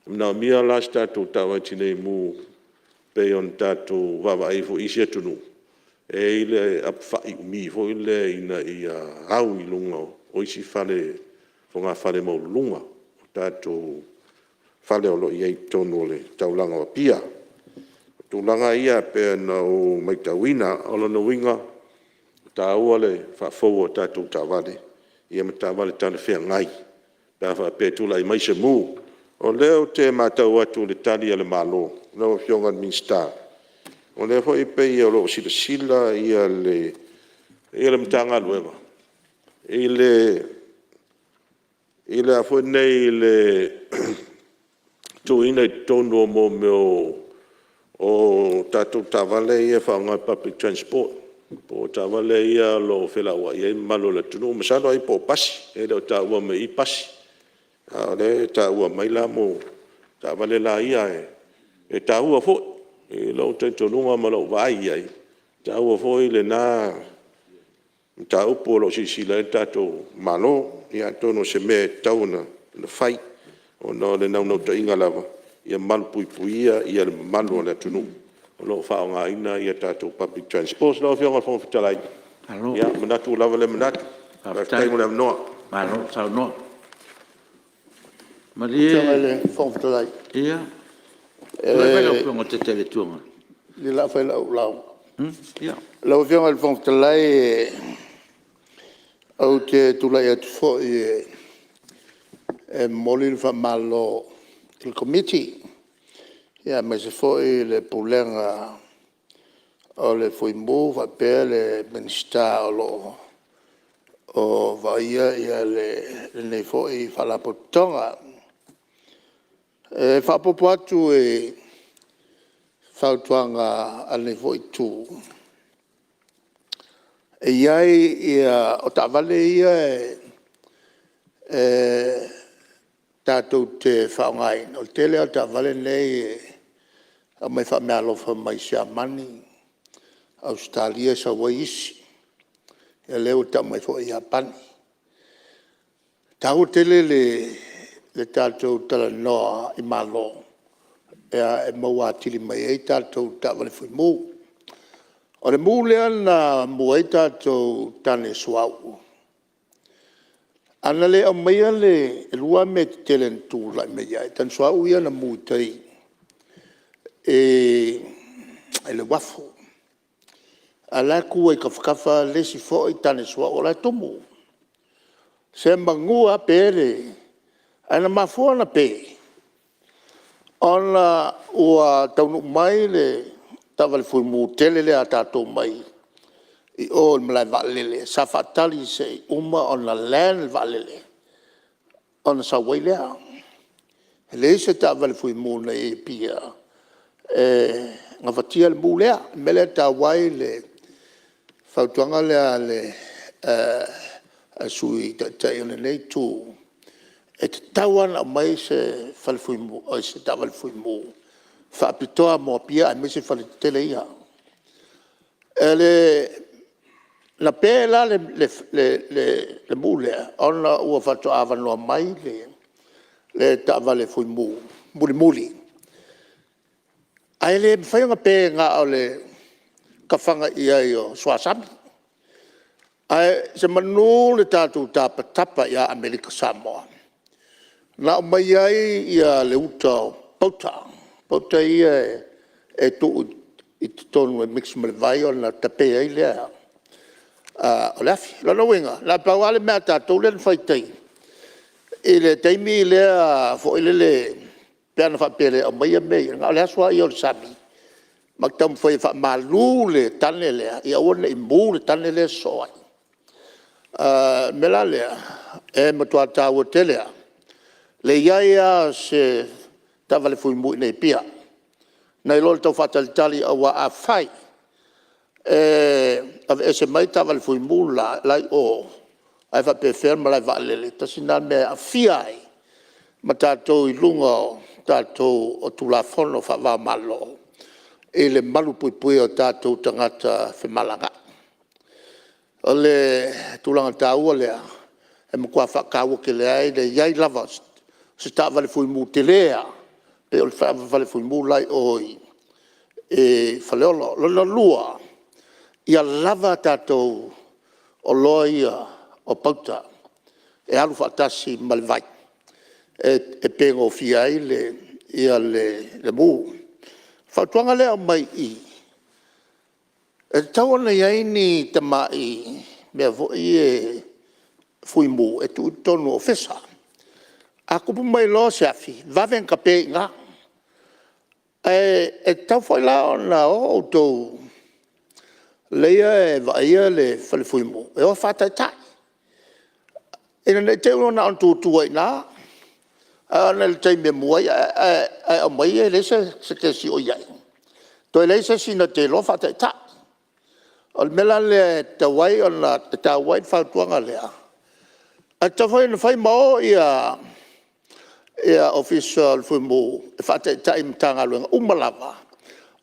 E manaomia la se tatou taavale tinei mu pei ona tatou vaavaai ai foi i isi atunuu e i ai le apefai umi foi lea ina ia au i luga o isi fale fogafale maualuluga, o tatou fale o lo o i ai i totonu o le taulaga o Apia. O tulaga ia pei ona ou matauina. O lona uiga, e taua le faafou o tatou taavale ma taavale talafeagai pe a faapea e tulai mai se mu. O lea ou te matau atu i le Tali a le Malo lau Afioga i le Minisita, o lea foi e pei o lo o silasila le Matagaluega i le a foi nei i le tuuina i totonu o mea o tatou taavale ia e faaaoga le public transport po o taavale ia o lo o felauai ai le mamalu o le atunuu. Masalo ai po o pasi, e le o taua mai i i pasi, a o lea e taua mai la taavale la ia e taua foi. I lou talitonuga ma lou vaai i ai, e taua foi lena mataupu o lo o silasila i ai le tatou Malo. Ia atonu o se mea e tatau ona fai ona o le naunautaiga lava ia malupuipuia le mamalu o le atunuu o lo o faaaogaina a tatou public transport. Lau Afioga i le Fofoga Fetalai, ia manatu ua lava lea manatu. Faafetai mo le avanoa. Malo saunoa. Lau Malie Afioga i le Fofoga Fetalai… Tulai mai lau Afioga i le Taitai o le Itu Agai. O le a fai lau lauga. Lau Afioga i le Fofoga Fetalai ou te tulai atu foi e momoli le faamalo i le Komiti aemaise foi le Pulega o le Fuimu faapea le Minisita o lo o vaaia lenei foi Faalapotopotoga. E faaopoopo atu i fautuaga a lenei foi Itu, e i ai o taavale ia tatou te faaaogaina, o le tele lava o taavale nei e aumai faameaalofa mai Siamani, Ausetalia e sau ai isi, ia lea ua tau mai foi Iapani. E taua tele le tatou talanoa i Malo e maua atili mai ai tatou taavale fui mu. O le mu lea na mu ai tatou tane suauu, ana le aumaia le… E lua lava mea tetele na tulai mai ai tane suauu ia na mu i tai i le uafu, a o la e tu ai tafatafa le isi foi tane suauu o la e tumu. Semeamanu lava pe le… Ae na mafua ona pe ona ua taunuu mai le taavale fui mu tele lea a tatou mai o i le malae vaalele sa faatali se i uma ona land le vaalele ona sau ai lea. E leai se taavale fui mu na i ai i Apia e gafatia le mu lea. O le mea lea e taua ai le fautuaga lea a le Sui Taitai o lenei Itu, e tatau lava ona aumai se taavale fuimu faapitoa mo Apia aemaise faletetele ia. Na pe la le mu lea ona ua faatoa avanoa mai le taavale fuimu mulimuli, ae le mafai ona pe na o le tafaga i ai o suasami. Ae semanu le tatou tapatapa ia Amerika Samoa na aumai ai le uta o pauta, pauta ia e tuu i totonu e mix ma le vai ona tape ai lea o le afi. O lona uiga, na o le pau lava le mea a tatou lea na fai i tai i le taimi lea foi lele pe ana faapea e le aumaia mea ia, na o le asu lava i o i le sami ma taumafai e faamalu le tane lea ia aua ne i mu le tane lea e sosoo ai. O le mea la lea e matua taua tele lava le i ai lava o se taavale fuimu i inei i Apia nai lo le tau faatalitali aua afai e aveese mai taavale fuimu la e i o ae faapefea le malae vaalele? Tasi lena mea e aafia ai ma tatou i luga o tatou o Tulafono faava o Malo i le malupuipuia o tatou tagata femalagaai. O le tulaga taua lea e matua faataua tele ai le i ai lava o se taavale fuimu tele lava pei o le taavale fuimu la e i o i Faleolo. Lona lua, ia lava a tatou oloa ia o pauta e alu faatasi ma le vai e pe gofie ai le mu. O le fautuaga lea e aumai i i, e tatau ona i ai ni tamai mea foi ia fuimu e tuu i totonu o Ofisa. A tupu mai loa se afi, vave ona tape i ina. Ae e tatau foi la ona o outou lea e vaaia le fale fuimu e o e faataitai ina ne i te i ua na ona tutu ai i ina ae oo ane i le taimi e mu ai ae aumai e leai se kesi o i ai, toe leai se isi na te iloa faataitai. O le mea la lea e tatau ai ona…E taua ai le fautuaga lea ae tatau foi ona fai ma o Ofisa o le Fuimu e faataitai i Matagaluega uma lava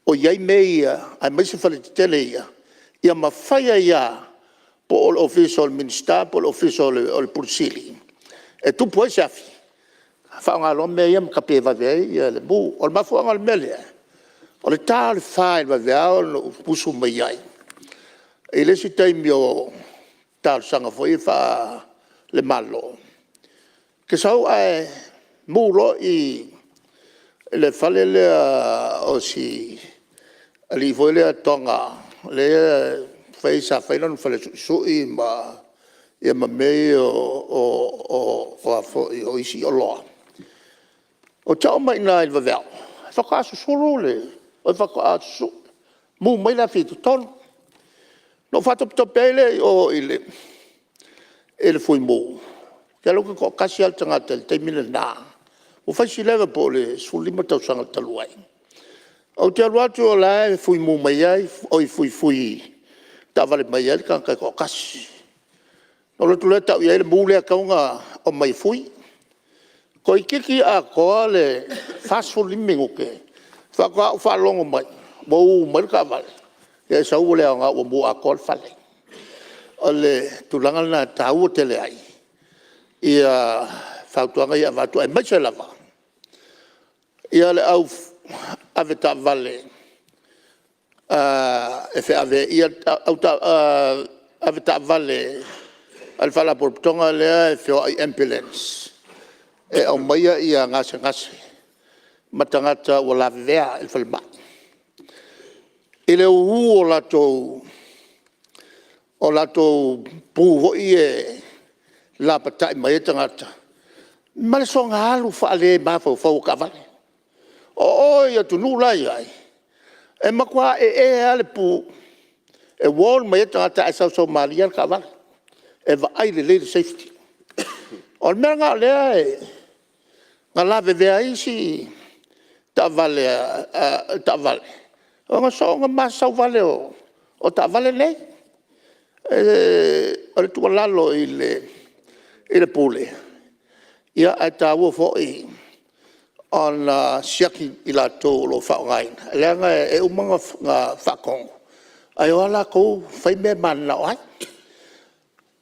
o i ai mea ia aemaise faletetele ia, ia mafai ai lava po o le Ofisa o le Minisita po o le Ofisa o le Pule Sili e tupu ai se afi, faaaoga loa mea ia ma tape vave ai le mu. O le mafuaaga o le mea lea, o le ta o le 4 i le vaveao na ou usu mai ai i le isi taimi o talosaga foi ia faale-Malo, ou te sau ae mu loa i i le fale lea o si alii foi lea Toga lea sa fai lona fale suisui ma mea ia o isi oloa. Ou te oo mai i ina i le vaveao faatoa susulu le… oi faatoa mu mai le afi i totonu. Ona ou faatopetope ai lea i o i le Fuimu, ou te alu atu e toatasi lava le tagata i le taimi lena, ua fai si leva po o le 15 tausaga talu ai. Ou te alu atu o la e fuimu mai ai, oi fuifui taavale mai ai le tagata e toatasi. Ona ou alu atu lea tau i ai le mu lea e tatau ona omai e fui. Toeitiiti atoa le 45 minute faatoa ou faalogo mai ua uu mai le taavale, ia e sau ua le aoga ua mu atoa le fale. O le tulaga lena e taua tele ai fautuaga ia e avatu aemaise lava le au avetaavale au avetaavale a le Faalapotopotoga lea e feoai ambulance e aumaia gasegase ma tagata ua lavevea i le falemai, i le uu o latou pu foi ia e lapatai mai ai tagata ma le soona alu faale-mafaufau o taavale. O o i atunuu la e i ai, e matua ee lava le pu e warn mai ai tagata ae sau sau malie lava le taavale e vaai lelei le safety. O le mea lena o lea na lavevea ai isi taavale ona soona masasau vale o taavale nei. O le tuualalo i le Pule, ae taua foi ona siaki i latou o lo o faaaogaina leaga e uma ona faatonu ae o lava latou fai mea e mananao ai.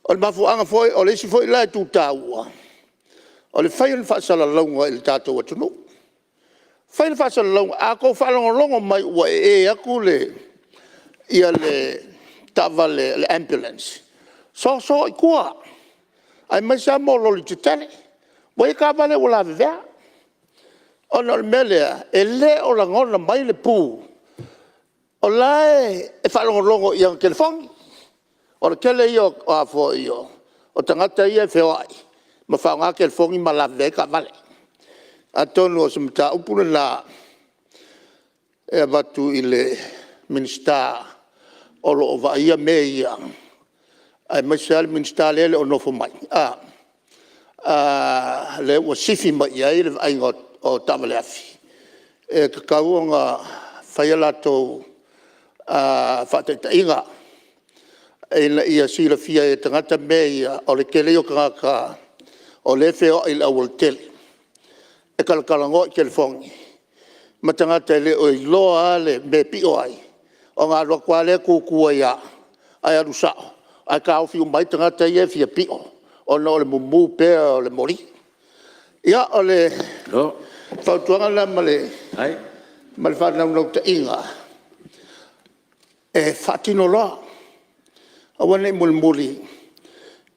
O le mafuaaga foi… O le isi foi la itu taua o le fai o ni faasalalauga i le tatou atunuu. Fai le faasalalauga, a outou faalogologo mai ua ee atu le taavale a le ambulance, soso i tua aemaise lava mo loli tetele. Ua i ai taavale ua lavevea ona o le mea lea e le o lagona mai le pu o la e faalogologo i ana telefoni. O le tele ia o tagata ia e feoai ma faaaoga telefoni ma lavevea ai taavale. Atonu o se mataupu lena e avatu i le Minisita o lo o vaaia mea ia aemaise lava le Minisita lea e le o nofo mai lea ua sifi mai i ai le vaaiga o taavale afi, e tatau ona fai a latou faataitaiga ina ia silafia ai e tagata mea ia. O le tele ia o tagata o lea e feoai i le aualatele e talatalanoa i telefoni ma tagata e le o iloa lava le mea e pio ai ona alu atu lava lea tutu ai lava ae alu sao ae taofi uma ai tagata ia e fia pio ona o le mumu pea o le moli. Ia, o le fautuaga lena ma le faanaunautaiga e faatino loa, aua ne i mulimuli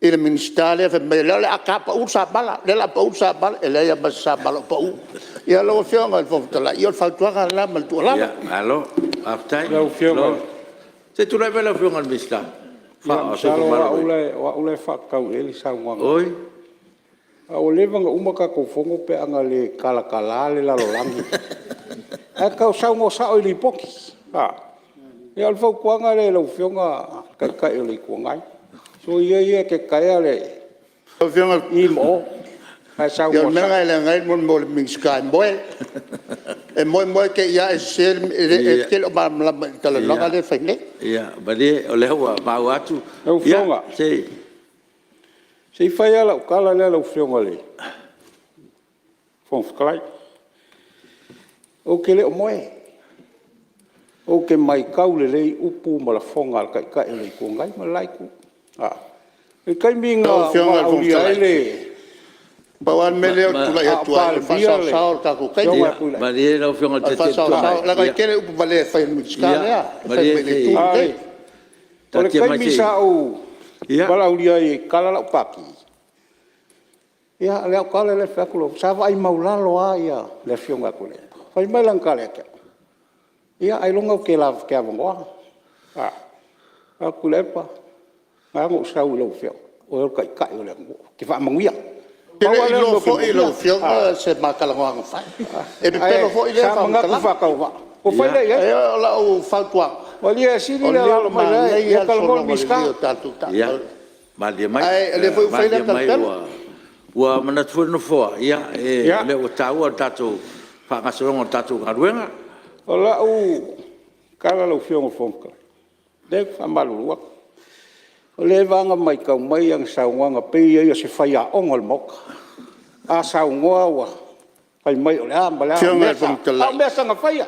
i le Minisita lea fai mai o lea o le a ta pau le samala, lea o le a pau le samala. E leai lava ma se samala o pau. Ia lau Afioga i le Fofoga Fetalai, ia o le fautuaga lena ma le tuualalo. Malo faafetai. Lau Afioga… Se i tulai mai lau Afioga i le Minisita o le Soifua Masalo Maloloina. o au la e faatatau i ai le saunoaga. Oi. A ua leva ona uma tatou fono pe a na le talatala le lalolagi ae tau saunoa sao i Lipoti. Ia o le fautuaga lea i lau Afioga i le Taitai o le Itu Agai, soia ia e te taea le Lau Afioga i ma o ae ia o saunoa le mea sao. lena e leaga ai le Minisita e moe. E moe moe te i ae sese le mea… E te le o malamalama i le talanoaga lea e fai nei. Ia malie o lea ua maua atu. Lau Afioga, Se i… Se i fai lava lau tala lea lau Afioga i le Fofoga Fetalai. Ou te le o moe, ou te maitau lelei upu ma lafoga a le Taitai o le Itu Agai ma le la itu. I le taimi na Lau Afioga i le Fofoga valaaulia ai Fetalai, le pau lava le mea lea ou te tulai a o atu ai o le Palemia le faasaosao o le tatou taimi. Afioga ia Tuilaepa. Malie lau Afioga i O le le Taitai o le Itu faasaosao Agai. leaga e tele upu valea e fai e le Minisita lea e fai mai le itu lenei. O le Taatia mai taimi se i… sa ou valaaulia ai e tatala lau Pati, ia o lau tala lea fai atu, sa vaai maualalo lava le Afioga ia Tuilaepa. Fai mai lana tala ia te au, “Ia ailoga ou te avanoa.” Ou fai atu, Tuilaepa, na ala ona ou sau i lau afioga, o oe o le Taitai o le atunuu, e te faamanuia. Ou te Pau le lava i lea o le iloa mea ou te foi lau moomia. Afioga se ma talanoaga na fai. E pepelo Ae foi lea sa manatu faamatalaga. faatauvaa ua fai lea i ai. O lau fautuaga, Malie e sili o le lea ua alaala mai o manaia la lava e le talanoa le sologa Minisita. lelei o tatou Ia taavale, malie mai, ae o lea foi ua fai lea talapelo. Ua manatu foi le Nofoa o lea ua taua le tatou faagasologa o le tatou galuega. O lau tala lau Afioga i le Fofoga Fetalai, leai ou te faamalulu atu, ua leva lava ona maitau mai ana saunoaga e pei o ia o se faiaoga o le Maota. A saunoa ua fai mai o le a ma le a, Afioga i le Fofoga a Fetalai, o mea sana faia.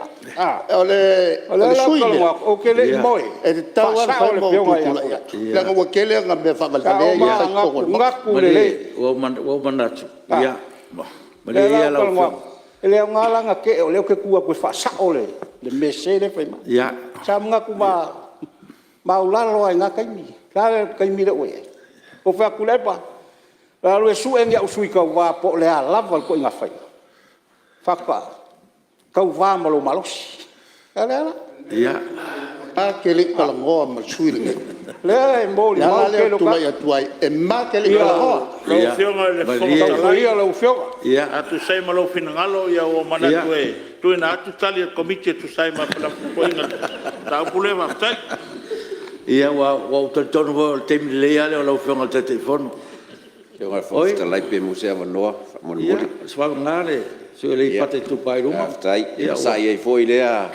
O O lea le la ou sui te usufono talanoa lea, atu ou te le i moe, e e tatau lava ona faasao fai le ma ou Afioga ia tutulai atu Tuilaepa. leaga ua tele ana mea Sa faavalevalea ou ia e fai i totonu o le Maota. manatunatu Malie lelei. ua ou manatu, O lea malie la ia ou te lau talanoa Afioga. atu, e le aoga la ona tee o lea ou te tu atu e faasao le mea sese lea e fai mai. Sa manatu maualalo lava i lena taimi. O le a le taimi lea ua i ai? Ou fai atu, Tuilaepa, o le a ou alu e sue ni au sui tauva po o le a lava le ituaiga faiga, faatoa tauva ma lou malosi. A lea la? Ma te le i talanoa ma le sui usufono lenei. O lea e O le molimau ala le lea ou tele te o tulai tagata. atu ai, e ma te le i talanoa. Lau Afioga i le Fofoga Tauto Fetalai, ia lau Afioga. a tusa ai ma lou finagalo ua ou manatu e tuuina atu tali a le Komiti e tusa ai ma felafolafoaiga i le mataupu lea. Faafetai. Ia ua ou talitonu foi o le taimi lelei a lea o lau Afioga i le Taitaifono. Lau Afioga i le Fofoga Fetalai pe maua se avanoa Oi, faamolemole. ia o se vavanoa lena le sui usufono mo Aleipata Itupa i Luga. Faafetai. Ia sa i ai foi lea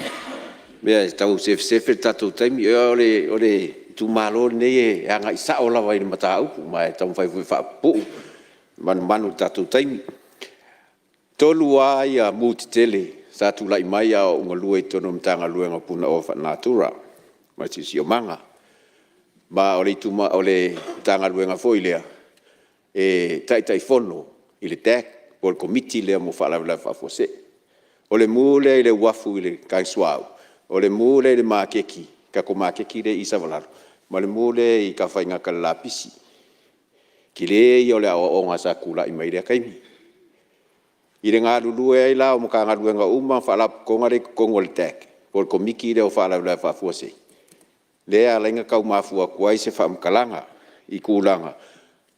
mea e tau sefesefe le tatou taimi. O le itumalo lenei e agai sao lava i le mataupu ma e taumafai foi e faapuupuu e manumanu i le tatou taimi. E 3 lava mu tetele sa tulai mai a o ou galue i totonu o le Matagaluega o Punaoa Faalenatura ma le Siosiomaga. Ma o le Matagaluega foi lea e Taitaifono i le DAC po o le Komiti lea mo Faalavelave Faafuasei. O le mu lea i le uafu i le tane suauu, o le mu lea i le maketi, le tatou maketi lea i Savalalo ma le mu lea i Tafaigata i le lapisi. O le tele ia o le aoaoga sa tulai mai lea taimi. I le galulue ai la o Matagaluega uma ma Faalapotopotoga lea e i totonu o le DAC po o le Komiti lea o Faalavelave Faafuasei, lea e ala ai ona tau mafua atu ai se faamatalaga i tulaga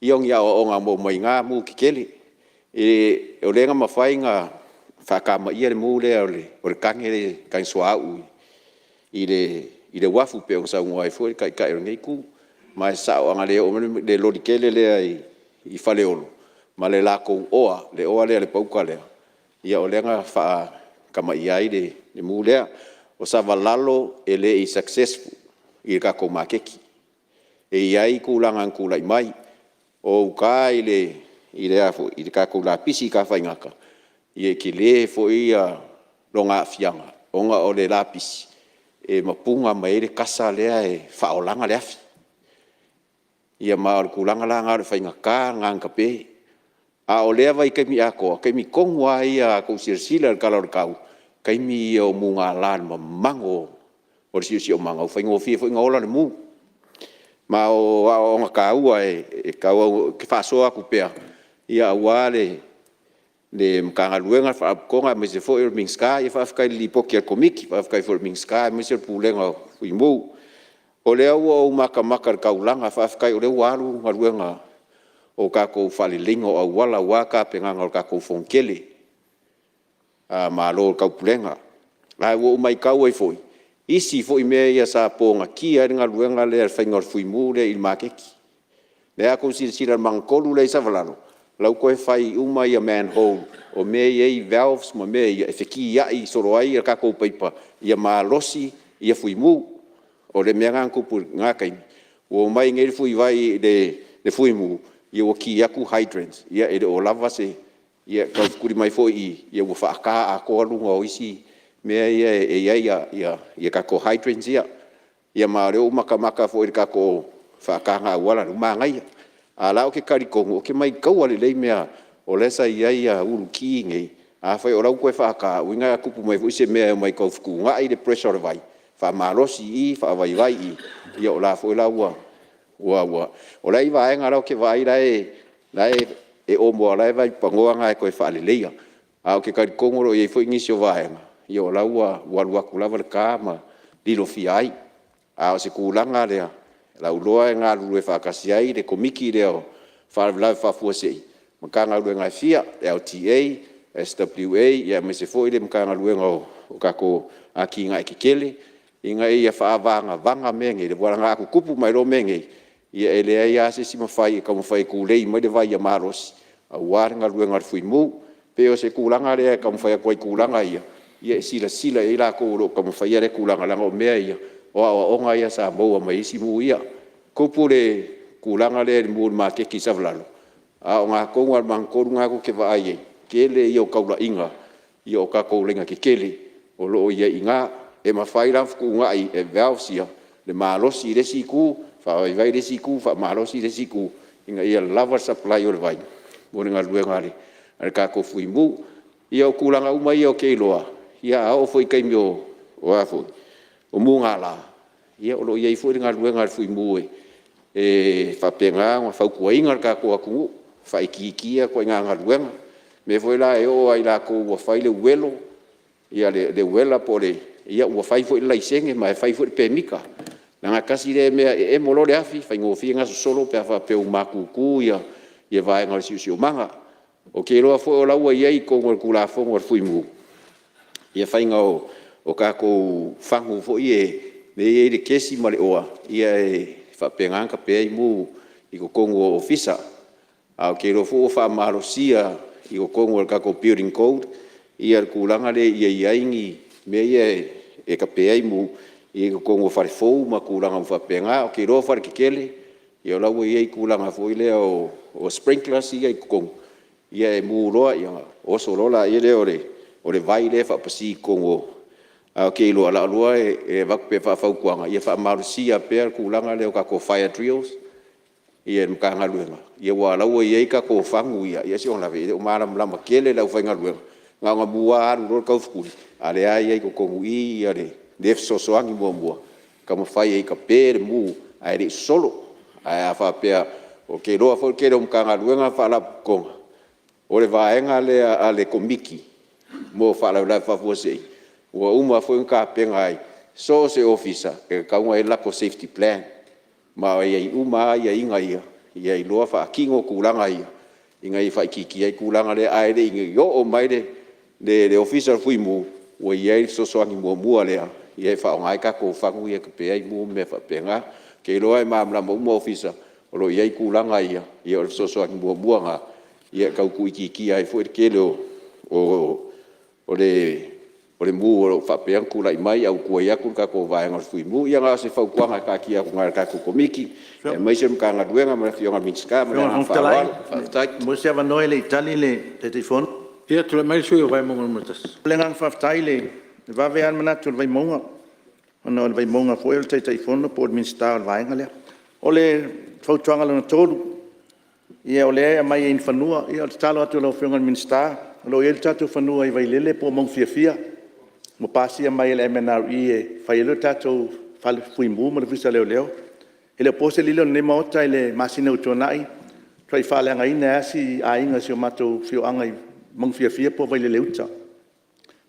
ia o ni aoaoga na maua mai na mu tetele. O lea na mafai ona faatamaia le mu lea o le tane suauu i le uafu pei ona saunoa ai foi le Taitai o lenei Itu. Ma e sao ana le oo mai le loli tele lea i Faleolo ma le latou oa, le oa lea le pauta lea, ia o lea na faatamaia ai le mu lea. O Savalalo e le i successful i le tatou maketi. E i ai tulaga na tulai mai. O uta i le tatou lapisi i Tafaigata, ia e tele foi lona aafiaga ona o le lapisi e mapuna mai ai le kasa lea e faaolaina le afi. Ia ma o le tulaga la lena o le faigata lena ona tape. A o lea vaitaimi atoa, o taimi tonu lava ia a outou silasila i le tala o le tau, o taimi ia o mugala i le mamago o le siosiomaga ua faigofie foi ona ola le mu. Ma o aoaoga taua e tau faasoa atu pea aua le Matagaluega, Faalapotopotoga aemaise foi o le Minisita. Ia faafetai i le Lipoti a le Komiti, faafetai foi i le Minisita aemaise o le Pulega o Fuimu. O lea ua ou matamata i le taulaga, faafetai o lea ua alu galuega o tatou faaleleiga o auala aua tapenaga o le tatou Fonotele a Malo o le Taupulega. Ae ua ou maitau ai foi i isi foi mea ia sa ponatia ai le galuega lea o le faiga o le Fuimu lea i le maketi. O lea a outou silasila i le magatolu lea i Savalalo, la ua toe fai uma manholes o mea ia e i ai valves ma mea ia e fetiai solo ai tatou paipa ia malosi Fuimu. O le mea lena na tupu i lena taimi, ua omai i inei le Fuimu ua ki atu hydrants, ia e le o lava se… ia taufetuli mai foi i i ua faata atoa luga o isi mea ia e i ai tatou hydrants ia. Ia ma o lea ua ou matamata foi i le tatou faataga auala lea, ua manaia. A o la e ou te talitonu ou te maitauina lelei mea o la e sa i ai ulu ki nei, afai o la e ua toe faata, lona uiga a tupu mai foi se mea e omai e tau fetuunai le pressure o le vai, faamalosi i i, faavaivai i i, ia o la e foi la ua… O la e i ai vaega la ou te vaai la e omo lava o la e vaipanoa na e toe faaleleia. Ae ou te talitonu o lo o i ai foi nisi o vaega o la ua alu atu lava le ta ma lilofia ai. A o se tulaga lea o lau iloa e galulue faatasi ai le Komiti lea o Faalavelave Faafuasei, Matagaluega e fia, LTA, SWA, aemaise foi le Matagaluega o tatou Atinae Tetele ina ia faavagavaga mea nei, aua leaga a tutupu mai loa mea nei, ia e leai lava se isi mafai e taumafai e tulei mai le vai ia malosi aua le galuega a le Fuimu. E pei o se tulaga lea e taumafai atu ai i tulaga ia, e silasila i ai latou o lo o taumafaia lea tulaga, leaga o mea ia o aoaoga ia sa maua mai isi mu ia. Tupu le tulaga lea i le mu i le maketi i Savalalo, a o i ina tonu lava i le magatolu lena tou te vaai i ai, tele ia o taulaiga o tatou laina tetele o lo o i ai i ina. E mafai la ona fetuunai e valves ia le malosi i le isi itu, faavaivai le isi itu, faamalosi le isi itu ina ia lava le supply o le vai mo le galuega a le tatou Fuimu. Ia o tulaga uma ia ou te iloa, a oo foi i taimi o mugala, ia o lo o i ai foi le galuega a le Fuimu e faapena ona fautuaina le tatou atunuu, faaitiitia ituaiga galuega. O mea foi la e oo lava ia i latou ua fai le uelo, le uela po o le… ia ua fai foi le laisene ma e fai foi le pemita. Leaga e tasi lea mea e emo loa le afi, faigofie ona sosolo pe a faapea ua matutu vaega o le siosiomaga. Ou te iloa foi o la ua i ai i totonu o le Tulafono a le Fuimu le faiga o tatou fagu foi ia lea e i ai le kesi ma le oa e faapena ona tape ai mu i totonu o Ofisa. Ae ou te iloa foi ua faamalosia i totonu o le tatou building code le tulaga lea ia i ai ni mea ia e tape ai mu. i totonu o fale fou ma tulaga uma faapena. Ou te iloa o faletetele o la ua i ai tulaga foi lea o sprinklers ia e i totonu, ia e mu loa ona oso loa lea o le vai lea e faapasi i totonu o… Ae ou te iloa, o lau iloa e avatu pea faafautuaga ia faamalosia pea le tulaga lea o tatou fire drills i le Matagaluega, aua o la ua i ai tatou fagu ia, a o si ona lave e le o malamalama tele le aufaigaluega, na ona mu lava alu loa le taufetuli, a o lea lava e i ai i totonu i i le fesoasoani muamua e taumafai ai e tape le mu ae le i sosolo. Ae a faapea… Ou te iloa foi le tele o Matagaluega ma Faalapotopotoga, o le vaega lea a le Komiti mo Faalavelave Faafuasei ua uma foi ona tapena ai so o se Ofisa e tatau ona i ai le latou safety plan, ma e i ai uma lava aiaiga ia ia iloa faatino tulaga ia ina ia faaitiitia ai le tulaga lea. Ae le i oo mai le Ofisa o le Fuimu ua i ai le fesoasoani muamua lea e faaaoga ai tatou fagu ia e tape ai mu ma mea faapena. Ou te iloa e malamalama uma Ofisa o lo o i ai tulaga ia, ia o le fesoasoani muamua lena e tau tuuitiitia ai foi le tele o le mu o lo o faapea ona tulai mai ae ua tuai atu le tatou vaega o le Fuimu. Ia na o se fautuaga e taatia atu i ina i le tatou Komiti aemaise le Matagaluega ma le Afioga i le Minisita. Ma le agaga faaaloalo. Faafetai. Lau Afioga i le Fofoga Fetalai, pe maua se avanoa ae le i tali le Taitaifono. Ia tulai mai le sui usufono mo Vaimauga 1. Ma le agaga faafetai, e vave lava le manatu o le Vaimauga ona o le Vaimauga foi o le Taitaifono po o le Minisita o le vaega lea. O le fautuaga lona 3, ia o lea e aumai ai i fanua. Ia o le tatalo atu i lau Afioga i le Minisita, o lo o i ai le tatou fanua i Vailele po o Maugafiafia ua pasia mai e le MNRE e fai ai le tatou Fale Fuimu ma le Ofisa o Leoleo. E le o po se lilo i lenei Maota i le masina ua tuanai na matuai faaleagaina ai lava si aiga o si o matou afioaga i Maugafiafia po o Vailele Uta. E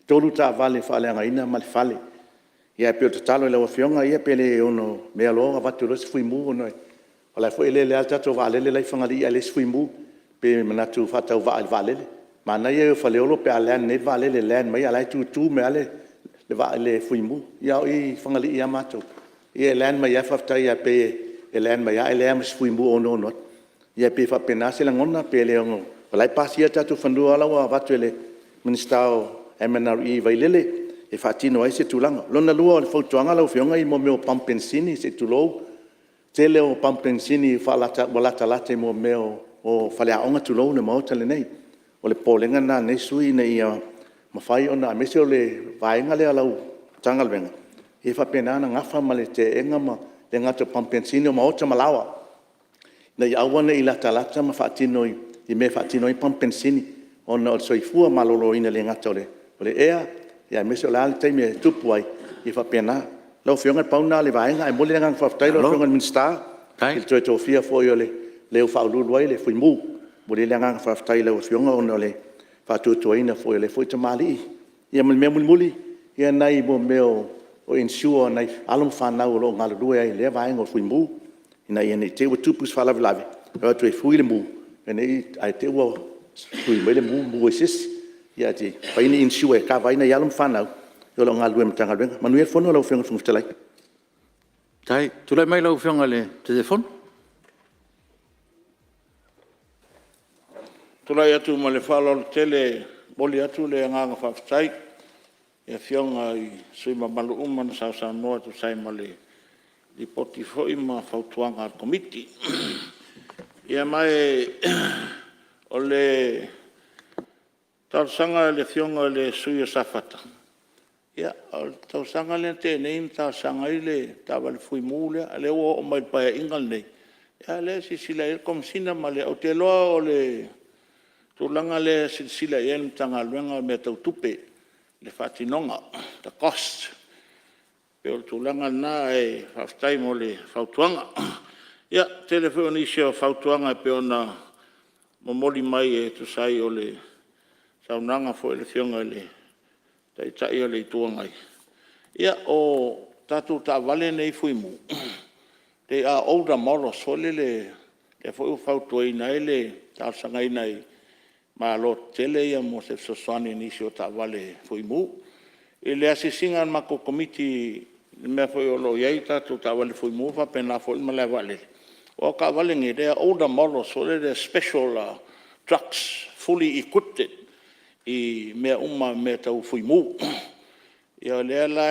3 taavale faaleagaina ma le fale. Ia ae pei o le tatalo i lau Afioga, pe le ono mea loa avatu loa se Fuimu ona o la e foi e lele lava le tatou vaalele la e i Fagalii ae leai se Fuimu. Pe manatu faatauvaa i le vaalele. Manaia ia o Faleolo pe a land nei le vaalele e land mai a o la e tutu mai lava le Fuimu. A o i i Fagalii ia matou, ia e land mai lava faafetai lava pei e land mai lava ae leai lava ma se Fuimu o onoono atu. Ia pei e faapena se lagona, pe le ono… o la e pasia le tatou fanua la ua avatu e le Minisita o le MNRE i Vailele e faatino ai se tulaga. Lona lua o le fautuaga lau Afioga o mea o pamu penisini se i tulou, o le tele o pamu penisini ua latalata i mea o faleaoga tulou le Maota lenei. O le popolega lena o lenei sui usufono ina ia mafai ona… aemaise o le vaega lea a lau Matagaluega ia faapena ona nafa ma le teena e le gata o pamu penisini a o maota ma laoa ina ia aua ne i latalata ma faatino i mea e faatino ai pamu penisini ona o le soifua maloloina e le gata o le ea, aemaise o le a le taimi e tupu ai, e faapena. Lau Afioga na pau lena o le vaega, ae momoli le agaga faafetai lau Afioga i le Minisita i le toe tofia foi o le ua faauluulu i ai le Fuimu. E momoli ai le agaga faafetai i lau Afioga ona o le faatuatuaina foi o lea tamalii. Ia ma le mea mulimuli, ia nai mea o insure a nai alo ma fanau o lo o galulue ai i lea vaega o le Fuimu, ina ne i te i ua tupu se faalavelave e o atu e fui le mu, ae te i ua fui mai le mu, mu ai se isi. Ae se i fai ni insure e kava ai nai alo ma fanau o lo o galulue i le Matagaluega. Manuia le fono lau Afioga i le Fofoga Fetalai. Faafetai. Tulai mai lau Afioga i le Taitaifono. Tulai atu ma le faaaloalo tele e momoli atu le agaga faafetai i Afioga i sui usufono mamalu uma na sausaunoa e tusa ai ma le Lipoti foi ma Fautuaga a le Komiti. Ma o le talosaga a le Afioga i le sui usufono mo Safata, ia o le tausaga lea na tea nei na talosaga ai le taavale Fuimu lea, a o lea ua oo mai i le Paeaiga lenei, a o lea e silasila i ai le Komesina ma le… Ou te iloa o le tulaga lea e silasila i ai le Matagaluega o mea tau tupe i le faatinoga, the cost. E pei o le tulaga lena ae faafetai mo le fautuaga. Ia, tele foi o nisi o fautuaga e pei ona momoli mai e tusa ai o le saunoaga foi a le Afioga i le Taitai o le Itu Agai. Ia, o tatou taavale nei Fuimu, they are older models foi lele, lea foi ua fautuaina ai le talosagaina i Malo tetele ia mo se fesoasoani i nisi o taavale Fuimu. I le asiasiga a le matou Komiti i le mea foi o lo o i ai tatou taavale Fuimu faapena foi le malae vaalele, aua o taavale nei, they are older models foi lele special trucks fully equipped i mea uma mea tau Fuimu. Ia o lea la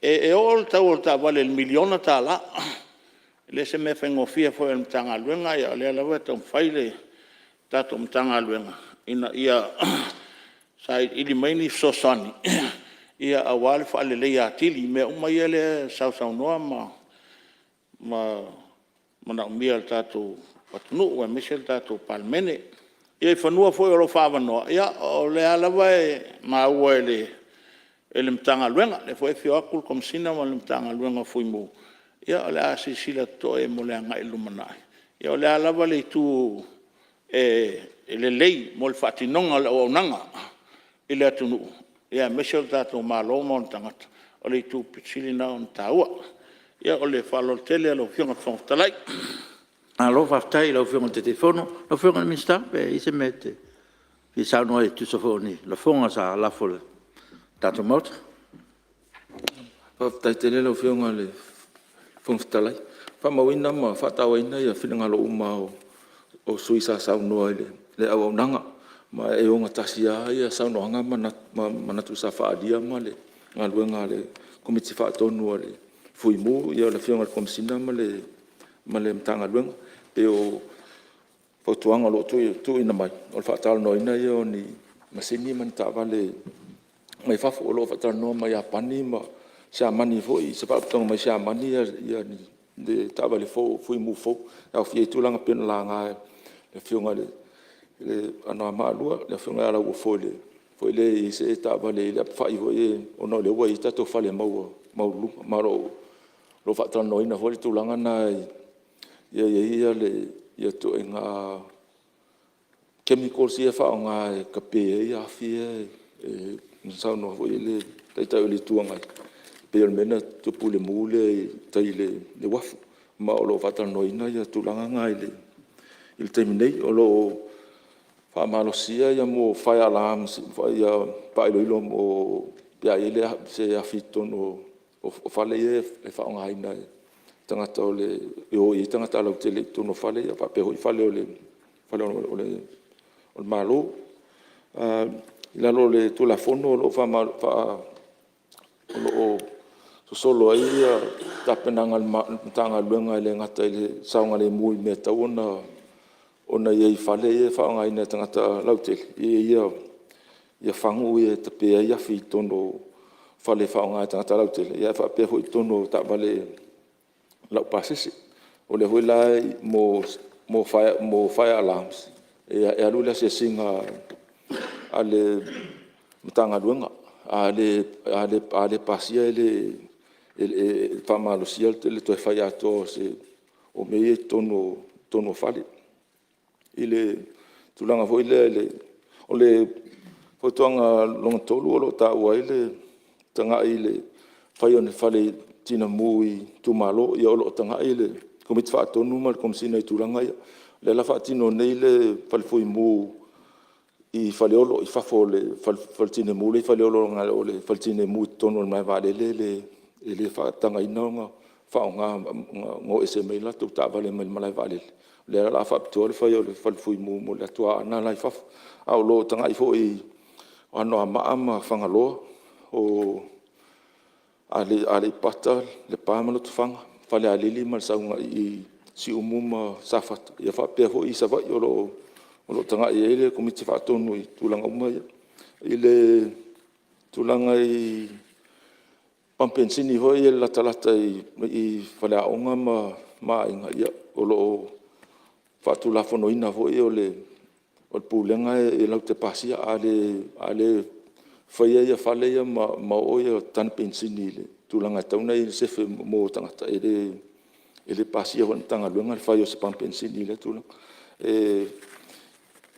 E oo le tau o le taavale i le $1 miliona. E le o se mea faigofie foi i le Matagaluega, a o lea lava e taumafai le tatou Matagaluega ina ia sailiili mai ni fesoasoani aua le faaleleia atili i mea uma ia lea e sausaunoa ma manaomia e le tatou atunuu aemaise le tatou Palemene. Ia i fanua foi o lo o faaavanoa, ia o lea lava e maua e le Matagaluega, o lea foi e afio atu le Komesina ma le Matagaluega o Fuimu, ia o le a silasila totoa i ai mo le agai i le lumanai. Ia o le a lava le itu e lelei mo le faatinoga o le auaunaga i le atunuu aemaise o le tatou Malo ma ona tagata, o le itu aupito sili lena ona taua. Ia ma le faaaloalo tele lau Afioga i le Fofoga Fetalai. Malo faafetai i lau Afioga i le Taitaifono. Lau Afioga i le Minisita pe i ai se mea e te fia saunoa ai e tusa foi o ni lafoga sa lafo i le tatou Maota. Faafetai tele lau Afioga i le Fofoga Fetalai. E faamauina ma faatauaina finagalo uma o sui usufono sa saunoa i le auaunaga, ma e ogatasi lava saunoaga ma manatu sa faaalia ma le galuega a le Komiti Faatonu a le Fuimu, ia le Afioga i le Komesina ma le Matagaluega. E pei o fautuaga o lo o tuuina mai, o le faatalanoaina lea o ni masini ma ni taavale mai fafo. O lo o faatalanoa ma Iapani ma Siamani foi, se faalapotopotoga mai Siamani le taavale fou, Fuimu fou e aofia ai tulaga pei ona laga e le Afioga ia Anoamaa 2, le Afioga ia Lauofo foi lea e i ai se taavale e i ai le apefai foi lea ona o lea ua i ai tatou fale maualuluga. Ma o lo o faatalanoaina foi le tulaga lena ia i ai ituaiga chemicals ia e faaaoga e tape ai afi ia na saunoa foi le Taitai o le Itu Agai, pei o le mea na tupu i le mu lea i tai i le uafu. Ma o lo o faatalanoaina tulaga na i le taimi nei. O lo o faamalosia fire alarms faailoilo pe a i ai se afi i totonu o fale ia e faaaogaina e tagata e o i ai tagata lautele i totonu o fale ia faapea foi fale o le Malo. I lalo o le Tulafono o lo o sosolo ai tapenaga a le Matagaluega e le gata i le saogalemu i mea e tatau ona i ai i fale ia e faaaogaina e tagata lautele, e i ai fagu ia e tape ai afi i totonu o fale e faaaoga e tagata lautele, ae faapea foi i totonu o taavale laupasese. O lea foi la mo fire alarms, e alu le asiasiga a le Matagaluega. A le pasia e faamalosia le toe fai atoa o mea ia i totonu o fale. I le tulaga foi lea o le fautuaga lona 3 o lo o taua ai le tagai i le faia o ni fale tineimu i itumalo. Ia o lo o tagai le Komiti Faatonu ma le Komesina i tulaga ia. O lea o le a faatino nei le fale fuimu i Faleolo i fafo o le fale tineimu lea e i Faleolo leaga o le fale tineimu i totonu o le malaevaalele e le faatagaina ona faaaoga, ona o ese mai ai latou taavale mai le malaevaalele. O lea la o le a faapitoa le fai o le fale fuimu mo le atu Aana la i fafo. A o lo o tagai foi i Anoamaa ma Fagaloa, o Aleipata, Lepa ma Lotofaga, Falealili ma le sau agai i Siumu ma Safata, ia faapea foi Savaii. O lo o tagai i ai le Komiti Faatonu i tulaga uma ia. I le tulaga i pamu penisini foi ia e latalata i faleaoga ma aiga, ia o lo o faatulafonoina foi o le Pulega e latou te pasia. A le faia fale ia ma oo tane penisini i le tulaga e tatau ona sefe mo tagata, e le pasia foi e le Matagaluega le fai o se pamu penisini i lea tulaga. E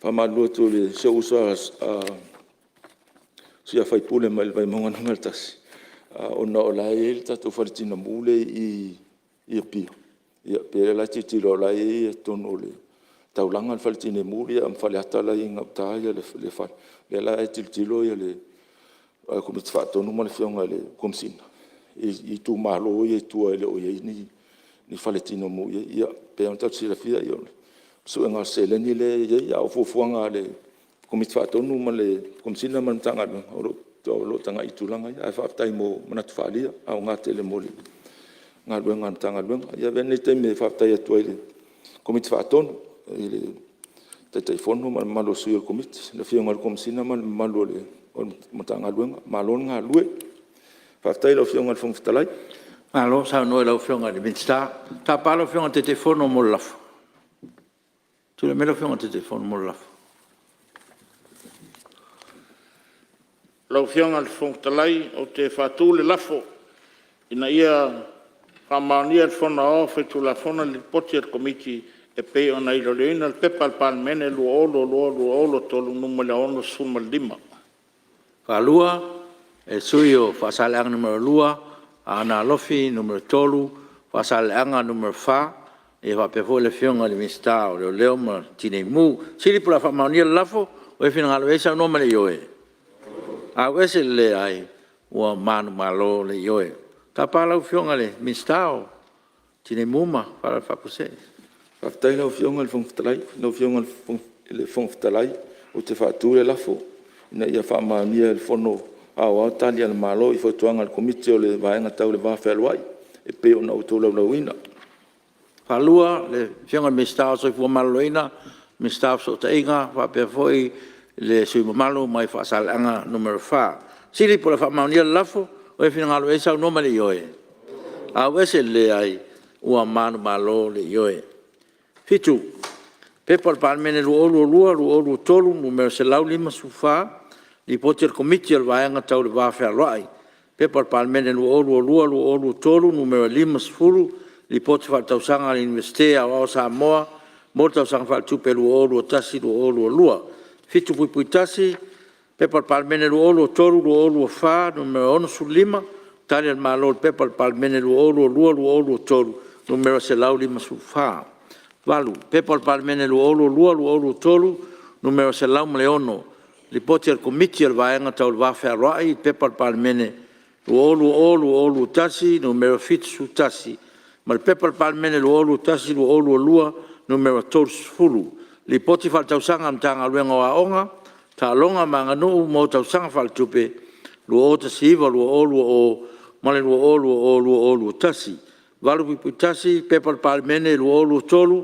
faamalulu atu i si ou uso a sui usufono mai le Vaimauga 1, ona o la e i ai le tatou fale tineimu lea e i Apia, e pei o la e tilotilo o la e i ai i totonu o le taulaga le fale tineimu ma Faleata la e i gauta le fale. O lea la e tilotilo le Komiti Faatonu ma le Afioga i le Komesina i itumalo ia e i tua e le o i ai ni fale tineimu o i ai. Ia, e pei lava ona tatou silafia o le suega o le seleni lea e i ai, a o fuafuaga a le Komiti Faatonu ma le Komesina ma le Matagaluega, o lo o o lo o tagai i tulaga ia. Ae faafetai mo manatu faaalia, e aoga tele mo le galuega a le Matagaluega. Ia avea lenei taimi e faafetai atu ai i le Komiti Faatonu i le Taitaifono ma le mamalu o sui o le Komiti, le Afioga i le Komesina ma le mamalu o le Matagaluega. Malo le galulue. Faafetai i lau Afioga i le Fofoga Fetalai. Malo saunoa i lau Afioga i le Minisita. Ou te tapa lau Afioga i le Taitaifono mo le lafo. Tulai mai lau Afioga i le Taitaifono mo le lafo. Lau Afioga i le Fofoga Fetalai ou te faatu le lafo, Ina ia faamaonia e le Fono Aoao Faitulafono le Lipoti a le Komiti e pei ona iloiloina le P.P.2022/2023 Nu.65. Faalua, e le sui usufono o Faasaleleaga 2, Aana Alofi 3, Faasaleleaga 4, ia faapea foi le Afioga i le Minisita o Leoleo ma le Tinei Mu. O le mea sili o le a faamaonia le lafo, o ai e finagalo i ai saunoa ma le ioe. Auese le leai, ua manumalo le ioe. Tapa lau Afioga i le Minisita o Tinei Mu ma Faalavelave Faafuasei. Faafetai i lau Afioga i le Fofoga Fetalai. Lau Afioga i le Fofoga Fetalai ou te faatu le lafo, Ina ia faamaonia e le Fono Aoao Tali a le Malo i Fautuaga a le Komiti o le Vaega Tau le Va Fealoai e pei ona ou tolaulauina. Faalua, le Afioga i le Minisita o le Soifua Maloloina, Minisita o Fesootaiga faapea foi le sui usufono mamalu mai Faasaleleaga 4. O le mea sili o le a faamaonia le lafo, o ai e finagalo i ai saunoa ma le ioe. Auese le leai, ua manumalo le ioe. 7. P.P.2022/2023 Nu.154, Lipoti a le Komiti o le Vaega Tau le Va Fealoai. P.P.2022/2023 Nu.50, Lipoti Faaletausaga a le Iunivesite Aoao o Samoa mo le Tausaga Faaletupe 2021/2022. 7.1 P.P.2023/2024 Nu.65, Tali a le Malo i le P.P.2022/2023 Nu.154. 8. P.P.2022/2023 Nu.106, Lipoti a le Komiti o le Vaega Tau le Va Fealoai i le P.P.2020/2021 Nu.71 ma le P.P.2021/2022 Nu.30. Lipoti Faaletausaga a le Matagaluega o Aoga, Taaloga ma Aganuu mo Tausaga Faaletupe 2019/2020 ma le 2020/2021. 8.1 P.P.2023/2024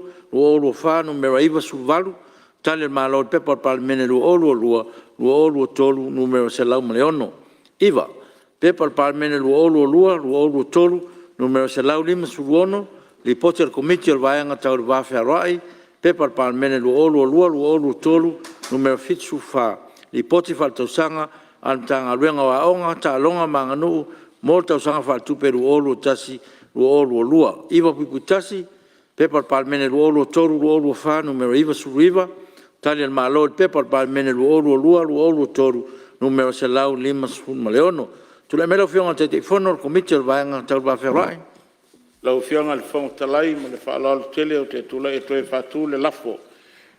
Nu.98, Tali a le Malo i le P.P.2022/2023 Nu.106. 9. P.P.2022/2023 Nu.156, Lipoti a le Komiti o le Vaega Tau le Va Fealoai i le P.P.2022/2023 Nu.74, Lipoti Faaletausaga a le Matagaluega o Aoga, Taaloga ma Aganuu mo le Tausaga Faaletupe 2021/2022. 9.1 P.P.2023/2024 Nu.99, Tali a le Malo i le P.P.2022/2023 Nu.156. Tulai mai lau Afioga i le Taitaifono o le Komiti o le Vaega Tau le Va Fealoai. Lau Afioga i le Fofoga Fetalai ma le faaaloalo tele ou te tulai atu ai e faatu le lafo,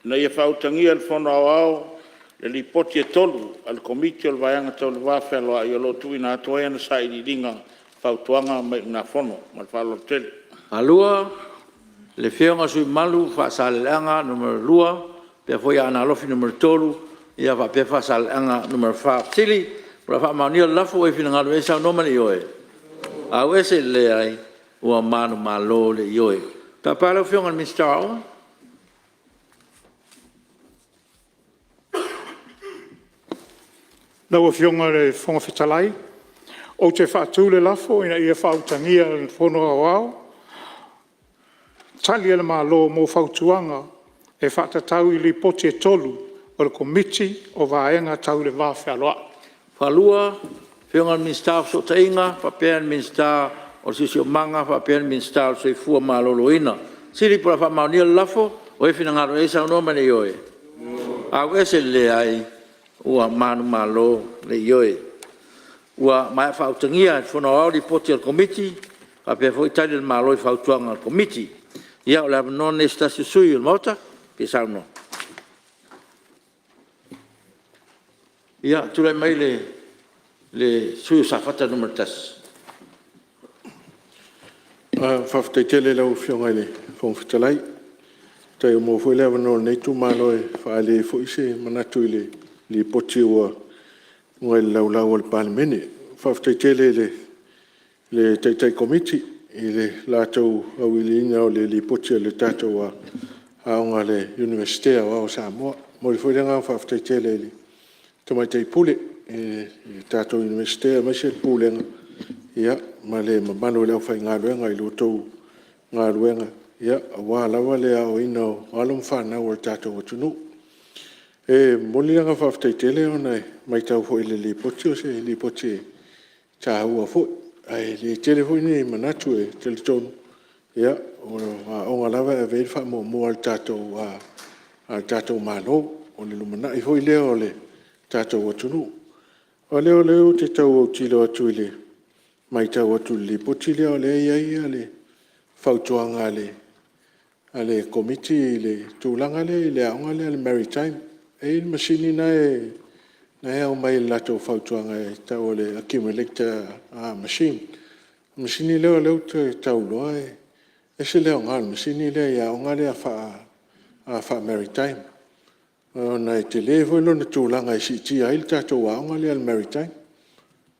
Ina ia faautagia e le Fono Aoao le Lipoti e tolu a le Komiti o le Vaega Tau le Va Fealoai o lo o tuuina atu ai ana Sailiiliga, Fautuaga ma Iugafono. Ma le faaaloalo tele. Faalua, le Afioga i le sui usufono mamalu Faasaleleaga 2 faapea foi Aana Alofi 3 ia faapea Faasaleleaga 4. O le mea sili o le a faamaonia le lafo, O ai e finagalo i ai saunoa ma le ioe. Auese le leai, ua manumalo le ioe. Tapa lau Afioga i le Minisita o Aoga. Lau Afioga i le Fofoga Fetalai ou te faatu le lafo, Ina ia faautagia e le Fono Aoao Tali a le Malo mo Fautuaga e faatatau i Lipoti e 3 a le Komiti o Vaega Tau le Va Fealoai. Faalua, Afioga i le Minisita o Fesootaiga faapea le Minisita o le Siosiomaga faapea le Minisita o le Soifua Maloloina. O le mea sili o le a faamaonia le lafo. O ai e finagalo i ai saunoa ma le ioe. Auese le leai, ua manumalo le ioe. Ua maea faautagia e le Fono Aoao Lipoti a le Komiti faapea foi Tali a le Malo i Fautuaga a le Komiti. Ia o le avanoa lenei o se tasi o sui usufono o le Maota e fia saunoa. Ia tulai mai le sui usufono mo Safata 1. Faafetai tele i lau Afioga i le Fofoga Fetalai, faafetai ua maua foi le avanoa o lenei itumalo e faaali ai foi se manatu i le Lipoti ua luga i le Laulau a le Palemene. Faafetai tele i le Taitai Komiti i le latou auiliiliina o le Lipoti a le tatou Aoga a le Iunivesite Aoao o Samoa. E momoli foi le agaga faafetai tele i le Tamaitai Pule o le tatou Iunivesite aemaise le Pulega ma le mamalu o le aufaigaluega i la outou galuega aua lava le aoaoina o alo ma fanau a le tatou atunuu. E momoli le agaga faafetai tele ona e maitau foi i le Lipoti o se Lipoti e taua foi, ae le tele foi ni manatu. E talitonu o aoga lava e ave i ai le faamuamua a le tatou Malo, o le lumanai foi lea o le tatou atunuu. O lea ou te tau autilo atu i le maitau atu i le Lipoti lea o lea e i ai le fautuaga a le Komiti i le tulaga lea i le aoga lea o le Maritime. E i ai le masini lena e aumai i le latou fautuaga e tau o le accumulator machine. O le masini lea ou te tau iloa e ese le aoga o le masini lea i aoga lea faa-Maritime ona e tele foi lona tulaga e siitia ai le tatou aoga lea o le Maritime.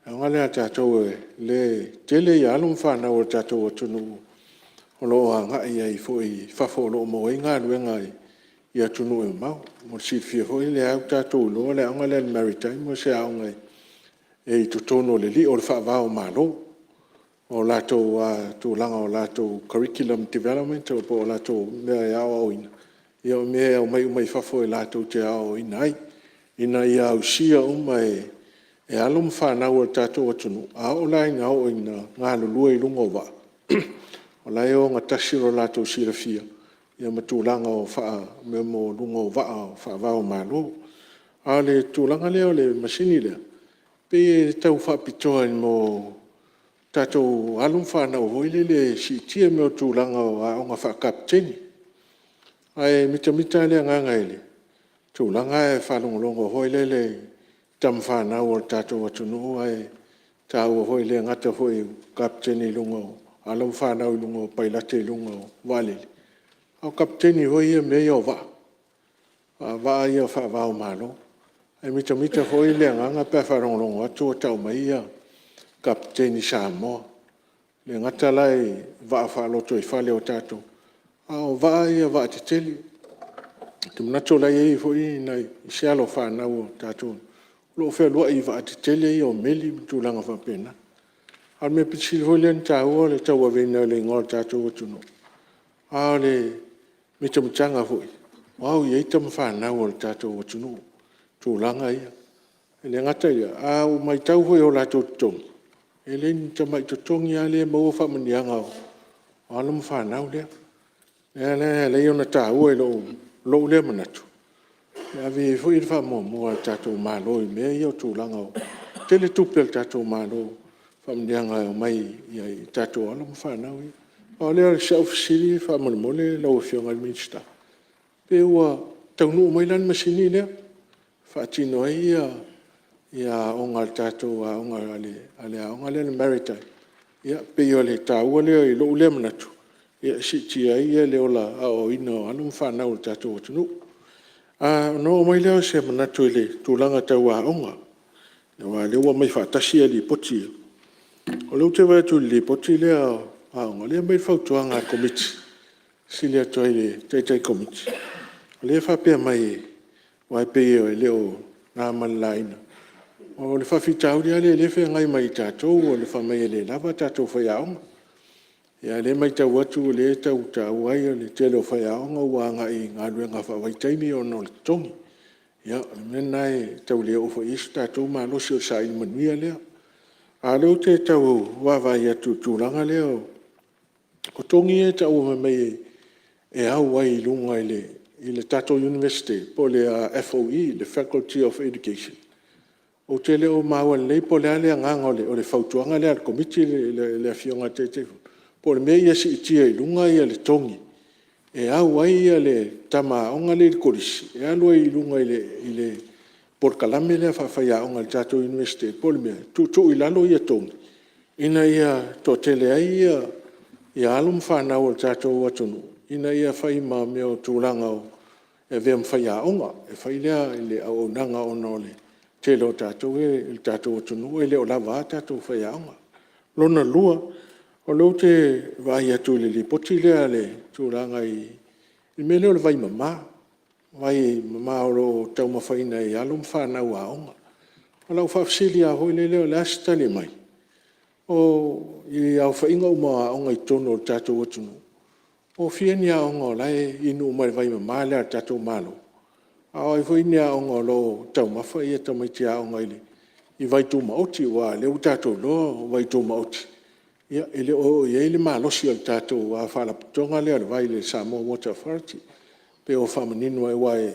O le aoga lea a tatou o lea e tele alo ma fanau a le tatou atunuu o lo o agai ai foi i fafo o lo o maua ai galuega i atunuu e mamao. Mo le silafia foi o lea ua tatou iloa o le aoga lea a le Maritime o se aoga e i totonu o le lio o le faava o Malo. O latou tulaga o latou curriculum development po o latou mea e aoaoina, ia o mea e aumai uma mai fafo latou te aoaoina ai ina ia ausia uma e alo ma fanau a le tatou atunuu. A oo la ina oo ina galulue i luga o vaa, o la e ogatasi lo latou silafia ma tulaga o mea maualuga o vaa faava o Malo. A o le tulaga lea o le masini lea, pei e tau faapitoa mo tatou alo ma fanau foi lele e siitia i mea o tulaga o aoga faa-Kapeteni. Ae mitamita lava le agaga i le tulaga ae faalogologo foi lele i tama fanau a le tatou atunuu ae taua foi, e le gata foi o Kapeteni i luga o alo ma fanau i luga o pailate i luga o vaalele, a o Kapeteni foi ia i mea ia o vaa, vaa ia faava o Malo. E mitamita foi le agaga pe a faalogologo atu o tau mai Kapeteni Samoa. E le gata la i vaa faalotoifale a tatou, a o vaa ia o vaa tetele. Ou te manatu o la e i ai foi isi alo o fanau a tatou o lo o fealuai i vaatetele ia o meli ma tulaga faapena. A o le mea pito sili foi lea ona taua o le tauaveina o le igoa o le tatou atunuu, a o le mitamitaga foi ua au i ai tama fanau a le tatou atunuu i tulaga ia. E le gata i lea, a ou maitau foi i o latou totogi, e le o ni tamai totogi lava lea e maua faamanuiaga o alo ma fanau lea. O lea la e ala ai ona taua i lou lea manatu e ave i ai foi le faamuamua a le tatou Malo i mea ia o tulaga o… E tele tupe a le tatou Malo i faamanuiaga e aumai i tatou alo ma fanau ia. Pau lea o si au fesili faamolemole lau Afioga i le Minisita, pe ua taunuu mai la le masini lea e faatino ai aoga a le tatou aoga a le Maritime? E pei o le taua lea i lou lea manatu e siitia ai le ola aoaoina o alo ma fanau a le tatou atunuu. Ona oo mai lea o se manatu i le tulaga tau aoga aua o lea ua aumai faatasi Lipoti ia. O lea ou te vaai atu i le Lipoti lea a Aoga, o lea e aumai le fautuaga a le Komiti e fesili atu ai i le Taitai Komiti, o lea e faapea mai, aua e pei e le o na ma le laina o le faafitauli lava lea o lea e feagai ma tatou fai mai e le lava tatou faiaoga. A o lea e maitau atu o lea e tau taua ai o le tele o faiaoga ua agai i galuega faavaitaimi ona o le totogi. Ia o le mea lena e tau le oo foi i ai so tatou malosi o le saili manuia lea. A o lea ou te tau vaavaai atu i le tulaga lea o totogi ia e tau fai mai e au ai i luga i le tatou Iunivesite po o le FOE le Faculty of Education, ou te le o maua lelei po o le a le agaga o le fautuaga lea a le Komiti le Afioga i le Taitaifono, po o le mea ia siitia i luga le totogi e au ai le tama aoga lea i le kolisi e alu ai i luga i le polokalame lea faafaiaoga i le tatou Iunivesite, po o le mea e tuutuu i lalo totogi ina ia toatele ai alo ma fanau a le tatou atunuu ina ia fai ma mea o tulaga e avea ma faiaoga e fai lea auaunaga ona o le tele o tatou le tatou atunuu e le o lava a tatou faiaoga. Lona lua, o lea ou te vaai atu i le Lipoti lea i le tulaga i le mea lea o le vaimama, vaimama o lo o taumafaina e alo ma fanau aoga. O lau faafesili lava foi lele, o le a se tali mai? I aofaiga uma o aoga i totonu o le tatou atunuu, po o fia ni aoga o la e inu uma i le vaimama lea a le tatou Malo, a o ai foi ni aoga o lo o taumafa tamaiti aoga i vaitumaoti? Aua o lea ua tatou iloa o vaitumaoti e le o oo i ai le malosi o le tatou Faalapotopotoga lea o le Vai le Samoa Water Authority. Pe ua faamanino aua e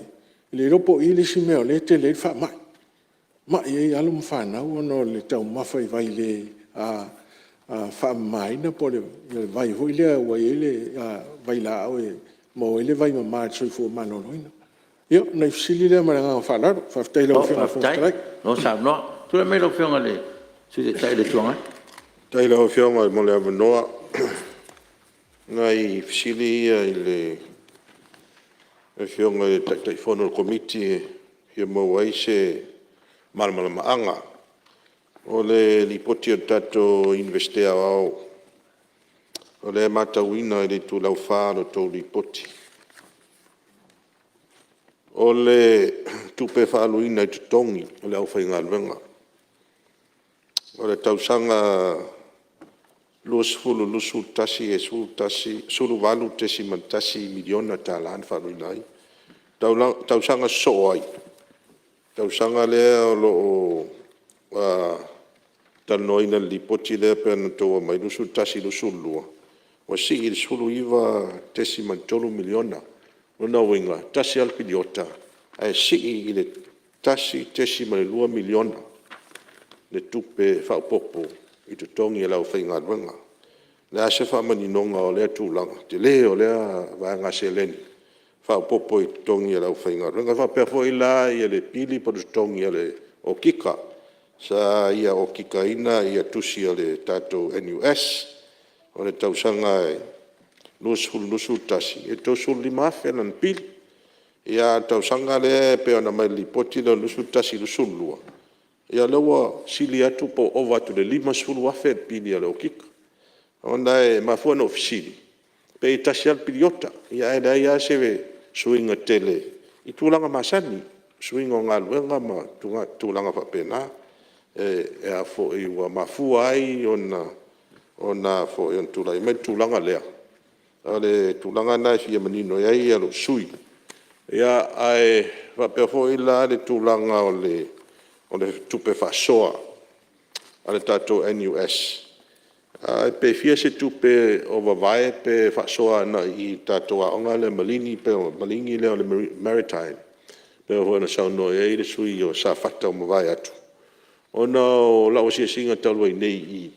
le iloa po o i le isi mea o lea e tele ai le faamai, mai ai alo ma fanau ona o le taumafa i vai le faamamaina po o le vai foi lea ua i ai le vailaau e maua ai le vaimama i le soifua maloloina. Ia, o nai fesili ia ma le agaga faaaloalo. Faafetai i lau Afioga i le Fofoga Fetalai. Malo saunoa. Tulai mai lau Afioga i le Sui Taitai o le Itu Agai. Faafetai i lau Afioga mo le avanoa. O nai fesili ia i le Afioga i le Taitaifono o le Komiti e fia maua ai se malamalamaaga. O le Lipoti a le tatou Iunivesite Aoao o lea e matauina i le itulau 4 o le tou Lipoti, o le tupe faaaluina i totogi o le aufaigaluega. O le tausaga 2020/2021 e $18.1 miliona na faaaluina ai. Tausaga sosoo ai, tausaga lea o lo o talanoaina i le Lipoti lea pei ona outou aumaia 2021/2022 ua sii i le $19.3 miliona. O lona uiga e tasi lava le piliota ae sii i le $1.2 miliona le tupe faaopoopo i totogi o le aufaigaluega. O le a se faamaninoga o lea tulaga tele o lea vaega seleni faaopoopo i totogi o le aufaigaluega? E faapea foi la le pili po o le totogi o le Okika sa ia okikaina tusi a le tatou NUS. O le tausaga 2020/2021 e $35,000 lana pili, a o le tausaga lea pei ona aumai i le Lipoti lea o le 2021/2022, ia lea ua sili atu po ua ova atu i le $50,000 le pili a le okika. Ona e mafua ona ou fesili, pei e tasi lava le piliota ae leai lava se suiga tele i tulaga masani, suiga o galuega ma tulaga faapena ua mafua ai ona tulai mai le tulaga lea. O le tulaga lena e fia manino ai lou sui usufono. Ae faapea foi la le tulaga o le tupe faasoa a le tatou NUS, pe fia se tupe o vavae pe faasoa agai i le tatou aoga lea Maligi lea o le Maritime pei foi ona saunoa i ai le sui usufono o Safata ua mavae atu. Ona o lau asiasiga talu ai nei i i,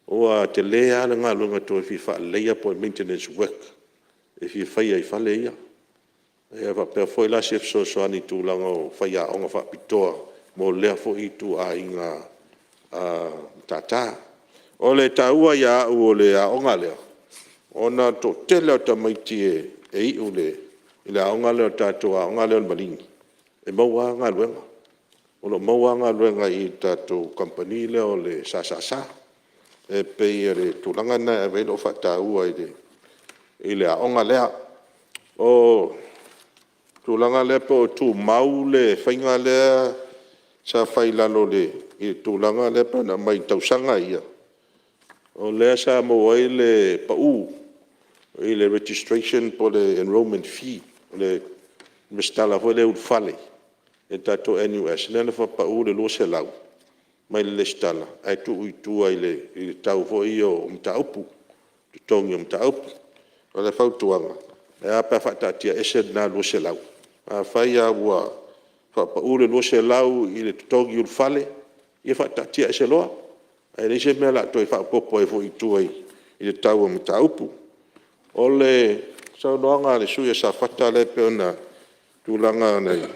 ua tele lava le galuega e toe fia faaleleia po o le maintenance work e fia faia i fale ia. E faapea foi la se fesoasoani i tulaga o faiaoga faapitoa mo lea foi ituaiga matata. O le taua ia te au o le aoga lea, ona o le toatele o tamaiti e iu i le aoga lea le tatou aoga lea o le Maligi e maua lava galuega. O lo o maua lava galuega i le tatou kamupani lea o le SSS. E pei o le tulaga lena e ave ai lau faataua i le aoga lea. O le tulaga lea po o tumau le faiga lea sa fai i lalo i le tulaga lea pei ona aumai i tausaga ia, o lea sa maua ai le pau i le registration po o le enrollment fee, le resitala foi lea ulufale i le tatou NUS, lea na faapau le $200 mai le resitala ae tuu i tua i le tau foi ia o mataupu, totogi o mataupu. O le fautuaga, e a pe a faataatiaese lena $200. Afai lava ua faapau le $200 i le totogi ulufale, ia faataatiaese loa, ae leai se mea o le a toe faaopoopo ai foi i tua i le tau o mataupu. O le saunoaga a le sui usufono mo Safata lea pei ona tulaga i le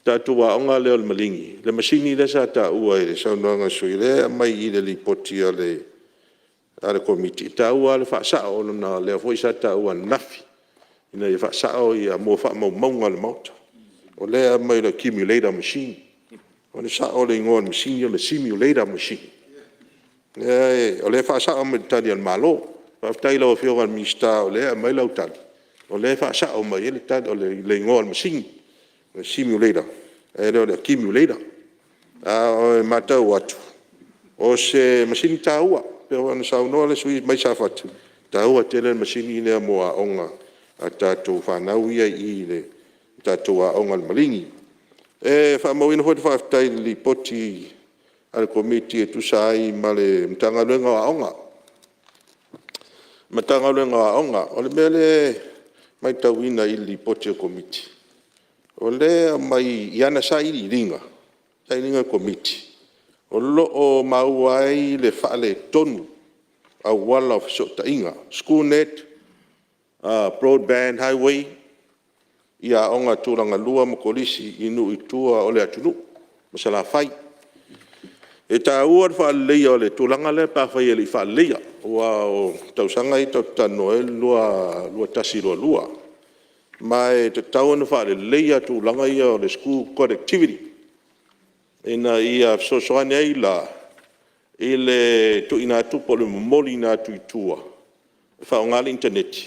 tatou aoga lea o le Maligi, le masini lea sa taua i le saunoaga a le sui usufono, lea e aumai i le Lipoti a le Komiti, e taua lava le faasao ona o lea foi sa taua ananafi ina ia faasao mo faamaumauga a le Maota. O lea e aumai o le accumulator machine. O le sao o le igoa o le masini o le simulator machine. O lea e faasao mai i le Tali a le Malo. Faafetai i lau Afioga i le Minisita o lea e aumai lau tali o lea e faasao mai ai le igoa o le masini, o le simulator ae le o le accumulator. A e matau atu, o se masini taua e pei ona saunoa le sui usufono mai Safata, e taua tele le masini lea mo aoga a tatou fanau ia i le tatou aoga o le Maligi. E faamauina foi le faafetai i le Lipoti a le Komiti e tusa ai ma le Matagaluega o Aoga. Matagaluega o Aoga. O le mea lea e matauina i le Lipoti a le Komiti, o lea e aumai i ana sailiiliga, sailiiliga a le Komiti, o lo o maua ai le faaletonu o auala o fesootaiga, school net, broadband highway i aoga tulagalua ma kolisi i nuu i tua o le atunuu ma Salafai. E taua le faaleleia o le tulaga lea pe afai e le i faaleleia aua o tausaga ia tatou te talanoa ai o le 2021/2022. Ma e tatau ona faaleleia tulaga ia o le school connectivity ina ia fesoasoani ai la i le tuuina atu po o le momoliina atu i tua e faaaoga le initaneti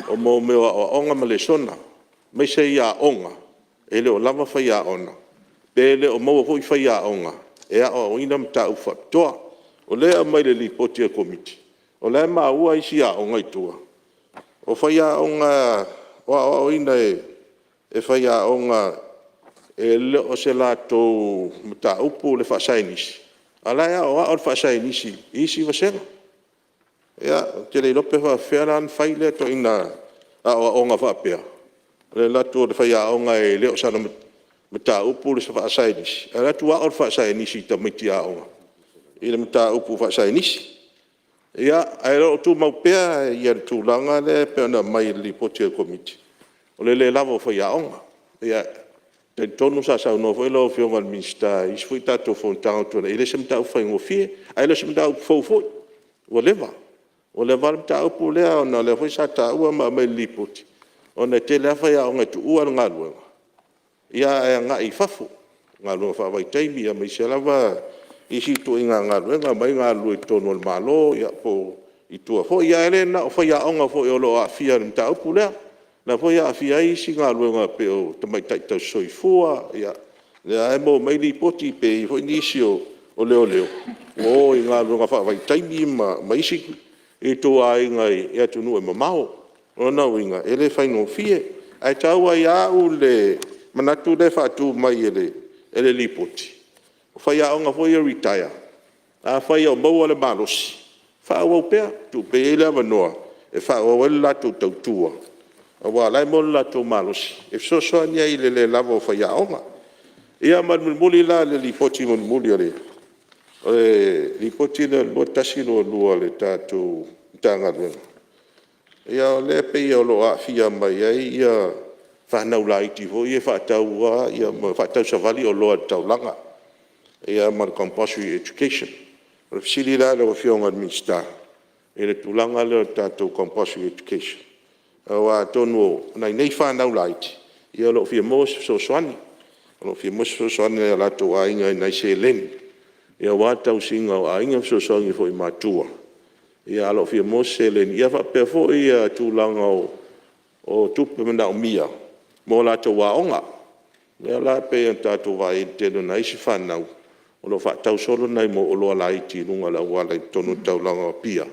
o mea o aoaoga ma lesona, aemaise ai aoga e le o lava faiaoga pe le o maua foi faiaoga e aoaoina mataupu faapitoa. O lea e aumai i le Lipoti a le Komiti, o la e maua isi aoga i tua, o faiaoga o aoaoina e faiaoga e le o se latou mataupu le faasaienisi, a o la e aoao le faasaienisi i isi vasega. Ia, ou te le iloa pe faapefea la ona fai lea ituaiga aoaoga faapea, o le alu atu o le faiaoga e le o sana mataupu le faasaienisi ae alu atu ao le faasaienisi i tamaiti aoga i le mataupu faasaienisi. Ia, ae o lo o tumau pea le tulaga lea pei ona aumai i le Lipoti a le Komiti o le le lava o faiaoga. Ia, e talitonu sa saunoa foi lau Afioga i le Minisita i isi foi tatou fonotaga ua tuanai, e le o se mataupu faigofie, ae le o se mataupu fou foi, ua leva. Ua leva lava le mataupu lea ona o lea foi sa taua ma aumai i le Lipoti ona e tele lava faiaoga e tuua le galuega ae agai i fafo i galuega faavaitaimi aemaise lava isi ituaiga galuega, omai galulue i totonu o le Malo po o i tua foi. Ae le na o faiaoga foi o lo o aafia i le mataupu lea, o lea foi e aafia ai isi galuega pei o tamaitai tausisoifua, ia o lea lava e maua mai lipoti pe i ai foi nisi o leoleo ua o i galuega faavaitaimi ma isi ituaiga i atunuu e mamao. O lona uiga, e le faigofie. Ae taua ia te au le manatu lea e faatu mai e le Lipoti, o faiaoga foi ia retire, afai o maua le malosi, faaauau pea, tuu pea i ai le avanoa e faaauau ai le latou tautua aua o la e maua le latou malosi e fesoasoani ai i le le lava o faiaoga. Ia ma le mulimuli la i le lipoti mulimuli o le Lipoti lea 2021/2022 a le tatou Matagaluega, ia o lea e pei o lo o aafia mai ai fanau laiti foi ia e faatau savali oloa i le taulaga ma le compulsory education. O le fesili la i lau Afioga i le Minisita i le tulaga lea o le tatou compulsory education, aua atonu o nai nei fanau laiti o lo o fia maua se fesoasoani, o lo o fia maua se fesoasoani i o latou aiga i nai seleni aua le tausiga o aiga ma fesoasoani foi i matua, ae o lo o fia maua se seleni. Ia faapea foi tulaga o tupe manaomia mo latou aoga. O lea la pei ona tatou vaai i ai i le tele o nai isi fanau o lo o faatau solo nai oloa laiti i luga o le auala i totonu o le taulaga o Apia,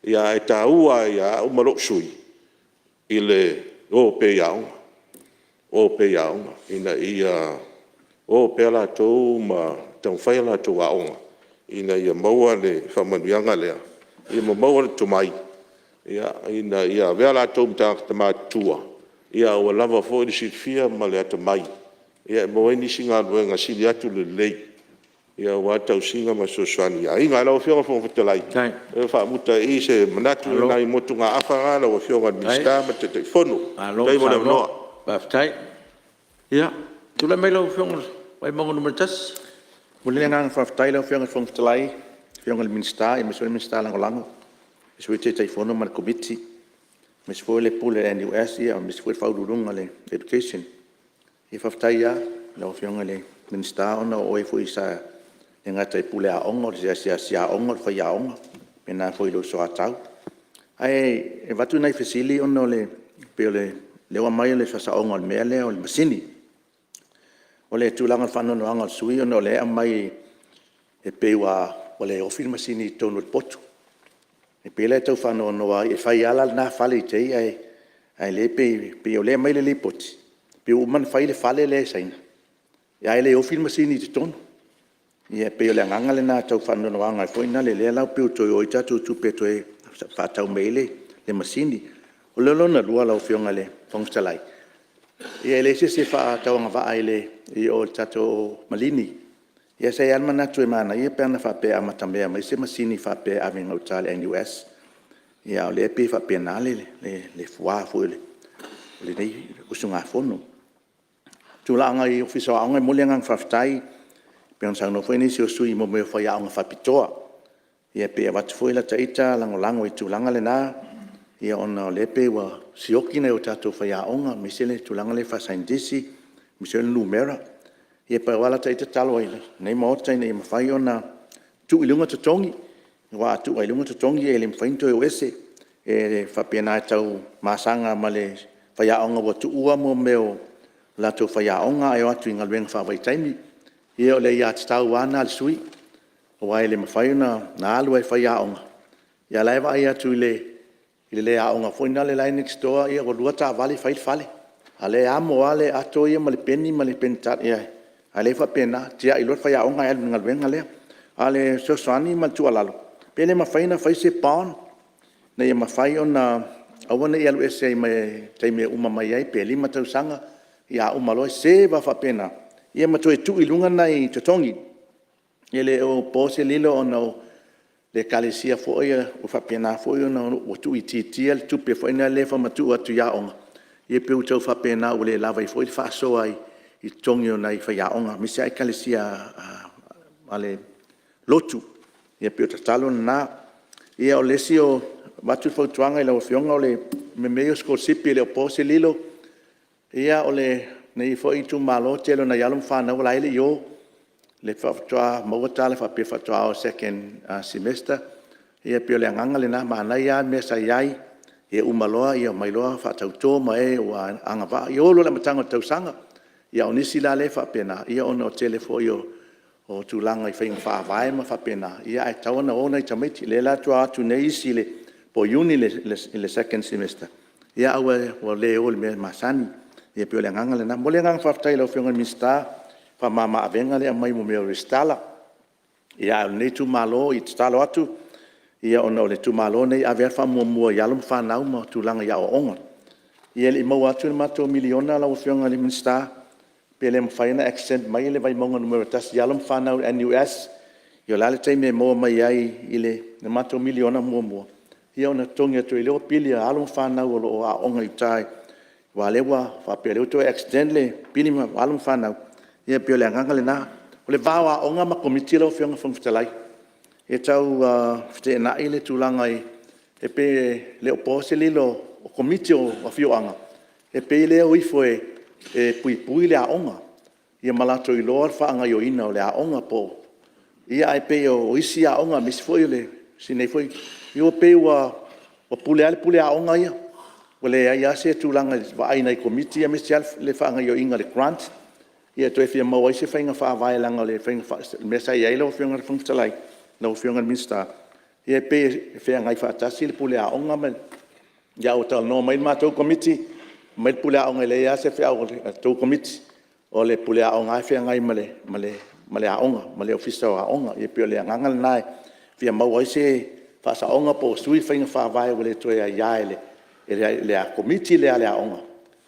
ae taua lava ia au ma lou sui usufono i le o pea i aoga, o pea i aoga ina ia o pea latou ma taumafai a latou aoga ina ia maua le faamanuiaga lea, ma maua le tomai ina ia avea latou ma tagata matutua, a ua lava foi le silafia ma le atamai e maua ai nisi galuega e sili atu le lelei aua le tausiga ma le fesoasoani i aiga. Lau Afioga i le Fofoga Fetalai, ia faamuta ai i i se manatu, o nai motugaafa na lau Afioga i le Minisita ma le Taitaifono. Faafetai mo le avanoa. Malo saunoa. Faafetai. Tulai mai lau Afioga i le Vaimauga 1. E momoli le agaga faafetai i lau Afioga i le Fofoga Fetalai, lau Afioga i le Minisita aemaise foi le Minisita Lagolago, aemaise foi le Taitaifono ma le Komiti, aemaise foi le Pule o le NUS, aemaise foi le Faauluuluga o le Education. Faafetai lava. lau Afioga i le Minisita ona o oe foi sa… e le gata i le pule aoga o le asiasi aoga o le faiaoga, e faapena foi i lou soatau. Ae avatu nai fesili ona e pei o lea ua aumai le faasaoga o le mea lea o le masini. O le tulaga o le faanoanoaga o le sui usufono ona o lea e aumai e pei ua le ofi le masini i totonu o le potu. E pei la e tau faanoanoa ai, e fai lava la lena fale i tai ae o lea e pei o lea e aumai le Lipoti pei ua uma ona fai le fale lea e Saina ae le ofi le masini i totonu. Ia pei o le agaga lena e tau faanoanoaga foi lea, o lea la pei ua toe o ai tatou tupe e toe faatau mai ai le masini. O le lona lua lau Afioga i le Fofoga Fetalai, ia e leai se isi e faatauagavaa i o i le tatou Maligi. Ia sa i ai lava le manatu e manaia pe ana faapea e amatamea mai se masini faapea e ave i gauta i le NUS, a o lea e pei e faapena le fua foi o lenei usugafono. O le tulaga i le Ofisa o Aoga e momoli le agaga faafetai e pei ona saunoa foi nisi o sui usufono i mea o faiaoga faapitoa. Ia pei e avatu foi lata ita lagolago i le tulaga lena ona o lea e pei ua sioki nai o tatou faiaoga aemaise le tulaga lea faasaienitisi aemaise o le numera. Ia pau lava lata ita tatalo i lenei Maota ina ia mafai ona tuu i luga totogi, aua a tuu lava i luga totogi e le mafai ona toe o ese. E faapena e tau masaga ma le faiaoga ua tuua mea o latou faiaoga ae o atu i galuega faavaitaimi. Ia o le aiatatau lava lena a le sui usufono aua e le mafai ona alu lava e faiaoga a o la e vaai atu i le le aoga foi lea la e next door ua lua taavale fai le fale, a o lea e amo lava le ato ia ma le peni ma le penitala, a o lea e faapena, tiai loa le faiaoga ae alu i le galuega lea. A o le fesoasoani ma le tuualalo, pe le mafai ona fai se bond ina ia mafai ona aua ne i alu ese ai ma le taimi e uma mai ai pe 5 tausaga, a uma loa serve lava faapena ia ma toe tuu i luga nai totogi. E le o po se lilo ona o le Ekalesia foi ua faapena foi ona ua tuuitiitia le tupe foi lea e faamatuu atu i aoga, ia pei ua tau faapena ua le lava ai foi le faasoa i totogi o nai faiaoga, aemaise lava Ekalesia a le lotu. Ia pei o le tatalo lena. Ia o le isi e avatu le fautuaga i lau Afioga o mea ia o sikolasipi e le o po se lilo, o lenei foi itumalo o le tele o nai alo ma fanau la e le i o, lea faatoa maua tala faapea faatoa o i le second semester. Ia pei o le agaga lena, manaia lava le mea sa i ai, e uma loa omai loa faatauto ma e ua agavaa, ia o loa i le amataga o le tausaga. A o nisi la lea e faapena, ia ona o le tele foi o tulaga i faiga faavae ma faapena, ae tatau ona o nai tamaiti. O lea la faatoa o atu nei isi po o Iuni i le second semester, ae ua le o i le mea masani. Ia pei o le agaga lena. E momoli le agaga faafetai i lau Afioga i le Minisita i le faamama-avega lea e aumai mo mea o resitala. A o lenei itumalo e tatalo atu ona o le itumalo lenei e ave lava le faamuamua i alo ma fanau ma tulaga i aoaoga. Ia e le i maua atu le matou $1 miliona lau Afioga i le Minisita, pe le mafai ona exempt mai le Vaimauga 1 i alo ma fanau i le NUS. Ia o le a le taimi e maua mai ai i le matou $1 miliona muamua, ia ona totogi atu ai lea o pili a alo ma fanau o lo o aooga i uta, aua o lea ua faapea o lea ua toe extend le pili mo alo ma fanau. Ia pei o le agaga lena. O le va o aoga ma Komiti lau Afioga i le Fofoga Fetalai, e tau feteenai le tulaga e pei e le o po se lilo, o Komiti o afioaga, e pei o lea e o ifo e puipui le aoga ma latou iloa le faagaoioiga o le aoga po o… Ae pei o isi aoga aemaise foi si nei foi… ia pei ua pule lava le pule aoga ia, ua leai lava se tulaga i le vaai a nai Komiti aemaise lava le faagaoioiga o le grant. Ia toe fia maua ai se faiga faavae leaga o le mea sa i ai lau Afioga i le Fofoga Fetalai, lau Afioga i le Minisita, ia e pei e feagai faatasi le pule aoga ma le… Ae ua talanoa mai le matou Komiti, fai mai le pule aoga e leai lava se feau a le tou Komiti, o le pule aoga lava e feagai ma le aoga, ma le Ofisa o Aoga. Ia pei o le agaga lena e fia maua ai se faasaoga po ua sui le faiga faavae ua le toe aia e le Komiti lea a le aoga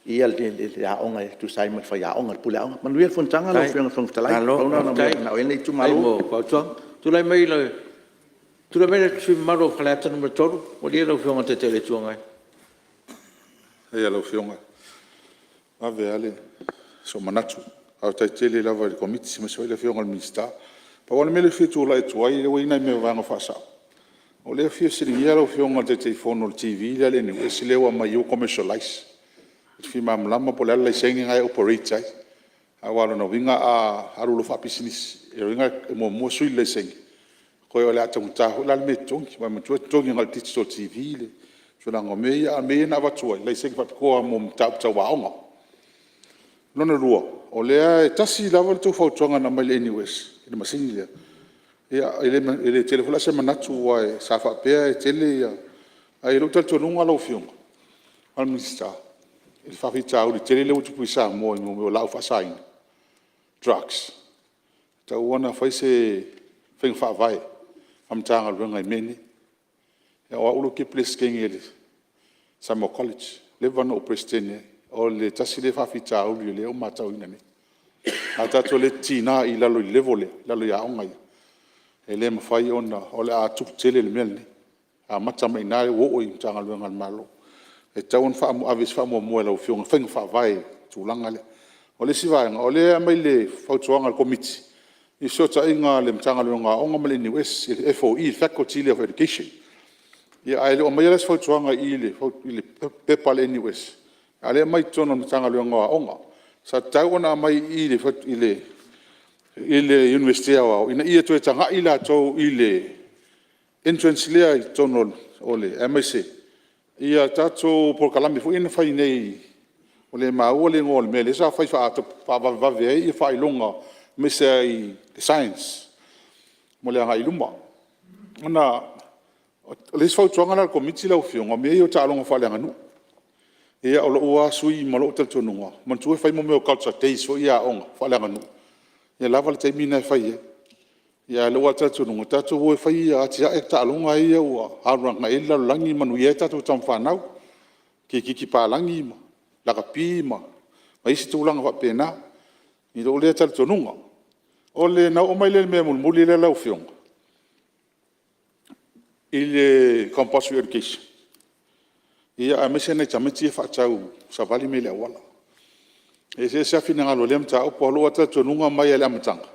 le aoga e tusa ai ma le faiaoga i le pule aoga. Manuia le fonotaga lau Afioga i le Fofoga Fetalai. Pau lena o nai mea e manao i ai lenei itumalo. Faafetai mo fautuaga. Tulai mai le sui usufono mamalu mo Faleata 3. Malie lau Afioga i le Taitai o le Itu Agai. Faafetai lava i lau Afioga. E vave lava sou manatu. Faafetai tele lava i le Komiti aemaise foi le Afioga i le Minisita. Pau lava le mea lea e fia tulai atu ai lea ua i ai nai vaega faasao, o lea e fia fesiligia lau Afioga i le Taitaifono i le TV lea a le NUS lea ua aumai ua commercialize. Ou te fia malamalama po o le a le laisene lena e operate ai. Aua o lona uiga a alu loa faapisinisi, o lona uiga e muamua sui le laisene, toe o le a taugata foi la le mea e totogi. Aua manatua e totogi agai i le Digital TV le tulaga o mea ia. A o mea ia na avatu ai, laisene faapitoa lava mo mataupu tau aoga. Lona lua, o lea e tasi lava le tou fautuaga na aumai i le NUS i le masini lea. Ia e le tele foi la se manatu aua sa faapea e tele ia… Ae i lou talitonuga lau Afioga i le Minisita i le faafitauli tele lea ua tupu i Samoa i mea o laau faasaina, drugs, e tatau lava ona fai se faiga faavae a Matagaluega i mea nei. O au lea ou te Peresetene i le Samoa College, ua leva ona ou Peresetene ai. O le tasi lea faafitauli o lea ua matauina nei. A tatou le titina i lalo i le level lea i lalo i aoga ia, e le mafai ona… o le a tupu tele le mea lenei. E amata mai i ina ua oo i Matagaluega a le Malo. E tatau ona ave i ai se faamuamua a lau Afioga i faiga faavae i le tulaga lea. O le isi vaega, o lea e aumai i le fautuaga a le Komiti i fesootaiga a le Matagaluega o Aoga ma le NUS i le FOE le Faculty lea of Education. Ae le o aumaia la se fautuaga i i i le pepa a le NUS, a o lea e aumai i totonu o le Matagaluega o Aoga. Sa tatau ona aumai i i i le Iunivesite Aoao ina ia toe tagai latou i le entrance lea i totonu aemaise tatou polokalame foi ia na fai nei, ua le maua le igoa o le mea lea sa fai faavavevave ai faailoga aemaise lava i Science mo le agai i luma. Ona o le isi fautuaga la a le Komiti lau Afioga, o mea ia o taaloga faaleaganuu. Ia o lou lava sui usufono ma lou talitonuga, manatua e fai mea o culture days foi ia a aoga faaleaganuu, e lava le taimi lena e fai ai. Ae o lou lava talitonuga, tatou o e fai e atiae taaloga ia ua alu agai i ai le lalolagi ma manuia ai tatou tamafanau, kirikiti palagi ma lakapi ma isi tulaga faapena i lou lea talitonuga. Ona oo mai lea i le mea mulimuli lea lau Afioga, i le Compulsory Education, aemaise nai tamaiti ia e faatau savali mea i le auala. E eseese lava finagalo i lea mataupu. Ae o lou lava talitonuga mai lava i le amataga,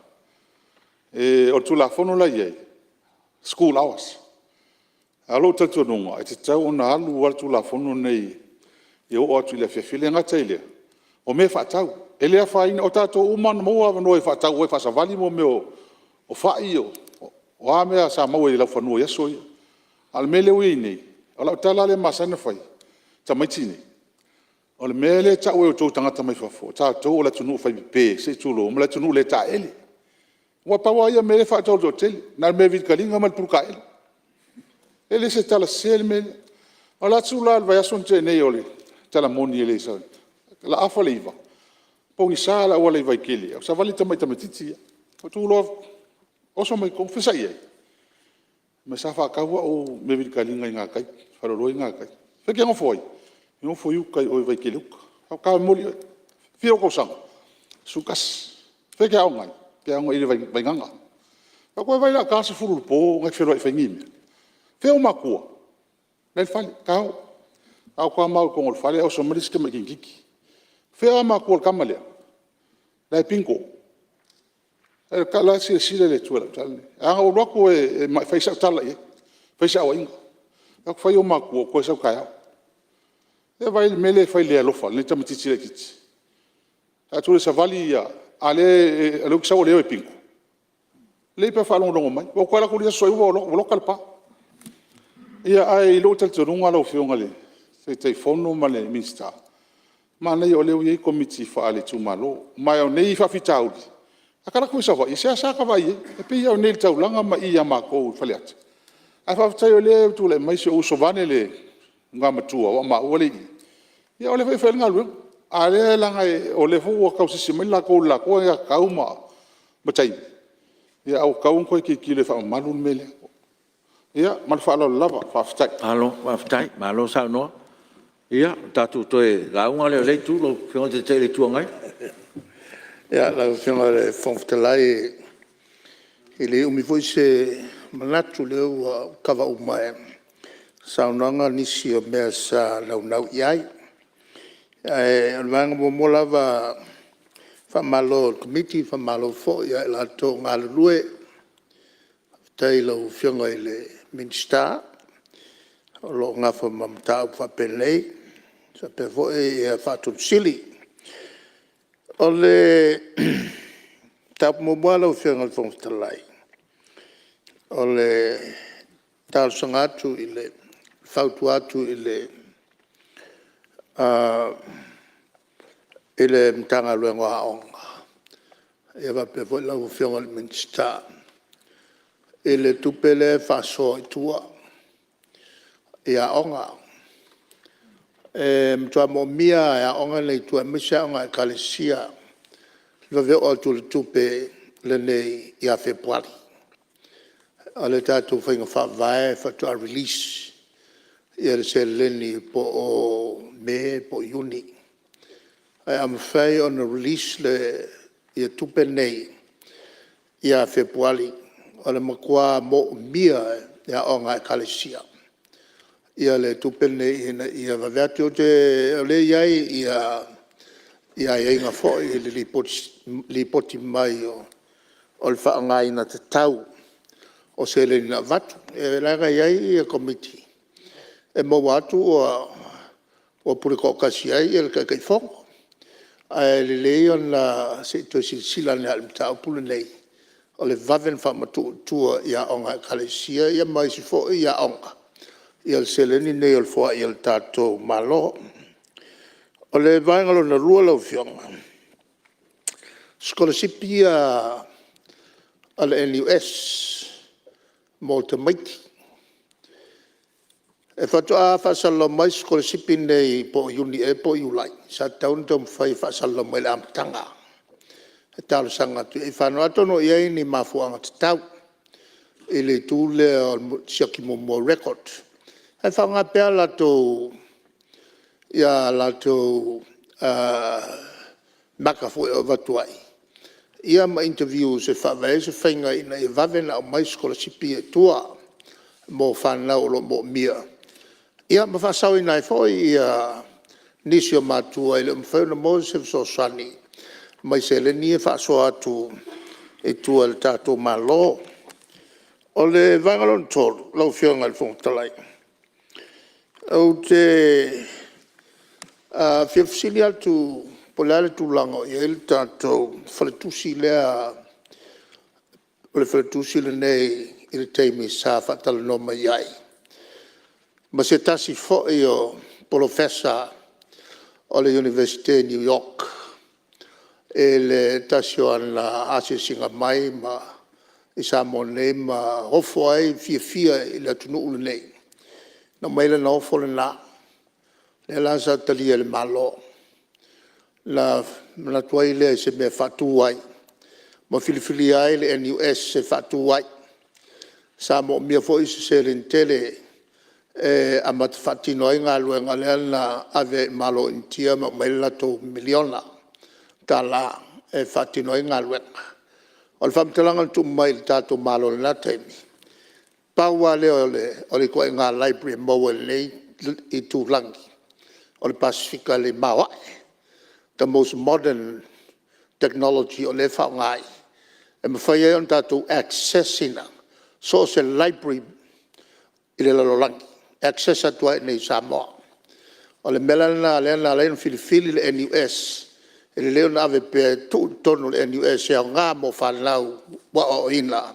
o le Tulafono la e i ai, school hours. A o lou talitonuga e tatau ona alu lava le Tulafono lenei ia oo atu i le afiafi. E le gata i lea, o mea faatau. E le afaina, o tatou uma lava na maua avanoa e faatau ai faasavali mea o fai, o a mea sa maua i laufanua i aso ia. A o le mea lea ua i ai nei, o lau tala lea e masani ona fai i tamaiti nei, o le mea lea e tau e outou i tagata mai fafo, o tatou o le atunuu faipepe se i tulou ma le atunuu le taeele. Aua pau lava ia o mea ia e faatau e le toatele, na o le mea vilitaliga ma le pulutaele. E le o se tala sese le mea lea. Na ou alu atu la i le vaiaso na tea nei, o le tala moni e le o se… o le a afa le 9:00, pogisa le auala i Vaitele a o savali le tamai tamaititi a. Ou tu loa oso mai i totonu. O fea sa e i ai? Fai mai sa faatau au mea vilitaliga i gatai i faleoloa ia e i gatai. O fea e te nofo ai? Ou te nofo i uta i o i Vaitele uta. Ou fai atu, ta momoli oe. Fia ou tausaga? 11. O fea e te aoga ai? Ou te aoga i Vaigaga. Ou fai atu, vaai la e ta le 10 i le po o lena e te feloai e fai nei mea. Fea ou matua? La e i le fale, ta o. O atu lava ma o i totonu o le fale ae oso mai le isi tamaititi. O fea matua o le tama lea? La e bingo. O la e silasila le Atua i lau tala lea. Leaga na ou alu atu e fai sau tala i ai, fai se auaiga. Ou fai atu, fai ou matua ou toe sau taeao. Se i vaai i le mea lea e fai i le le alofa e lenei tamaitiiti laitiiti. Fai atu le savali ia, a o lea ou te sau o lea e o e bingo. Lelei pe a e faalogologo mai. Ua ou toe alu atu i le isi aso Toeaina ua loka le pa. Ae i lou talitonuga lau Afioga i le Taitaifono ma le Minisita, manaia o lea ua i ai Komiti faale-itumalo. Ma o nei faafitauli, a ta alu atu i Savaii e seasea ota vaai i ai, e pei lava o i inei i le taulaga ma i ia matou i Faleata. Ae faafetai o lea ua tulai mai si ou uso vaeane le Igoamatua aua o maua lea e i i, ia o lea foi e fai i ai le galuega. A o lea leaga o lea foi ua tausisi mai latou i le latou aiatatau ma taimi, ae ua tatau ona toe tilotilo e faamamalu le mea lea. Ia ma le faaaloalo lava. Faafetai. Malo faafetai, malo saunoa. Ia o le tatou toe lauga lea o lea itu lau Afioga i le Taitai o le Itu Agai. Lau Afioga i le Fofoga Fetalai, e le umi foi se manatu o lea ua cover uma e saunoaga nisi o mea sa naunau i ai. Ae o le vaega muamua lava, faamalo i le Komiti faamalo foi ia i latou o galulue. Faafetai i lau Afioga i le Minisita o lo o nafa ma mataupu faapenei faapea foi Ofisa Sili. O le mataupu muamua lau Afioga i le Fofoga Fetalai, o le talosaga atu i le fautua atu i le Matagaluega o Aoga faapea foi lau Afioga i le Minisita i le tupe lea e faasoa i tua i aoga. E matua moomia lava e aoga nei i tua aemaise aoga a Ekalesia le vave oo atu o le tupe lenei ia Fepuari. O le tatou faiga faavae faatoa release le seleni po o Me po o Iuni. Ae a mafai ona release tupe nei ia Fepuari, o le matua moomia e aoga a Ekalesia le tupe lenei ina ia vave atu. O lea e i ai aiaiga foi i le lipoti mai o le faaaogaina tatau o seleni na avatu. Leaga e i ai Komiti e maua atu ua pule toatasi ai le Taitaifono. Ae lelei ona se i toe silasila ane lava i le mataupu lenei o le vave ona faamatuu i tua i aoga a Ekalesia ia ma isi foi aoga le seleni lenei o le foai a le tatou Malo. O le vaega lona lua lau Afioga, sikolasipi ia a le NUS mo tamaiti. E faatoa faasalalau mai sikolasipi nei po o Iuni ea po o Iulai. Sa tatau ona taumafai e faasalalau mai i le amataga e talosaga atu i ai fanau. Atonu o i ai ni mafuaaga tatau i le itu lea o le siaki muamua o record ae faaaoga pea latou maka foi o avatu ai ia ma interviews e faavae ai se faiga ina ia vave ona aumai sikolasipi ia i tua mo fanau o lo o moomia ia ma faasaoina ai foi nisi o matua e le o mafai ona maua se fesoasoani mai seleni ia e faasoa atu i tua e le tatou Malo. O le vaega lona tolu lau Afioga i le Fofoga Fetalai, ou te fia fesili atu po o le a le tulaga o i ai le tatou faletusi lea, o le faletusi lenei i le taimi sa faatalanoa mai ai ma se tasi foi o Polofesa o le Iunivesite i New York i le tasi o ana asiasiga mai i Samoa nei ma ofo ai ma fiafia i le atunuu lenei. Na aumai ai lana ofo lena, lea la sa talia e le Malo ona manatu ai lea i se mea e faatu ai ma filifilia ai le NUS e faatu ai. Sa moomia foi se seleni tele e amata faatino ai galuega lea na ave ai i le Malo o Initia ma aumai ai le latou miliona tala e faatino ai galuega. O le faamatalaga na tuu mai i le tatou Malo i lena taimi, pau lava lea o le ituaiga library e maua i lenei itulagi o le Pasefika le maoae, the most modern technology o lea e faaaoga ai e mafai ai ona tatou access ina so o se library i le lalolagi, e access atu lava i inei i Samoa. O le mea la lena lea na ala ai ona filifili le NUS e lelei ona ave pea e tuu i totonu o le NUS e aoga mo fanau aoaoina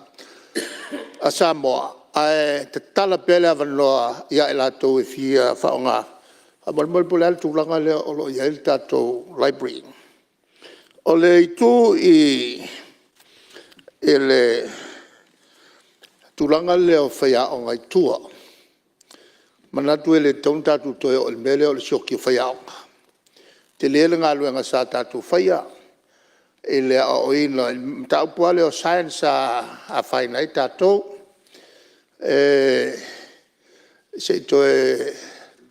a Samoa ae tatala pea le avanoa ia i latou e fia faaaoga. Faamolemole po o le a le tulaga lea o lo o i ai le tatou library. O le itu i le tulaga lea o faiaoga i tua, e manatu e le tatau ona tatou toe oo i le mea lea o le sioki o faiaoga. E tele le galuega sa tatou faia i le aoaoina i le mataupu lava lea o Science sa afaina ai tatou. Se i toe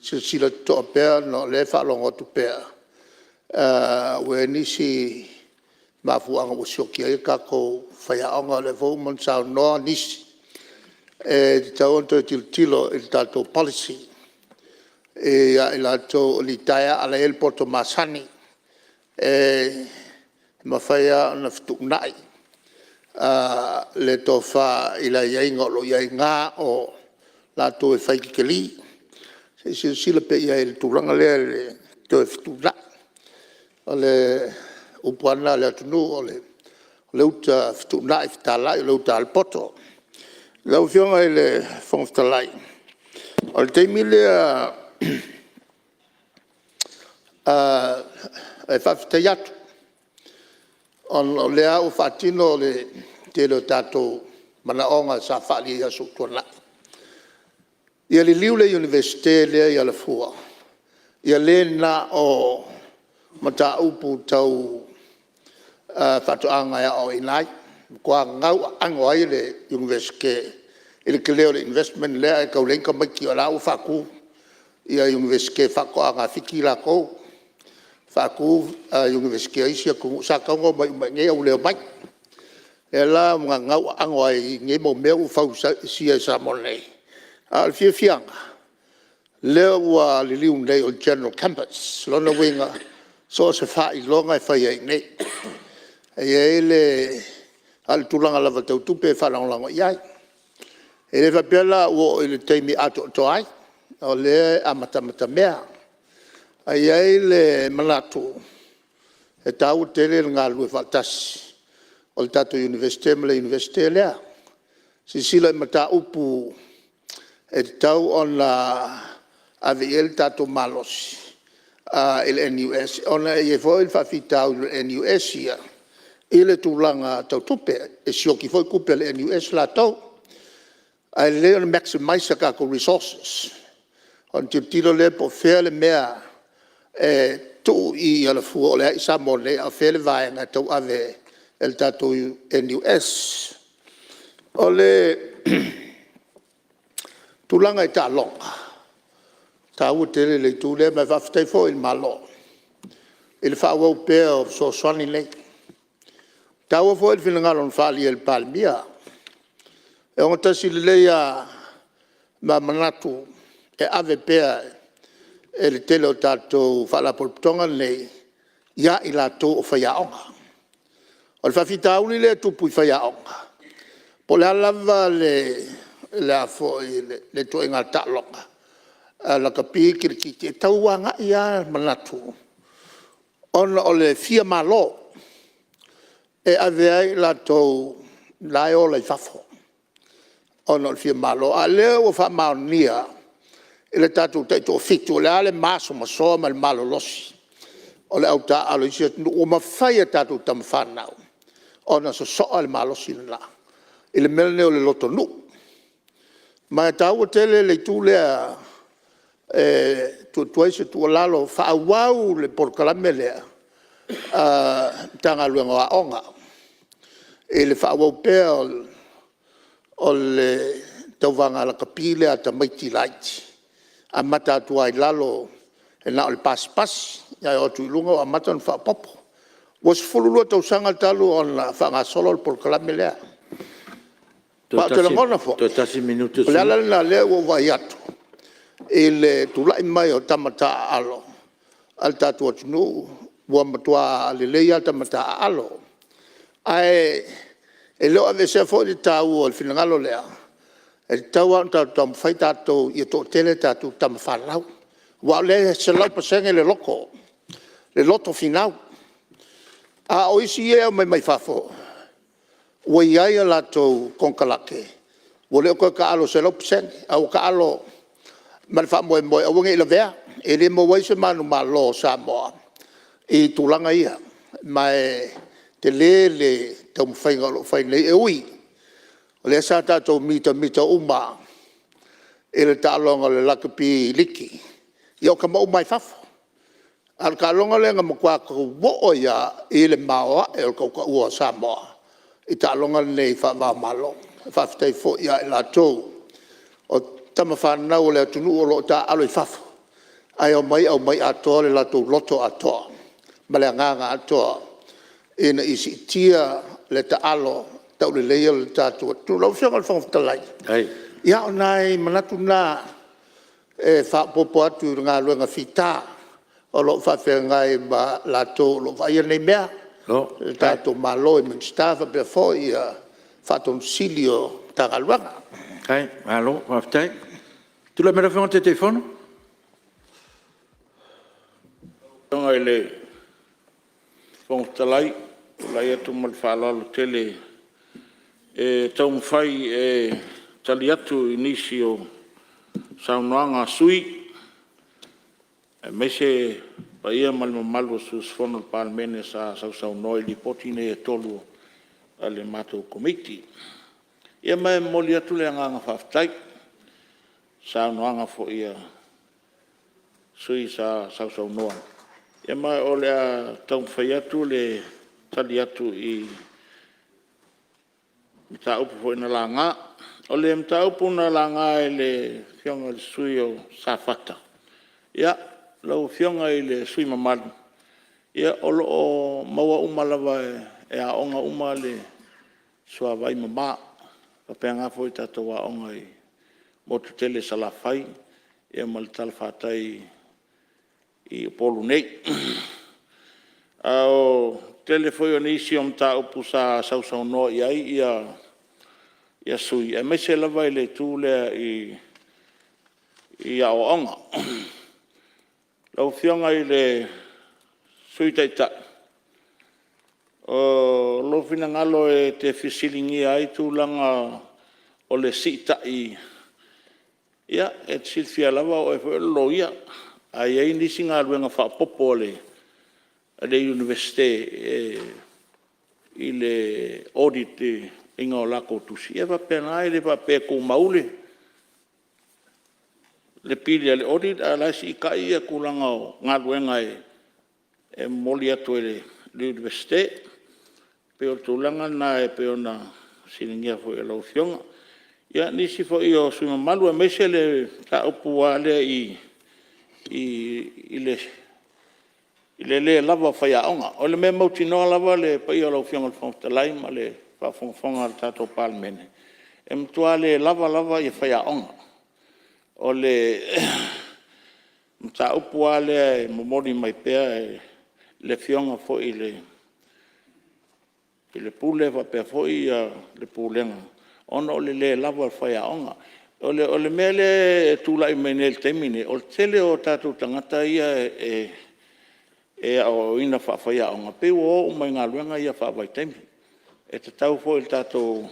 silasila totoa pea ona o lea e faalogo atu pea ua i ai nisi mafuaaga ua sioki ai a tatou faiaoga. O lea foi ua uma ona saunoa nisi e tatau ona toe tilotilo i le tatou policy ia i latou ua litaea a o la e i ai le poto masani e mafai lava ona fetuunai le tofa i le aiaiga o lo o i ai na o latou e fai dikilii. Se i silasila pea i ai i le tulaga lea i le toe fetuunai. upu lava lena a le atunuu o le uta fetuunai fetalai o le uta a le poto. Lau Afioga i le Fofoga Fetalai, o le taimi lea e faafetai atu ona o lea ua faatino le tele o tatou manaoga sa faaalia i aso ua tuanai. Ia liliu le Iunivesite lea i Alafua ia le na o mataupu tau faatoaga e aoaoina ai, matua gauaano ai le Iunivesite i le tele o le investment lea ae tau leai ni tamaiti o la ua faatu Iunivesite faatoaga a Fiti latou, faatu Iunivesite a isi atunuu sa tatau ona omai uma i inei ae ua le omai. O lea la ua gauaano ai i nei mau mea ua fausia i Samoa nei. A o le fiafiaga lea ua liliu nei o le General Campus. O lona uiga so o se faailoga e fai ai i inei. E i ai le… a o le tulaga lava tau tupe e faalagolago i ai. E le faapea la ua oo i le taimi e atoatoa ai, o lea e amatamata mea. Ae i ai le manatu e taua tele le galulue faatasi o le tatou Iunivesite ma le Iunivesite lea. Silasila i mataupu e tatau ona ave i ai le tatou malosi i le NUS, ona e i ai foi le faafitauli o le NUS ia i le tulaga tau tupe, e sioki foi tupe a le NUS latou. Ae lelei ona maximize a tatou resources ona tilotilo lea po o fea le mea e tuu i Alafua o lea e i Samoa nei a o fea le vaega e tauave e le tatou NUS. O le tulaga i taaloga, e taua tele le itu lea ma e faafetai foi i le Malo i le faaauau pea o fesoasoani nei. E taua foi le finagalo na faaalia e le Palemia e ogatasi lelei lava ma manatu e ave pea e le tele o tatou Faalapotopotoga nei ia i latou o faiaoga. O le faafitauli lea e tupu i faiaoga, po o le a lava le ituaiga taaloga, lakapi, kirikiti, e tau agai lava manatu ona o le fia malo e ave ai i latou la e ola i fafo ona o le fia malo. A o lea ua faamaonia i le tatou Taitoafitu, o le a le masomasoa ma le malolosi o le au taaalo i isi atunuu, ua mafai e tatou tama fanau ona sosoa le malosi lena i le mea lenei o le lotonuu. Ma e taua tele le itu lea e tuu atu ai se tuualalo, faaauau le polokalame lea a le Matagaluega o Aoga i le faaauau pea o le tauvaga lakapi lea a tamaiti laiti, amata atu lava i lalo e na o le pasipasi ae oo atu i luga ua amata ona faaopoopo. Ua 12 tausaga talu ona faagasolo le polokalame lea. Ma ou te lagona foi, Toe tasi le minute o le o le sui usufono. ala lena o lea ua ou vaai atu i le tulai mai o tama taaalo a le tatou atunuu ua matua lelei lava tama taaalo. Ae le o aveesea foi le taua o le finagalo lea, e tatau lava ona tatou taumafai tatou ia toatele a tatou tama fanau aua o lea e 100% le loto finau. A o isi ia e omai mai fafo ua i ai a latou konekarate ua le o toe taalo 100% a ua taalo ma le faamoemoe e aua ne i lavea. E le maua ai se manumalo o Samoa i tulaga ia ma e tele le taumafaiga o lo o fai nei. E ui o lea sa tatou mitamita uma lava i le taaloga o le Lakapi Liki, ia o tama uma lava mai fafo. A o le taaloga lea na matua tatou oo ai lava i le maoae o le tautaua o Samoa i taaloga nei faava-o-Malo. Faafetai foi ia i latou o tama fanau a le atunuu o lo o taaalo i fafo ae omai aumai atoa le latou loto atoa ma le agaga atoa ina ia siitia le taalo tauleleia le tatou atunuu. Lau Afioga i le Fofoga Fetalai, ia o nai manatu na e faaopoopo atu i le galuega fita o lo o faafeagai ma latou o lo o vaaia nei mea, le tatou Malo i Minisita faapea foi Ofisa Sili o Matagaluega. Malo faafetai. Tulai mai lau Afioga i le Taitaifono. Lau Afioga i le Fofoga Fetalai, e tulai atu ma le faaaloalo tele e taumafai e tali atu i nisi o saunoaga a sui usufono aemaise le paia ma le mamalu o sui usufono o le Palemene sa sausaunoa i Lipoti nei e 3 a le matou Komiti. Ia ma e momoli atu le agaga faafetai i saunoaga foi a sui usufono sa sausaunoa, ma o le a taumafai atu le tali atu i mataupu foi na laga. O le mataupu na laga e le Afioga i le sui usufono mo Safata, ia, lau Afioga i le sui usufono mamalu, o lo o maua uma lava e aoga uma le suavai mama. E faapena foi i tatou aoga i le motu tele i Salafai ma le talafatai i Upolu nei. A o le tele foi o nisi o mataupu sa sausaunoa i ai sui usufono, aemaise lava i le itu lea i aoaoga. Lau Afioga i le Sui Taitai, o lou finagalo e te fesiligia ai tulaga o le siitai, ia, e te silafia lava o oe foi o le loia, a i ai nisi galuega faaopoopo a le Iunivesite i le audit ina o latou tusi, ia e faapena, e le faapea e tumau le pili a le audit a o la e siitai tulaga o galuega e momoli atu e le Iunivesite. E pei o le tulaga lena e pei ona fesiligia foi e lau Afioga. Ia, o nisi foi o sui usufono mamalu aemaise le mataupu lava lea i le le lava o faiaoga. O le mea mautinoa lava le paia o lau Afioga i le Fofoga Fetalai ma le faafogafoga a le tatou Palemene, e matua le lava lava faiaoga. O le mataupu lava lea e momoli mai pea e le Afioga foi i le Pule faapea foi le Pulega ona o le le lava o faiaoga. O le mea lea e tulai mai nei i le taimi lenei, o le tele o tatou tagata ia e aoaoina faafaiaoga pei ua o uma i galuega ia faavaitaimi. E tatau foi i le tatou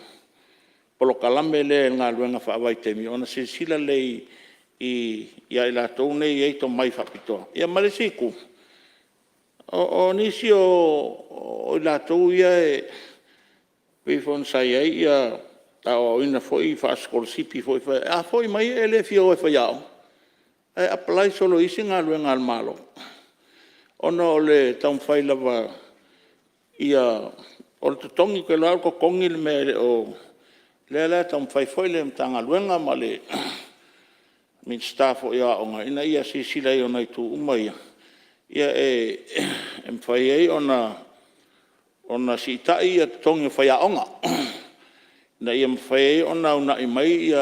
polokalame lea i galuega faavaitaimi ona silasila lelei ia i latou nei e i ai tomai faapitoa. Ia ma le isi itu, o nisi o i latou ia e pei foi ona sa i ai le aoaoina foi faasikolasipi foi, a foi mai e le fia o e faiaoga ae apply solo i isi galuega a le Malo ona o le taumafai lava ia… O le totogi, ou te iloa lava o le totogi le mea e le o… O lea la e taumafai foi le Matagaluega ma le Minisita foi o Aoga ina ia silasila i ona itu uma ia e mafai ai ona siitai totogi o faiaoga ina ia mafai ai ona uunai mai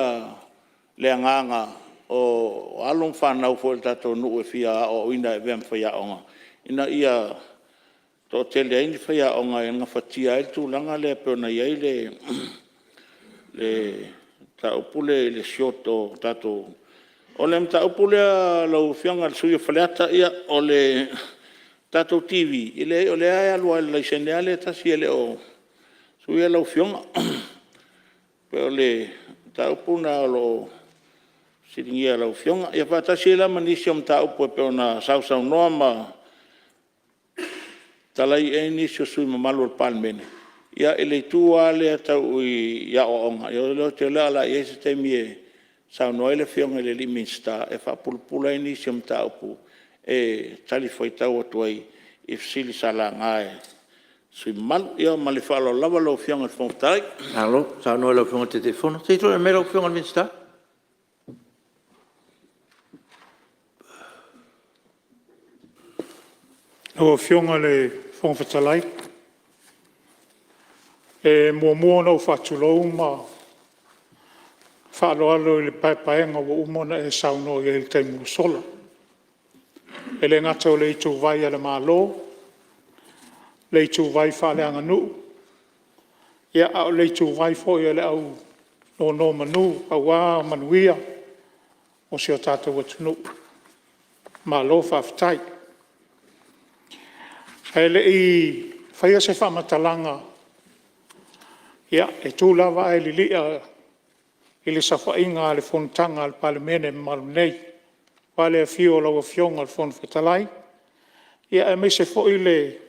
le agaga o alo ma fanau foi a le tatou atunuu e fia aoaoina e avea ma faiaoga ina ia toatele ai ni faiaoga e gafatia ai le tulaga lea pei ona i ai le mataupu lea i le short o tatou… O le mataupu lea lau Afioga i le sui usufono mo Faleata, ia o le tatou TV, e leai o lea e alu lava i le laisene lava lea e tasi e le o suia lau Afioga. E pei o le mataupu lena o lo o fesiligia e lau Afioga. Ia faatasi ai la ma nisi o mataupu e pei ona sausaunoa ma talai i ai nisi o sui usufono mamalu o le Palemene. Ia, i le itu lava lea tau i aoaoga, ou te iloa o le a i ai se taimi e saunoa ai le Afioga i le Minisita e faapulapula ai nisi o mataupu e talifuaitau atu ai i fesili sa laga e sui usufono mamalu. Ia ma le faaaloalo lava lau Afioga i le Fofoga Fetalai. Malo saunoa i lau Afioga i le Taitaifono. Se i tulai mai lau Afioga i le Minisita. Lau Afioga i le Fofoga Fetalai, e muamua ona ou faatulou ma faaaloalo i le paepaega ua uma ona e saunoa i ai i le taimi ua sola. E le gata o le ituvai a le Malo, le ituvai faaleaganuu, a o le ituvai foi a le au nonomanu aua manuia o si o tatou atunuu. Malo faafetai. Ae le i faia se faamatalaga, e tu lava ae lili'a i le saofaiga a le fonotaga a le Palemene mamalu nei, aua le afio o lau Afioga i le Fofoga Fetalai, aemaise foi le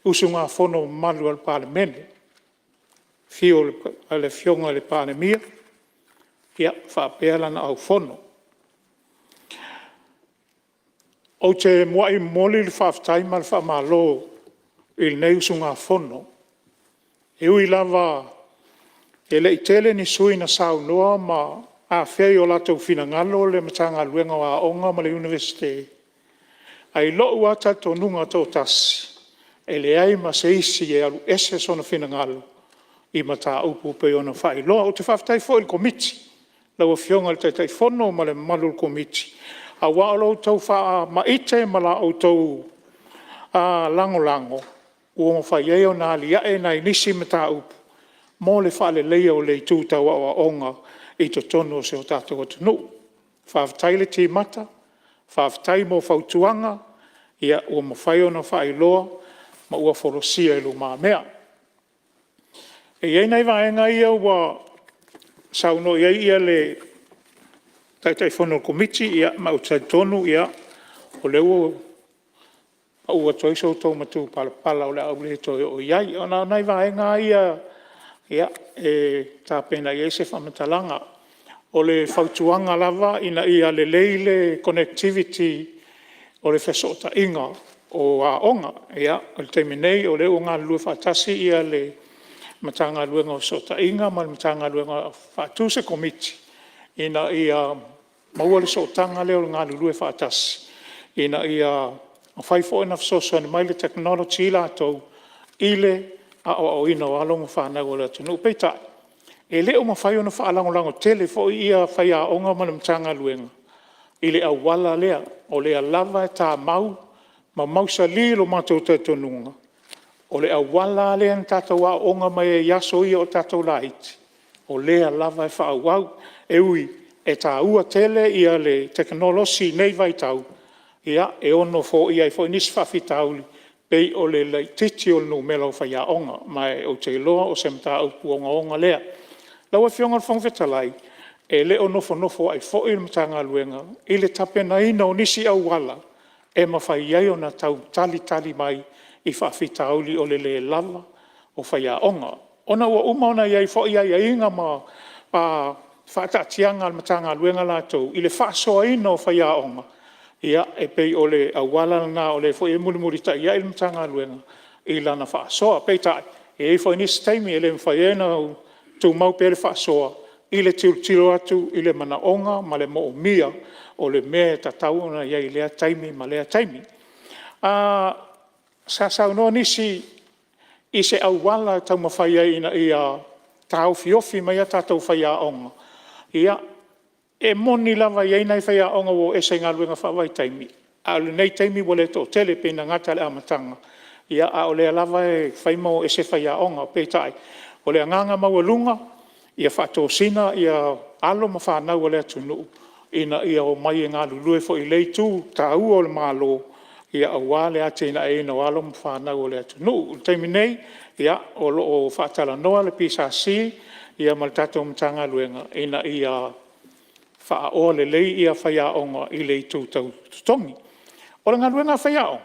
usugafono mamalu a le Palemene, afio o le Afioga i le Palemia faapea lana Aufono. Ou te muai momoli le faafetai ma le faamalo i lenei usugafono, e ui lava e le i tele ni sui usufono na saunoa ma afea i o latou finagalo le Matagaluega o Aoga ma le Iunivesite, ae i lou lava talitonuga toatasi, e leai ma se isi e alu ese sona finagalo i mataupu e pei ona faailoa. Ou te faafetai foi i le Komiti, lau Afioga i le Taitaifono ma le mamalu o le Komiti, aua o lo outou faamaite ma la outou lagolago ua mafai ai ona aliae nai nisi mataupu mo le faaleleia o le itu tau aoaoga i totonu o si o tatou atunuu. Faafetai le timata, faafetai mo fautuaga ua mafai ona faailoa ma ua folasia i lumamea. E i ai nai vaega ia ua saunoa i ai le Taitaifono o le Komiti, ma ou te talitonu o lea ua pau atu ai so outou matupalapala o le a ou le toe oo i ai. Na o nai vaega lava ia e tapena i ai se faamatalaga. O le fautuaga lava ina ia lelei le connectivity o le fesootaiga o aoga. O le taimi nei o lea ua galulue faatasi le Matagaluega o Fesootaiga ma le Matagaluega e faatu se Komiti ina ia maua le sootaga lea o le galulue faatasi ina ia mafai foi ona fesoasoani mai le technology latou i le aoaoina o alo ma fanau a le atunuu. Peitai, e le o mafai ona faalagolago tele foi faiaoga ma le Matagaluega i le auala lea, o lea lava e tamau ma mausali lo matou talitonuga, o le auala lava lea na tatou aooga mai ai i aso ia a o tatou laiti, o lea lava e faaauau. E ui e taua tele le tekonolosi i lenei vaitau, e ono foia ai foi nisi faafitauli e pei o le laitiiti o le numera o faiaoga, ma ou te iloa o se mataupu ogaoga lea. Lau Afioga i le Fofoga Fetalai, e le o nofonofo ai foi le Matagaluega i le tapenaina o nisi auala e mafai ai ona tau talitali mai i faafitauli o le le lava o faiaoga. Ona ua uma ona i ai foi aiaiga ma faataatiaga a le Matagaluega latou i le faasoaina o faiaoga, e pei o le auala lena o lea foi e mulimulitai ai le Matagaluega i lana faasoa. Peitai, e i ai foi nisi taimi e le mafai ai ona tumau pea le faasoa i le tilotilo atu i le manaoga ma le moomia o le mea e tatau ona i ai i lea taimi ma lea taimi. Sa saunoa nisi i se auala e taumafai ai ina ia taofiofi mai a tatou faiaoga. Ia, e moni lava e i ai nai faiaoga ua o ese i galuega faavaitaimi, a o lenei taimi ua le toatele pei na gata i le amataga, a o lea lava e fai ma o ese faiaoga. Peitai, o le agaga maualuga ia faatosina alo ma fanau a le atunuu ina ia omai e galulue foi i lea itu taua o le Malo aua le atinaeina o alo ma fanau a le atunuu. I le taimi nei, o lo o faatalanoa le PSC ma le tatou Matagaluega ina ia faaoa lelei faiaoga i le itu tau totogi. O le galuega a faiaoga,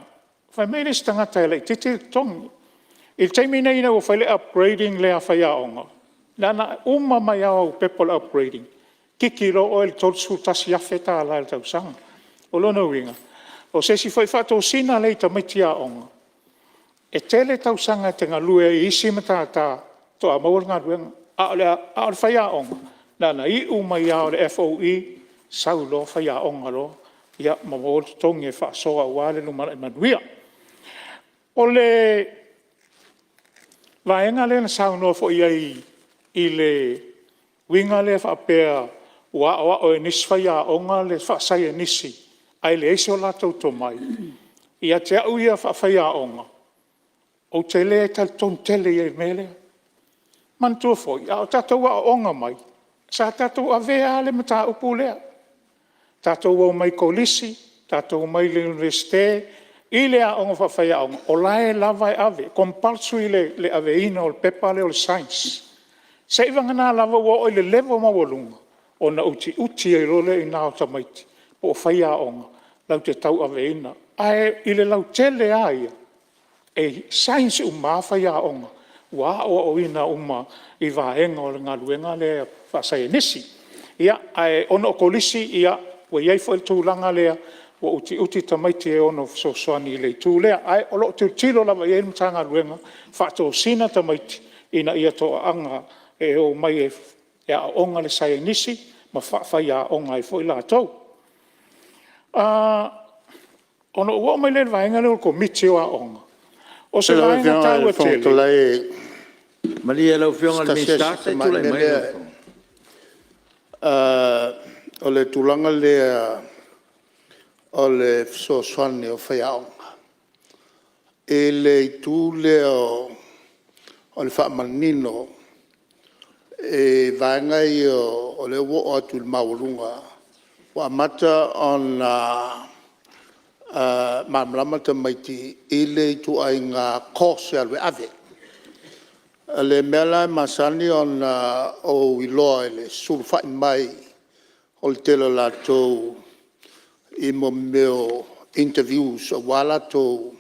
fai mai le isi tagata e laitiiti le totogi. I le taimi lenei ina ua fai le upgrading lea a faiaoga, na ona uma mai lava o au pepa o le upgrading, kiki loa oe i le $31,000 i le tausaga. O lona uiga, o se isi foi faatosina lea i tamaiti aoga, e tele tausaga e te galue ai i isi matata faatoa maua le galuega, a o le faiaoga, na ona iu mai lava o le FOE sau loa faiaoga loa ma maua le totogi e faasoa aua le lumanai manuia. O le vaega lea na saunoa foi i ai i le uiga lea faapea ua aoao e nisi faiaoga le faasaienisi ae leai so latou tomai. Ia te au ia faafaiaoga, ou te le talitonu tele i ai i le mea lea. Manatua foi a o tatou aooga mai, sa tatou avea lava le mataupu lea. Tatou omai i kolisi, tatou omai i le Iunivesite. I le aoga faafaiaoga o la e lava e ave, compulsory le aveina o le pepa lea o le Science. Seiavagana lava ua oo i le level maualuga ona utiuti ai loa lea o tamaiti po o faiaoga latou te tauaveina. Ae i le lautele lava ia, e science uma lava faiaoga ua aoaoina uma i vaega o le galuega lea faasaienisi. Ae ona o Kolisi ua i ai foi le tulaga lea ua utiuti tamaiti e ono fesoasoani i le itu lea. Ae o lo o tilotilo lava i ai le Matagaluega, faatosina tamaiti ina ia toaaga e omai e aooga i le saienisi ma faafaiaoga ai foi latou. Ona ou oo mai lea i le vaega lea o le Komiti o Aoga, o se Lau vaega Afioga i le taua Fofoga tele... Fetalai… Malie lau Afioga i Se le tasi Minisita aso se i tamai tulai mea mai lea. O le tulaga lea o le fesoasoani o faiaoga i le itu lea o le faamanino i vaega ia o lea ua oo atu i le maualuga ua amata ona malamalama tamaiti i le ituaiga course e alu e ave. O le mea la e masani ona ou iloa i le sulufai mai o le tele o latou i mea o interviews aua latou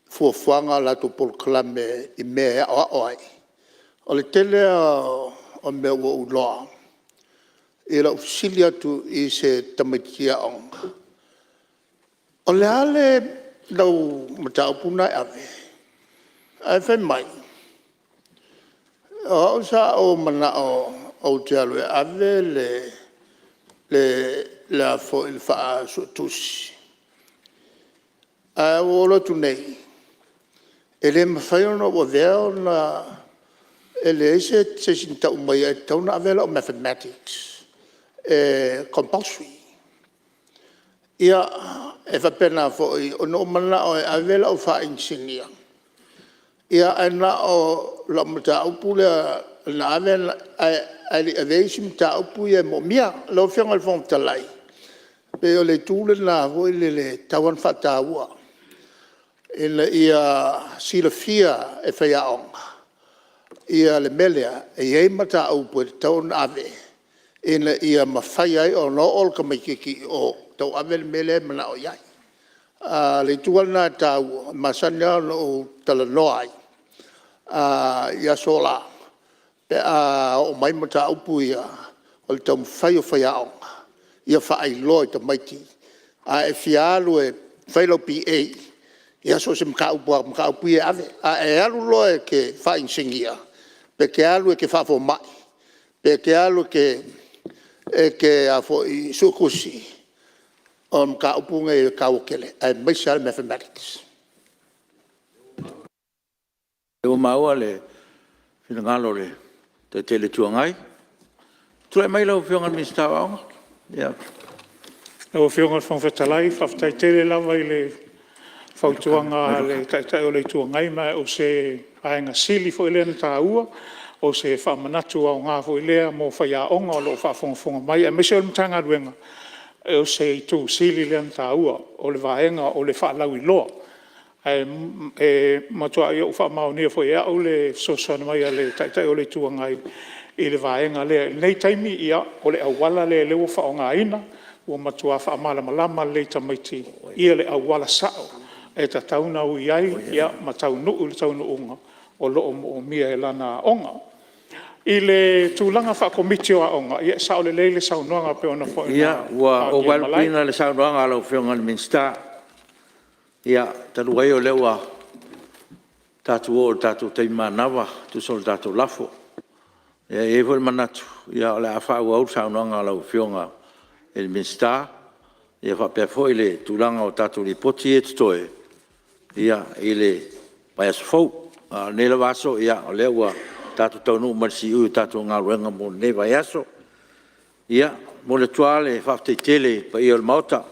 fuafuaga o latou polokalame i mea e aoao ai. O le tele lava o mea ua ou iloa i lau fesili atu i se tamaititi aoga, “O le a lau mataupu lena e ave?” Ae fai mai, “O au sa ou manao ou te alu e ave le faa-Suetusi ae ua ou alu atu nei e le mafai ona ou avea ona e leai se isi na tau maia e tatau ona ave lau Mathematics e compulsory.” Ia, e faapena foi na ou manao e ave lau faainisinia ae na o lau mataupu lea na ave ae le i avea isi mataupu ia e moomia. Lau Afioga i le Fofoga Fetalai, pei o le itu lena foi lele e tatau ona faataua ina ia silafia e faiaoga le mea lea e i ai mataupu e tatau ona ave ina ia mafai ai ona oo le tamaititi i o e tauave le mea lea e manao i ai. O le itu la lena e taua e masani lava ona ou talanoa ai i aso la pe a oo mai mataupu ia, o le taumafai o faiaoga ia faailoa i tamaiti, a e fia alu e fai lau BA, ia so o se mataupu lava o mataupu ia e ave. A e alu loa e te faainisinia pe e te alu e te faafomai pe e te alu e te suetusi, o mataupu nei e taua tele aemaise lava le Mathematics. Lea ua maua le finagalo o le Taitai o le Itu Agai. Tulai mai lau Afioga i le Minisita o Aoga. Lau Afioga i le Fofoga Fetalai faafetai tele lava i le fautuaga a le Taitai o le Itu Agai ma o se vaega sili foi lea ona taua, o se faamanatu aoga foi lea mo faiaoga o lo o faafogafoga mai aemaise o le Matagaluega. O se itu sili lea ona taua o le vaega o le faalauiloa. Ae matuai ou faamaonia foi e au le fesoasoani mai a le Taitai o le Itu Agai i le vaega lea. I lenei taimi o le auala lea lea ua faaaogaina ua matua faamalamalama lelei i tamaiti le auala sa'o e tatau ona ui ai ma taunuu i le taunuuga o lo o moomia e lana aoga. I le tulaga faa-Komiti o Aoga, ia e sao lelei le saunoaga pei ona foi Ia, na ua ou taatia malae. vaelupeina le saunoaga a lau Afioga i le Minisita. Ia, talu ai o lea ua tatou oo i le tatou taimi manava e tusa o le tatou lafo. E i ai foi le manatu o le a faaauau le saunoaga a lau Afioga i le Minisita faapea foi le tulaga o tatou Lipoti ia e totoe i le vaiaso fou. A o lenei lava aso, o lea ua tatou taunuu mai i le siui o le tatou galuega mo lenei vaiaso. E momoli atu lava le faafetai tele i le paia o le Maota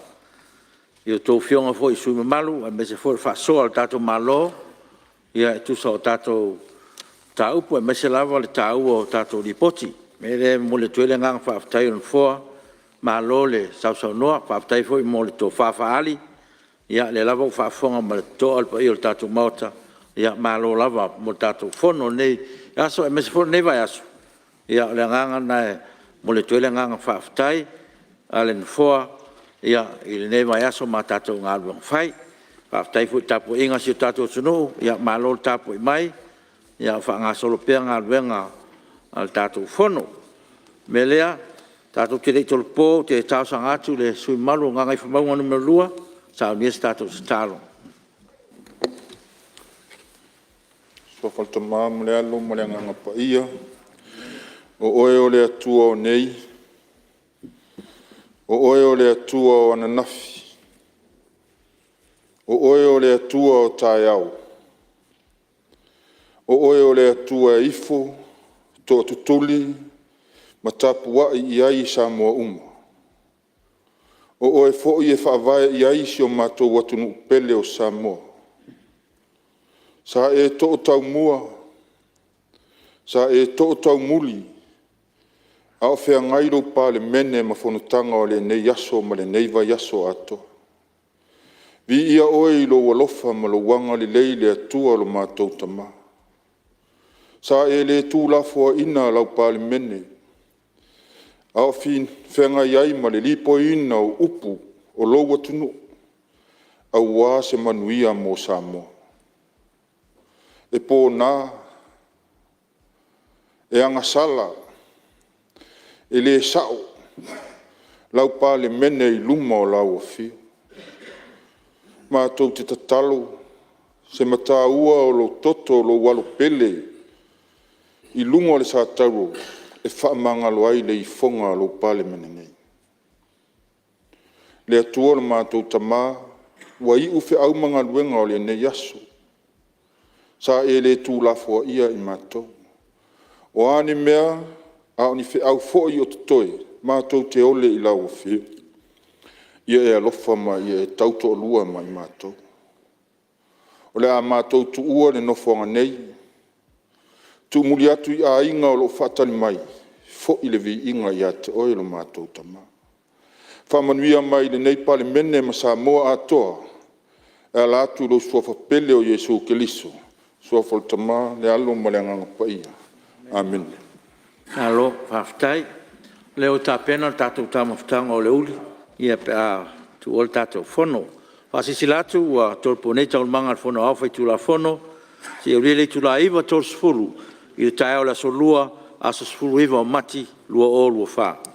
i a outou Afioga foi i sui usufono mamalu aemaise foi o le faasoa a le tatou Malo e tusa o tatou mataupu aemaise lava le taua o tatou Lipoti. O le mea lea e momoli atu ai le agaga faafetai o le Nofoa Malo le sausaunoa, faafetai foi mo le tofa faaali, o lea lava ua faafofoga ma le totoa le paia o le tatou Maota, malo lava mo le tatou fono i lenei aso aemaise foi o lenei vaiaso. O le agaga lena e momoli atu ai le agaga faafetai a le Nofoa i lenei vaiaso ma tatou galuega fai. Faafetai foi i le tapuaiga a si o tatou atunuu, malo le tapuai mai a o faagasolo pea galuega a le tatou Fono. O le mea lea, tatou te le i tolopo ou te talosaga atu i le sui usufono mamalu o Gagaifomauga 2 e saunia se tatou tatalo. I le Suafa o le Tama ma le Alo ma le Agaga Paia. O Oe o le Atua o nei, o Oe o le Atua o ananafi, o Oe o le Atua o taeao, o Oe o le Atua e ifo, tootutuli ma tapuai i ai Samoa uma. O Oe foi e faavae i ai si o matou atunuu pele o Samoa. Sa e too taumua, sa e too taumuli a o feagai lou Palemene ma fonotaga o lenei aso ma lenei vaiaso atoa. Viia Oe i lou alofa ma lou agalelei le Atua lo matou Tama. Sa e le tuulafoaiina lau Palemene a o feagai ai ma le lipoiina o upu o lou atunuu aua se manuia mo Samoa. E pona, e agasala, e le sao lau Palemene i luma o lau Afio. Matou te tatalo, se mataua o lou toto o lou Alo pele i luga o le satauro e faamagalo ai le ifoga a lou Palemene nei. Le Atua lo matou Tama, ua iu feau ma galuega o lenei aso, sa e le tuulafoaia i matou. O a ni mea, a o ni feau foi o totoe, matou te ole i lau Afio, ia e alofa ma ia e tautoalua ma i matou. O le a matou tuua le nofoaga nei, tuumuli atu i aiga o lo o faatali mai, foi le viiga ia te Oe lo matou Tama. Faamanuia mai i lenei Palemene ma Samoa atoa e ala atu i lou Suafa pele o Iesu Keriso. I le Suafa o le Tama, le Alo ma le Agaga Paia. Amene. Malo faafetai. O lea ua tapena le tatou taumafataga o le uli pe a tuua le tatou fono. E faasilasila atu ua tolopo nei Taualumaga a le Fono Aoao Faitulafono seia aulia le itula e 9:30 i le taeao o le Aso Lua, aso 19 o Mati 2024.